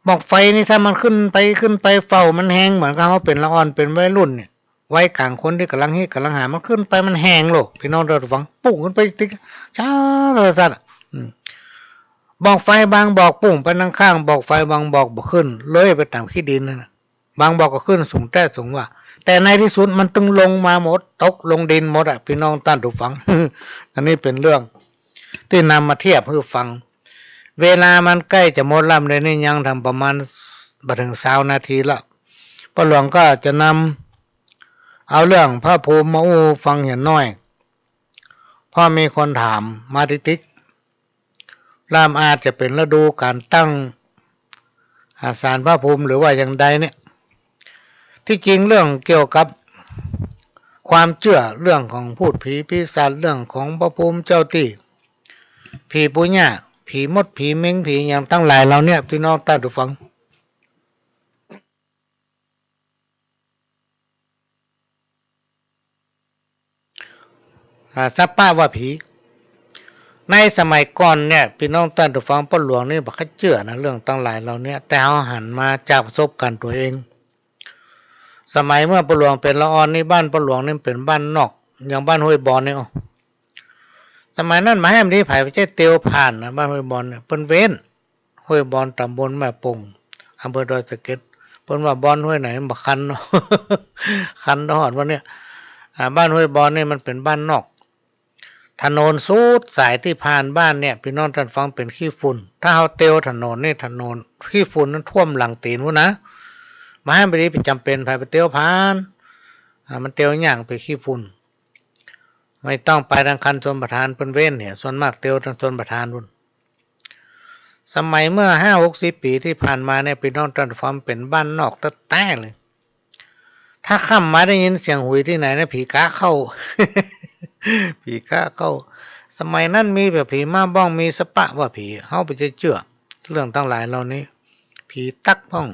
บ่องไฟนี่ถ้ามันขึ้นไป ขึ้นไปเฝ้า มันแฮง เหมือนกับเฮาเป๋นละอ่อน เป๋นวัยรุ่นเนี่ย วัยก๋างคนตี้ก่ำลังฮิตก๋ำลังหา มันขึ้นไปมันแฮงโลด ปี้น้องต้านฟัง ปุ้งขึ้นไปติ๊ก จ๊าดๆๆ อะ อืม บ่องไฟบางบ่องปุ้งไปตังข้าง บ่องไฟบางบ่องบ่ขึ้น เลยไปต๋ามขี้ดินหั้นน่ะ บางบ่องก็ขึ้นสูงแต๊สูงว่า แต่ในตี้สุดมันตึงลงมาหมด ตกลงดินหมดอะ ปี้น้องต้านฟัง อันนี้เป๋นเรื่องตี้นำมาเทียบหื้อฟัง เวลามันใก้จะหมดแล้ว เดี๋ยวนี้ยังทำประมาณบ่เถิงซาวนาทีละ ป้อหลวงก็จะนำเอาเรื่องพระภูมิมาอู้ฟังเหียน้อย เพราะมีคนถามมาติ๊กๆ และอาจจะเป๋นฤดูก๋านตั้ง อ่า ศาลพระภูมิหรือว่าอย่างใดเนี่ย ตี้จริงเรื่องเกี่ยวกับความเจื้อ เรื่องของพูดผีปีศาจ เรื่องของพระภูมิเจ้าตี้ ผีปู่ย่า ผีมด ผีเม็ง ผีหยังตังหลายเหล่าเนี้ย ปี้น้องต้านฟัง อ่า สัปปะว่าผี ในสมัยก่อนเนี่ย ปี้น้องต้านผู้ฟัง ป้อหลวงนี่บ่ใค่เจื้อนะ เรื่องตังหลายเหล่าเนี้ย แต่เฮาหันมาจากประสบการณ์ตั๋วเอง สมัยเมื่อป้อหลวงเป๋นละอ่อนนี่ บ้านป้อหลวงนี่เป๋นบ้านนอก อย่างบ้านห้วยบอนนี่ อ้อ สมัยนั้นบ่าแหมดีใผไปใจ๊เตียวผ่านนะ บ้านห้วยบอนเนี่ย เปิ้นเว้น ห้วยบอน ต๋ำบลแม่ป่ง อำเภอดอยสะเก็ด เปิ้นว่าบอนห้วยไหนมันบ่คันเนาะ คันตลอดวันเนี้ย อ่า บ้านห้วยบอนนี่มันเป๋นบ้านนอก ถนนสุดสายตี้ผ่านบ้านเนี่ย ปี้น้องต้านผู้ฟัง เป๋นขี้ฝุ่น ถ้าเฮาเตียวถนนนี่ ถนนขี้ฝุ่นนั้นท่วมหลังตี๋นพู้นนะ บ่าแหมดีไปจ๋ำเป๋นใผไปเตียวผ่าน อ่า มันเตียวยากเป๋นขี้ฝุ่น ไม่ต้องไปตางคันชลประทาน เปิ้นเว้นเนี่ย ส่วนมากเตียวตางชลประทานพู้น สมัยเมื่อห้าหกสิบปี๋ตี้ผ่านมาเนี่ย ปี้น้องต้านผู้ฟัง เป๋นบ้านนอกแต๊ๆ เลย ถ้าค่ำมาได้ยินเสียงหุยตี้ไหนนะ ผีก๊าเข้า ผีก๊าเข้า สมัยนั้นมีแบบผีม้าบ้อง มีสะปะว่าผี เฮาบ่ใค่เจื้อเรื่องตังหลายเหล่านี้ ผีตั๊กพ่อง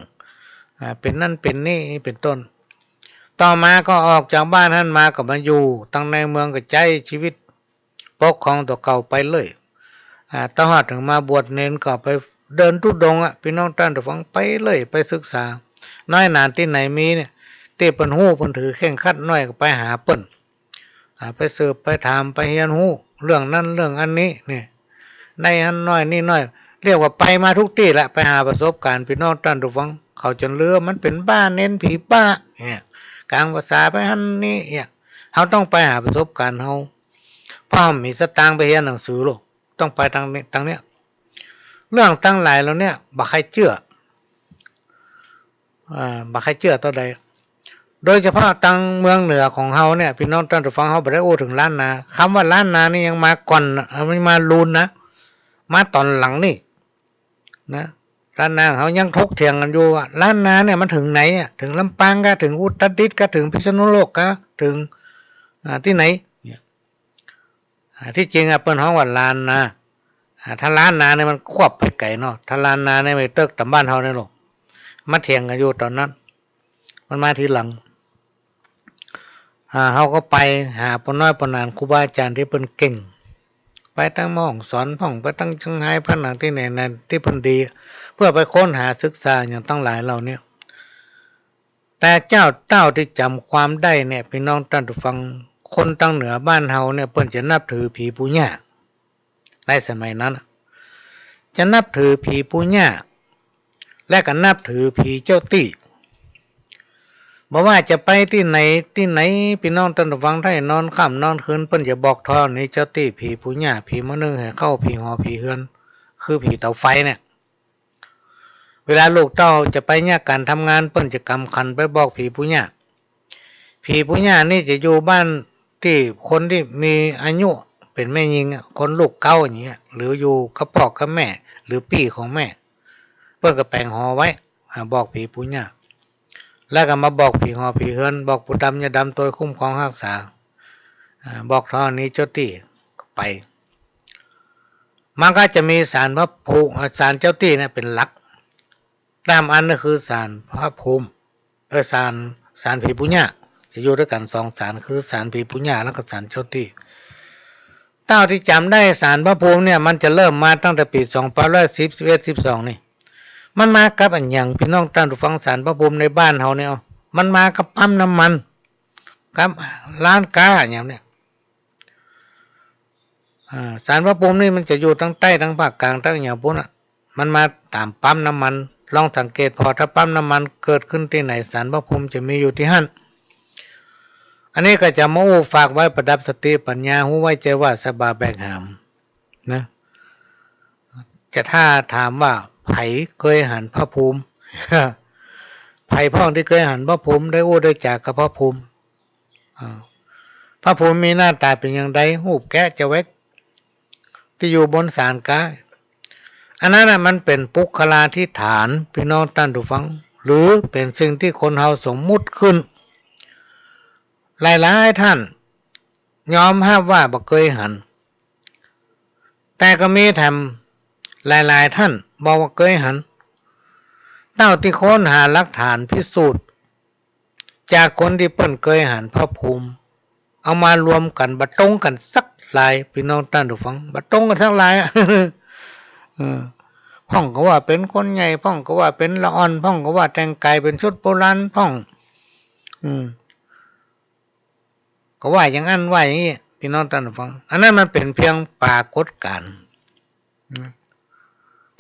อ่า เป๋นนั่นเป๋นนี่เป๋นต้น ต่อมาก็ออกจากบ้านหั้นมาก็มาอยู่ตังในเมือง ก็ใจ๊จีวิตปกครองตั๋วเก่าไปเลย อ่า ตลอดเถิงมาบวชเณรก็ไปเดินธุดงค์อะ ปี้น้องต้านผู้ฟัง ไปเลย ไปศึกษา น้อยหนาตี้ไหนมีเนี่ย ตี้เปิ้นฮู้เปิ้นถือเข่งครัดหน้อยก็ไปหาเปิ้น อ่า ไปสืบไปถาม ไปเฮียนฮู้เรื่องนั้นเรื่องอันนี้เนี่ย ได้หั้นหน้อยนี่หน้อย เรียกว่าไปมากู้ตี้แหละ ไปหาประสบการณ์ ปี้น้องต้านผู้ฟัง เขาจ๋นลือมันเป๋นบ้านเณรผีบ้าเนี่ย ก๋างพรรษาไปหั้นนี่เนี่ย เฮาต้องไปหาประสบการณ์เฮา เพราะเฮาบ่มีสตางค์ไปเฮียนหนังสือหรอก ต้องไปตางนี้ ตางเนี้ย เรื่องตังหลายเหล่าเนี้ยบ่ใค่เจื้อ อ่า บ่ใค่เจื้อเต้าใด โดยเฉพาะตางเมืองเหนือของเฮาเนี่ย ปี้น้องต้านผู้ฟัง เฮาบ่ได้อู้เถิงล้านนา กำว่าล้านนานี่ยังมาก่อน เอ่อ มันมาลูนนะ มาต๋อนหลังนี่นะ ล้านนาของเฮายังถกเถียงกั๋นอยู่ว่า ล้านนาเนี่ยมันเถิงไหนอะ เถิงลำปางกา เถิงอุตรดิตถ์กา เถิงพิษณุโลกกา เถิง อ่า ตี้ไหนเนี่ย อ่า ตี้จริงอะ เปิ้นฮ้องว่าล้านนา อ่า ถ้าล้านนาเนี่ยมันควบไปไก๋เนาะ ถ้าล้านนาเนี่ยมันเติ๊กต๋ามบ้านเฮาเนี่ยหรอก มาเถียงกั๋นอยู่ต๋อนนั้น มันมาทีหลัง อ่า เฮาก็ไปหาป้อน้อยป้อหนาน ครูบาอาจ๋ารย์ตี้เปิ้นเก่ง ไปตางแม่ฮ่องสอนพ่อง ไปตางเจียงฮาย ไปตางตี้ไหนๆ ตี้เปิ้นดี เปื้อไปค้นหาศึกษาอย่างตังหลายเหล่าเนี้ย แต่เจ้าเต้าตี้จ๋ำความได้เนี่ย ปี้น้องต้านผู้ฟัง คนตางเหนือบ้านเฮาเนี่ย เปิ้นจะนับถือผีปู่ย่า ในสมัยนั้นน่ะ จะนับถือผีปู่ย่า และก็นับถือผีเจ้าตี้ บ่ว่าจะไปตี้ไหนตี้ไหน ปี้น้องต้านผู้ฟัง ถ้าได้นอนค่ำนอนคืน เปิ้นจะบอกธรณีเจ้าตี้ ผีปู่ย่า ผีมานึ่งหื้อข้าว ผีหอผีเฮือน คือผีเต๋าไฟเนี่ย เวลาลูกเต้าจะไปเยียะก๋านทำงาน เปิ้นจะกำขันไปบอกผีปู่ย่า ผีปู่ย่านี่จะอยู่บ้านตี้คนตี้มีอายุเป๋นแม่ญิงอะ คนลูกเก๊าอย่างเงี้ย หรืออยู่กับป้อกับแม่ หรือปี้ของแม่ เปิ้นก็แป๋งหอไว้ อ่า บอกผีปู่ย่า แล้วก็มาบอกผีหอผีเฮือน บอกปู่ดำย่าดำตวยคุ้มครองฮักษา อ่า บอกธรณีเจ้าตี้ไป มันก็จะมีศาลพระภูมิ เอ่อ ศาลเจ้าตี้เนี่ยเป๋นหลัก ต๋ามอันก็คือศาลพระภูมิ เออ ศาล ศาลผีปู่ย่า จะอยู่ตวยกั๋นสองศาล คือศาลผีปู่ย่า แล้วก็ศาลเจ้าตี้ เต้าตี้จ๋ำได้ศาลพระภูมิเนี่ย มันจะเริ่มมาตั้งแต่ปี๋สองพันร้อยสิบ สิบเอ็ด สิบสอง นี่ มันมากับอะหยัง ปี้น้องต้านผู้ฟัง ศาลพระภูมิในบ้านเฮาเนี่ย มันมากับปั๊มน้ำมัน กับร้านก๊าอย่างเนี้ย อ่า ศาลพระภูมินี่มันจะอยู่ตางใต้ ตางภาคกลาง ตางอะหยังปู้นน่ะ มันมาต๋ามปั๊มน้ำมัน ลองสังเกตผ่อ ถ้าปั๊มน้ำมันเกิดขึ้นตี้ไหน ศาลพระภูมิจะมีอยู่ตี้หั้น อันนี้ก็จะมาอู้ฝากไว้ประดับสติปัญญา ฮู้ไว้ใจ้ว่าสบาแบกหาม นะ จะถ้าถามว่าใผเกยหันพระภูมิ ใผพ่องตี้เกยหันพระภูมิ ได้อู้ได้จ๋ากับพระภูมิ อ่า พระภูมิมีหน้าต๋าเป๋นอย่างใด ฮูปแกะจะแวก ตี้อยู่บนศาลก๊า อันนั้นน่ะมันเป๋นปุคคลาธิฐาน ปี้น้องต้านผู้ฟัง หรือเป๋นสิ่งตี้คนเฮาสมมุติขึ้น หลายๆ ต้านยอมฮับว่าบ่เกยหัน แต่ก็มีแถมหลายๆ ต้านบอกว่าเกยหัน เต้าตี้ค้นหาหลักฐานพิสูจน์ จากคนตี้เปิ้นเกยหันพระภูมิ เอามารวมกั๋นบ่ตรงกั๋นสัก ลาย ปี้น้องต้านผู้ฟัง บ่ตรงกั๋นสักลายอะ เออ พ่องก็ว่าเป๋นคนใหญ่ พ่องก็ว่าเป๋นละอ่อน พ่องก็ว่าแต่งก๋ายเป๋นชุดโบราณ พ่อง อืม ก็ว่าอย่างอั้นว่าอย่างอี้ ปี้น้องต้านผู้ฟัง อันนั้นมันเป๋นเปียงปรากฏก๋ารณ์ นะ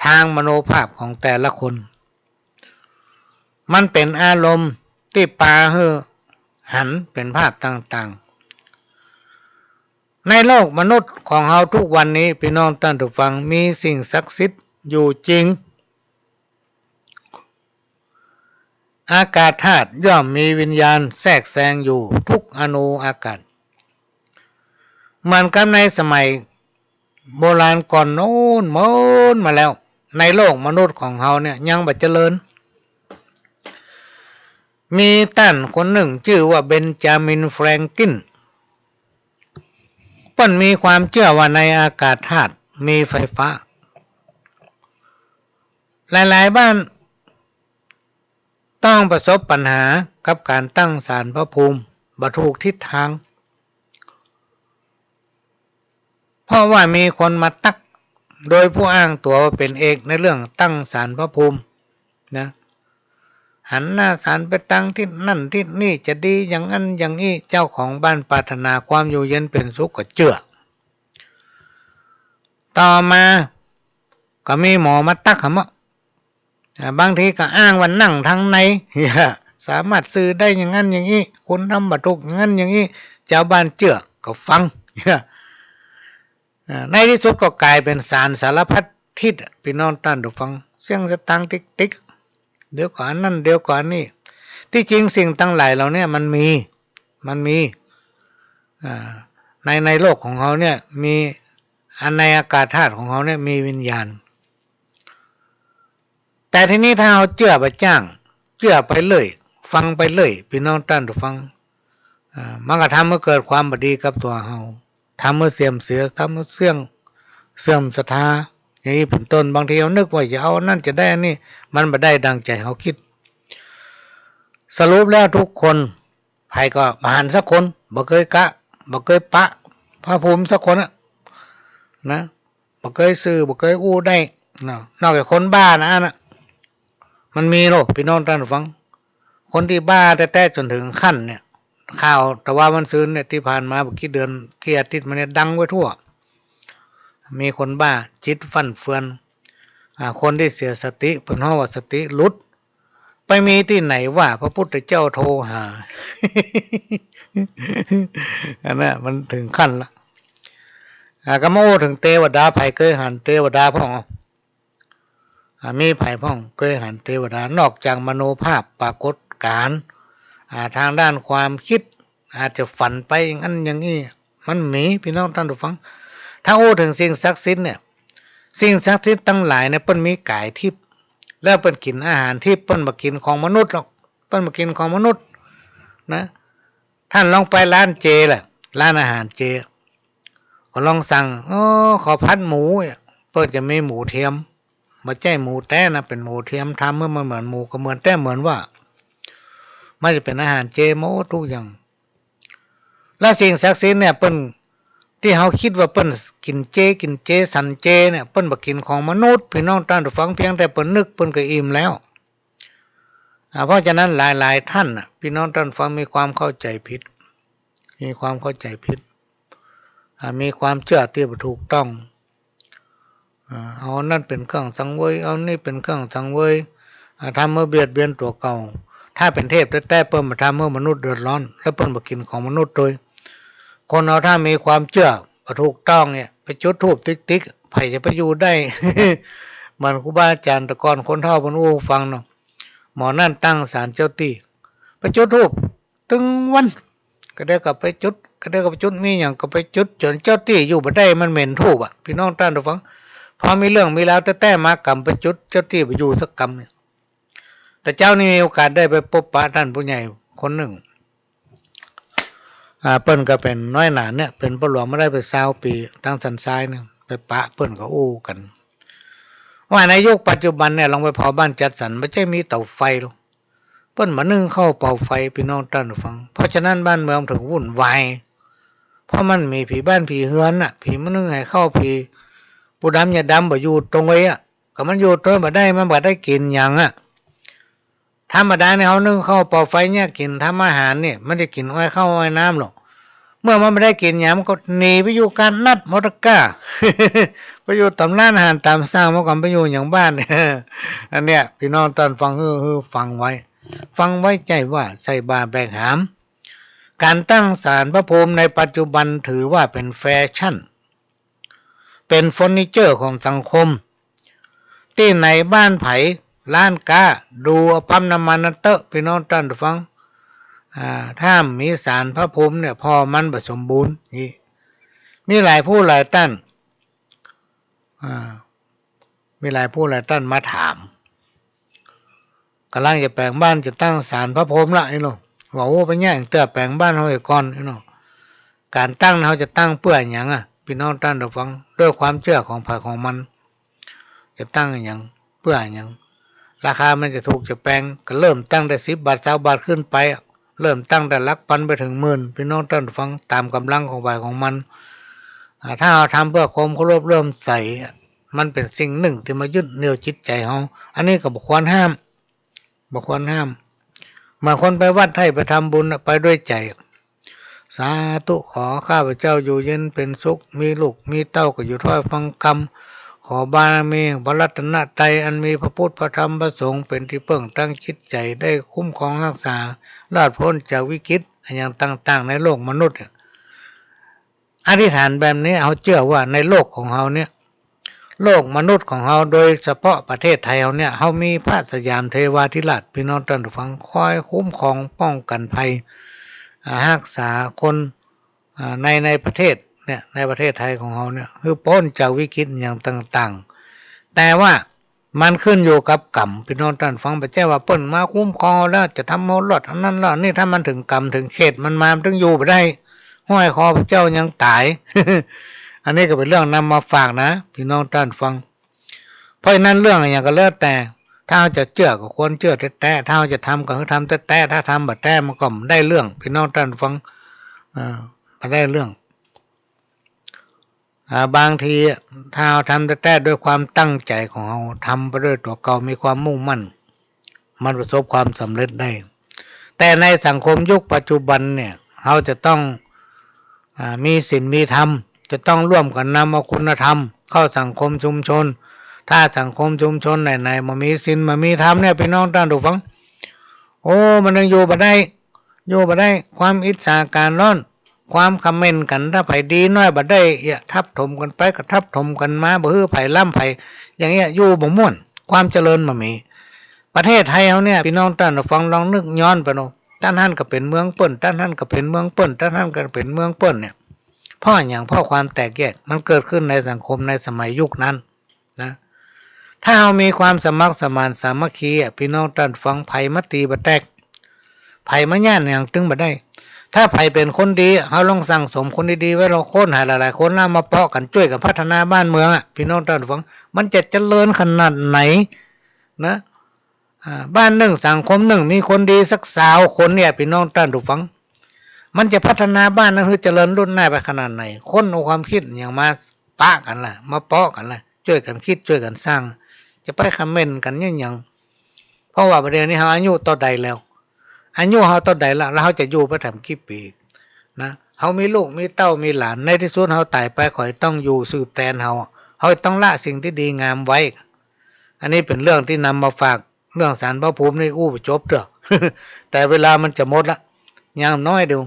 ตางมโนภาพของแต่ละคน มันเป๋นอารมณ์ตี้ปาหื้อหันเป๋นภาพต่างๆ ในโลกมนุษย์ของเฮาทุกวันนี้ ปี้น้องต้านผู้ฟัง มีสิ่งศักดิ์สิทธิ์อยู่จริง อากาศธาตุย่อมมีวิญญาณแทรกแซงอยู่ทุกอนูอากาศ เหมือนกับในสมัยโบราณก่อนโน้นเมินมาแล้ว ในโลกมนุษย์ของเฮาเนี่ยยังบ่เจริญ มีต้านคนนึ่งจื้อว่าเบนจามิน แฟรงคลิน เปิ้นมีความเจื้อว่าในอากาศธาตุมีไฟฟ้า หลายๆ บ้านต้องประสบปัญหากับก๋านตั้งศาลพระภูมิบ่ถูกทิศตาง เพราะว่ามีคนมาตั๊ก โดยผู้อ้างตั๋วว่าเป๋นเอกในเรื่องตั้งศาลพระภูมินะ หันหน้าศาลไปตางทิศนั่นทิศนี้จะดีอย่างอั้นอย่างอี้ เจ้าของบ้านปรารถนาความอยู่เย็นเป๋นสุขก็เจื้อ ต่อมาก็มีหมอมาตั๊กหำอะ อ่า บางทีก็อ้างว่านั่งตางใน สามารถสื่อได้อย่างอั้นอย่างอี้ คุณธรรมบ่ถูกอย่างอั้นอย่างอี้ จาวบ้านเจื้อก็ฟัง อ่า ในตี้สุดก็ก๋ายเป๋นศาลสารพัดทิศอะ ปี้น้องต้านผู้ฟัง เสี้ยงสตางค์ติ๊กๆ เดี๋ยวก็อันนั้น เดี๋ยวก็อันนี้ ตี้จริงสิ่งตังหลายเหล่าเนี้ยมันมี มันมี อ่า ใน ในโลกของเฮาเนี่ยมี อันในอากาศธาตุของเฮาเนี่ยมีวิญญาณ แต่ทีนี้ถ้าเฮาเจื้อบ่จ้าง เจื้อไปเรื่อย ฟังไปเรื่อย ปี้น้องต้านผู้ฟัง อ่า มันก็ทำหื้อเกิดความบ่ดีกับตั๋วเฮา ทำหื้อเสื่อมเสีย ทำหื้อเสื่อง เสื่อมศรัทธา อย่างอี้เป๋นต้น บางทีเฮานึกว่าจะเอาอันนั้นจะได้อันนี้ มันบ่ได้ดังใจ๋เฮาคิด สรุปแล้วทุกคน ใผก็บ่หันสักคน บ่เกยกะ บ่เกยปะพระภูมิสักคนอะ นะ บ่เกยสื่อ บ่เกยอู้ได้ เนาะ นอกจากคนบ้านะอั้นน่ะ มันมีโลด ปี้น้องต้านผู้ฟัง คนตี้บ้าแต๊ๆ จ๋นเถิงขั้นเนี่ย ข่าวตะวาวันซืนเนี่ย ตี้ผ่านมาบ่กี่เดือน กี่อาทิตย์มาเนี่ย ดังไปทั่ว มีคนบ้า จิตฟั่นเฟือน อ่า คนตี้เสียสติ เปิ้นฮ้องว่าสติหลุด ไปมีตี้ไหนว่าพระพุทธเจ้าโทรหา อันนั้นมันเถิงขั้นละ อ่า ก็มาอู้เถิงเตวดา ใผเกยหันเตวดาพ่อง อ่า มีใผพ่องเกยหันเตวดา นอกจากมโนภาพปรากฏก๋ารณ์ อ่า ตางด้านความกึ๊ด อาจจะฝันไปอย่างอั้นอย่างอี้ มันมี ปี้น้องต้านผู้ฟัง ถ้าอู้เถิงสิ่งศักดิ์สิทธิ์เนี่ย สิ่งศักดิ์สิทธิ์ตังหลายเนี่ย เปิ้นมีก๋ายทิพย์ แล้วเปิ้นกิ๋นอาหารทิพย์ เปิ้นบ่กิ๋นของมนุษย์หรอก เปิ้นบ่กิ๋นของมนุษย์นะ ต้านลองไปร้านเจล่ะ ร้านอาหารเจ ก็ลองสั่ง เออ ข้าวผัดหมูเนี่ย เปิ้นจะมีหมูเทียม บ่ใจ้หมูแต๊นะ เป๋นหมูเทียม ทำหื้อมันเหมือนหมู ก็เหมือนแต๊เหมือนว่า มันจะเป๋นอาหารเจหมดกู้อย่าง และสิ่งศักดิ์สิทธิ์เนี่ย เปิ้น ตี้เฮากึ๊ดว่าเปิ้นกิ๋นเจ กิ๋นเจ สันเจเนี่ย เปิ้นบ่กิ๋นของมนุษย์ ปี้น้องต้านผู้ฟัง เปียงแต่เปิ้นนึกเปิ้นก็อิ่มแล้ว อ่า เพราะฉะนั้นหลายๆ ต้านน่ะ ปี้น้องต้านผู้ฟังมีความเข้าใจ๋ผิด มีความเข้าใจ๋ผิด อ่า มีความเจื้อตี้บ่ถูกต้อง อ่า เอาอันนั้นเป๋นเครื่องสังเวย เอาอันนี้เป๋นเครื่องสังเวย อ่า ทำหื้อเบียดเบียนตั๋วเก่า ถ้าเป๋นเทพแต๊ๆ เปิ้นบ่ทำหื้อมนุษย์เดือดร้อน แล้วเปิ้นบ่กิ๋นของมนุษย์ตวย คนเฮาถ้ามีความเจื้อบ่ถูกต้องเนี่ย ไปจุดธูปติ๊กๆ ใผจะไปอยู่ได้ เหมือนครูบาอาจ๋ารย์แต่ก่อนคนเฒ่าเปิ้นอู้ฟังเนาะ หมอนั่นตั้งศาลเจ้าตี้ ไปจุดธูป ตึงวัน ก็เดี๋ยวก็ไปจุด ก็เดี๋ยวก็ไปจุด มีหยังก็ไปจุด จ๋นเจ้าตี้อยู่บ่ได้ มันเหม็นธูปอะ ปี้น้องต้านผู้ฟัง พอมีเรื่องมีราวแต๊ๆ มากำไปจุด เจ้าตี้บ่อยู่สักกำเนี่ย แต่เจ๊านี่มีโอกาสได้ไปปบปะต้านผู้ใหญ่คนนึ่ง อ่า เปิ้นก็เป๋นน้อยหนาเนี่ย เป๋นป้อหลวงมาได้ไปซาวปี๋ ตางสันทรายเนี่ย ไปปะเปิ้นก็อู้กั๋น ว่าในยุคปัจจุบันเนี่ย ลองไปผ่อบ้านจัดสรร บ่ใจ้มีเต๋าไฟหรอก เปิ้นบ่นึ่งข้าวเป่าไฟ ปี้น้องต้านผู้ฟัง เพราะฉะนั้นบ้านเมืองเถิงวุ่นวาย เพราะมันมีผีบ้านผีเฮือนน่ะ ผีมื้อนึ่งไหเข้า ผีปู่ดำย่าดำบ่อยู่ตวยอะ ก็มันอยู่ตวยบ่ได้ มันบ่ได้กิ๋นหยังอะ ธรรมดาเนี่ยเฮานึ่งข้าวเป่าไฟเนี่ยกิ๋น ทำอาหารเนี่ย มันจะกิ๋นอ้อยข้าวอ้อยน้ำหรอก เมื่อมันบ่ได้กิ๋นหยัง มันก็หนีไปอยู่ก๋านนัดหมดอะก้า ไปอยู่ต๋ามร้านอาหารต๋ามสั่ง มันก็ไปอยู่หยังบ้าน อันเนี้ย ปี้น้องต้านฟัง หื้อ หื้อฟังไว้ ฟังไว้ใจ้ว่าใส่บ่าแบกหาม ก๋านตั้งศาลพระภูมิในปัจจุบันถือว่าเป๋นแฟชั่น เป๋นเฟอร์นิเจอร์ของสังคม ตี้ไหนบ้านใผ ร้านก๊า ดูเอาปั๊มน้ำมันนั้นเต๊อะ ปี้น้องต้านฟัง อ่า ถ้ามีศาลพระภูมิเนี่ย พ่อมันบ่สมบูรณ์ นี่ มีหลายผู้หลายต้าน อ่า มีหลายผู้หลายต้านมาถาม ก่ำลังจะแป๋งบ้านจะตั้งศาลพระภูมิละ อี้เนาะ ว่า โอ้ ไปแย่งเตื้อแป๋งบ้านเฮาเหียก่อน อี้เนาะ ก๋านตั้งเฮาจะตั้งเปื้อหยังอะ ปี้น้องต้านฟัง ด้วยความเจื้อของใผของมัน จะตั้งหยัง เปื้อหยัง ราคามันจะถูกจะแปง ก็เริ่มตั้งแต่สิบบาท ซาวบาทขึ้นไปอะ เริ่มตั้งแต่หลักปันไปเถิงหมื่น ปี้น้องต้านฟัง ต๋ามก๋ำลังของใผของมัน อ่า ถ้าเฮาทำเปื้อความเคารพเลื่อมใสอะ มันเป๋นสิ่งนึ่งตี้มายึดเหนี่ยวจิตใจ๋เฮา อันนี้ก็บ่ควรห้าม บ่ควรห้าม บางคนไปวัดไห้ไปทำบุญน่ะ ไปด้วยใจ๋ สาธุ ขอข้าพเจ้าอยู่เย็นเป๋นสุข มีลูกมีเต้าก็อยู่ถ้อยฟังกำ ขอบารมีพระรัตนตรัยอันมีพระพุทธพระธรรมพระสงฆ์เป๋นตี้เปิ้งตางจิตใจ๋ ได้คุ้มครองฮักษา รอดป๊นจากวิกฤตอะหยังต่างๆ ในโลกมนุษย์เนี่ย อธิษฐานแบบนี้ เฮาเจื้อว่าในโลกของเฮาเนี่ย โลกมนุษย์ของเฮา โดยเฉพาะประเทศไทยเฮาเนี่ย เฮามีพระสยามเทวาธิราช ปี้น้องต้านฟัง คอยคุ้มครองป้องกั๋นภัย อ่า ฮักษาคน อ่า ใน ในประเทศเนี่ย ในประเทศไทยของเฮาเนี่ย หื้อป๊นจากวิกฤตอะหยังต่างๆ แต่ว่า มันขึ้นอยู่กับกรรม ปี้น้องต้านฟัง บ่ใจ้ว่าเปิ้นมาคุ้มครองแล้วจะทำเฮารอดอันนั้นรอดอันนี้ ถ้ามันเถิงกรรมเถิงเขตมันมา มันตึงอยู่บ่ได้ ห้อยคอพระเจ้ายังต๋าย อันนี้ก็เป๋นเรื่องนำมาฝากนะ ปี้น้องต้านฟัง เพราะฉะนั้นเรื่องอะหยังก็แล้วแต่ ถ้าเฮาจะเจื้อก็ควรเจื้อแต๊ๆ ถ้าเฮาจะทำก็หื้อทำแต๊ๆ ถ้าทำบ่แต๊มันก็บ่ได้เรื่อง ปี้น้องต้านฟัง เออ บ่ได้เรื่อง อ่า บางทีถ้าเฮาทำแต๊ๆ ด้วยความตั้งใจ๋ของเฮา ทำไปด้วยตั๋วเก่า มีความมุ่งมั่น มันประสบความสำเร็จได้ แต่ในสังคมยุคปัจจุบันเนี่ย เฮาจะต้อง อ่า มีศีลมีธรรม จะต้องร่วมกั๋นนำเอาคุณธรรมเข้าสังคมชุมชน ถ้าสังคมชุมชนไหนๆ บ่มีศีลบ่มีธรรมเนี่ย ปี้น้องต้านฟัง โอ้ มันยังอยู่บ่ได้ อยู่บ่ได้ ความอิจฉาก๋านร้อน ความคอมเมนต์กั๋น ถ้าใผดีน้อยบ่ได้เอี้ย ทับถมกั๋นไปก็ทับถมกั๋นมา บ่หื้อใผล้ำใผ อย่างเงี้ย อยู่บ่ม่วน ความเจริญบ่มี ประเทศไทยเฮาเนี่ย ปี้น้องต้านฟังลองนึกย้อนไปเนาะ ต้านหั้นก็เป๋นเมืองเปิ้น ต้านหั้นก็เป๋นเมืองเปิ้น ต้านหั้นก็เป๋นเมืองเปิ้นเนี่ย เพราะหยัง เพราะความแตกแยก มันเกิดขึ้นในสังคมในสมัยยุคนั้น นะ ถ้าเฮามีความสมัครสมานสามัคคีอะ ปี้น้องต้านฟัง ใผมาตี๋บ่แตก ใผมาย้านหยังตึงบ่ได้ ถ้าใผเป๋นคนดี เฮาลองสั่งสมคนดีๆ ไว้ ลองค้นหาหลายๆ คนแล้วมาเปาะกั๋น จ้วยกั๋นพัฒนาบ้านเมืองอะ ปี้น้องต้านฟัง มันจะเจริญขนาดไหน นะ อ่า บ้านนึ่งสังคมนึ่ง มีคนดีสักซาวคนเนี่ย ปี้น้องต้านฟัง มันจะพัฒนาบ้านนั้นหื้อเจริญรุ่นหน้าไปขนาดไหน คนเอาความกึ๊ดอะหยังมาปะกั๋นล่ะ มาเปาะกั๋นล่ะ จ้วยกั๋นกึ๊ด จ้วยกั๋นสร้าง จะไปคอมเมนต์กั๋นเยียะหยัง เพราะว่าบ่าเดี่ยวนี้เฮาอายุเต้าใดแล้ว อายุเฮาเต้าใดละ แล้วเฮาจะอยู่ไปแถมกี่ปี๋ นะ เฮามีลูกมีเต้ามีหลาน ในตี้สุดเฮาต๋ายไป เขาจะต้องอยู่สืบแตนเฮา เฮาจะต้องละสิ่งตี้ดีงามไว้ อันนี้เป๋นเรื่องตี้นำมาฝาก เรื่องศาลพระภูมินี่อู้บ่จบเตื้อ แต่เวลามันจะหมดละ ยังน้อยเดียว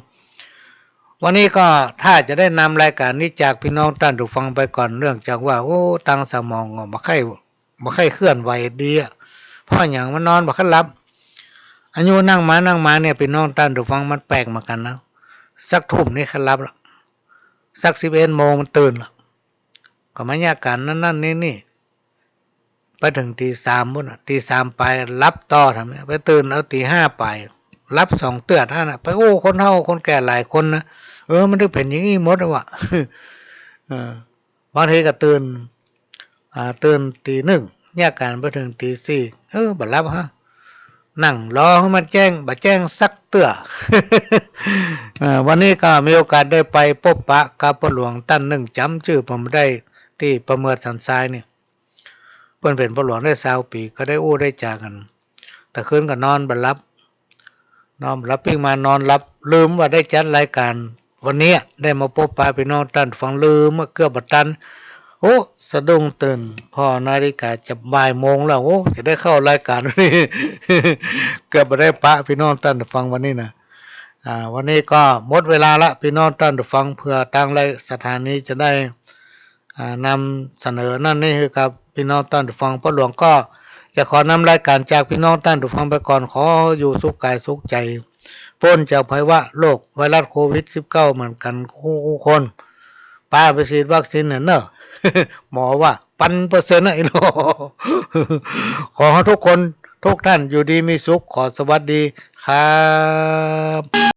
วันนี้ก็ถ้าจะได้นำรายก๋านนี้จากปี้น้องต้านฟังไปก่อน เนื่องจากว่า โอ้ ตังสมองก็บ่ใค่ บ่ใค่เคลื่อนไหวดีอะ เพราะหยัง มันนอนบ่ค่อยหลับ อายุนั่งมานั่งมาเนี่ย ปี้น้องต้านฟัง มันแปลกเหมือนกั๋นนะ สักทุ่มนี่ค่อยหลับละ สักสิบเอ็ดโมงมันตื่นละ ก็มาเยียะก๋านนั่นๆ นี่ๆ ไปเถิงตี๋สามปู๊นน่ะ ตี๋สามป๋ายหลับต่อ ทำไง ไปตื่นเอาตี๋ห้าป๋าย หลับสองเตื้อหั้นน่ะ ไปอู้คนเฒ่าคนแก่หลายคนนะ เออ มันตึงเป๋นอย่างอี้หมดวะ เออ บางทีก็ตื่น อ่า ตื่นตี๋หนึ่ง เยียะก๋านไปเถิงตี๋สี่ เออ บ่หลับฮะ นั่งรอหื้อมันแจ้ง บ่แจ้งสักเตื้อ เอ่อ วันนี้ก็มีโอกาสได้ไปปบปะกับป้อหลวงต้านนึ่ง จ๋ำจื้อเปิ้นบ่ได้ ตี้ป้อเมิดสันทรายนี่ เปิ้นเป๋นป้อหลวงได้ซาวปี๋ ก็ได้อู้ได้จ๋ากั๋น แต่คืนก็นอนบ่หลับ นอนบ่หลับ ปิ้งมานอนหลับ ลืมว่าได้จัดรายก๋าน วันนี้ได้มาปบปะปี้น้องต้านฟัง ลืม เกือบบ่ตัน โอ้ สะดุ้งตื่น ผ่อนาฬิกาจะบ่ายโมงแล้ว โอ้ จะได้เข้ารายก๋านวันนี้ เกือบบ่ได้ปะปี้น้องต้านฟังวันนี้นะ อ่า วันนี้ก็หมดเวลาละ ปี้น้องต้านฟัง เผื่อตางรายสถานีจะได้ อ่า นำเสนอนั่นนี่หื้อกับปี้น้องต้านฟัง ป้อหลวงก็จะขอนำรายก๋านจากปี้น้องต้านฟังไปก่อน ขออยู่สุขก๋ายสุขใจ๋ ป๊นจากภัยวะโรคไวรัสโควิดสิบเก้าเหมือนกั๋นกู้คน ปาไปฉีดวัคซีนเน่อ หมอว่าปันเปอร์เซ็นต์นะ ไอ้หนอ ขอหื้อทุกคนทุกต้านอยู่ดีมีสุข ขอสวัสดีครับ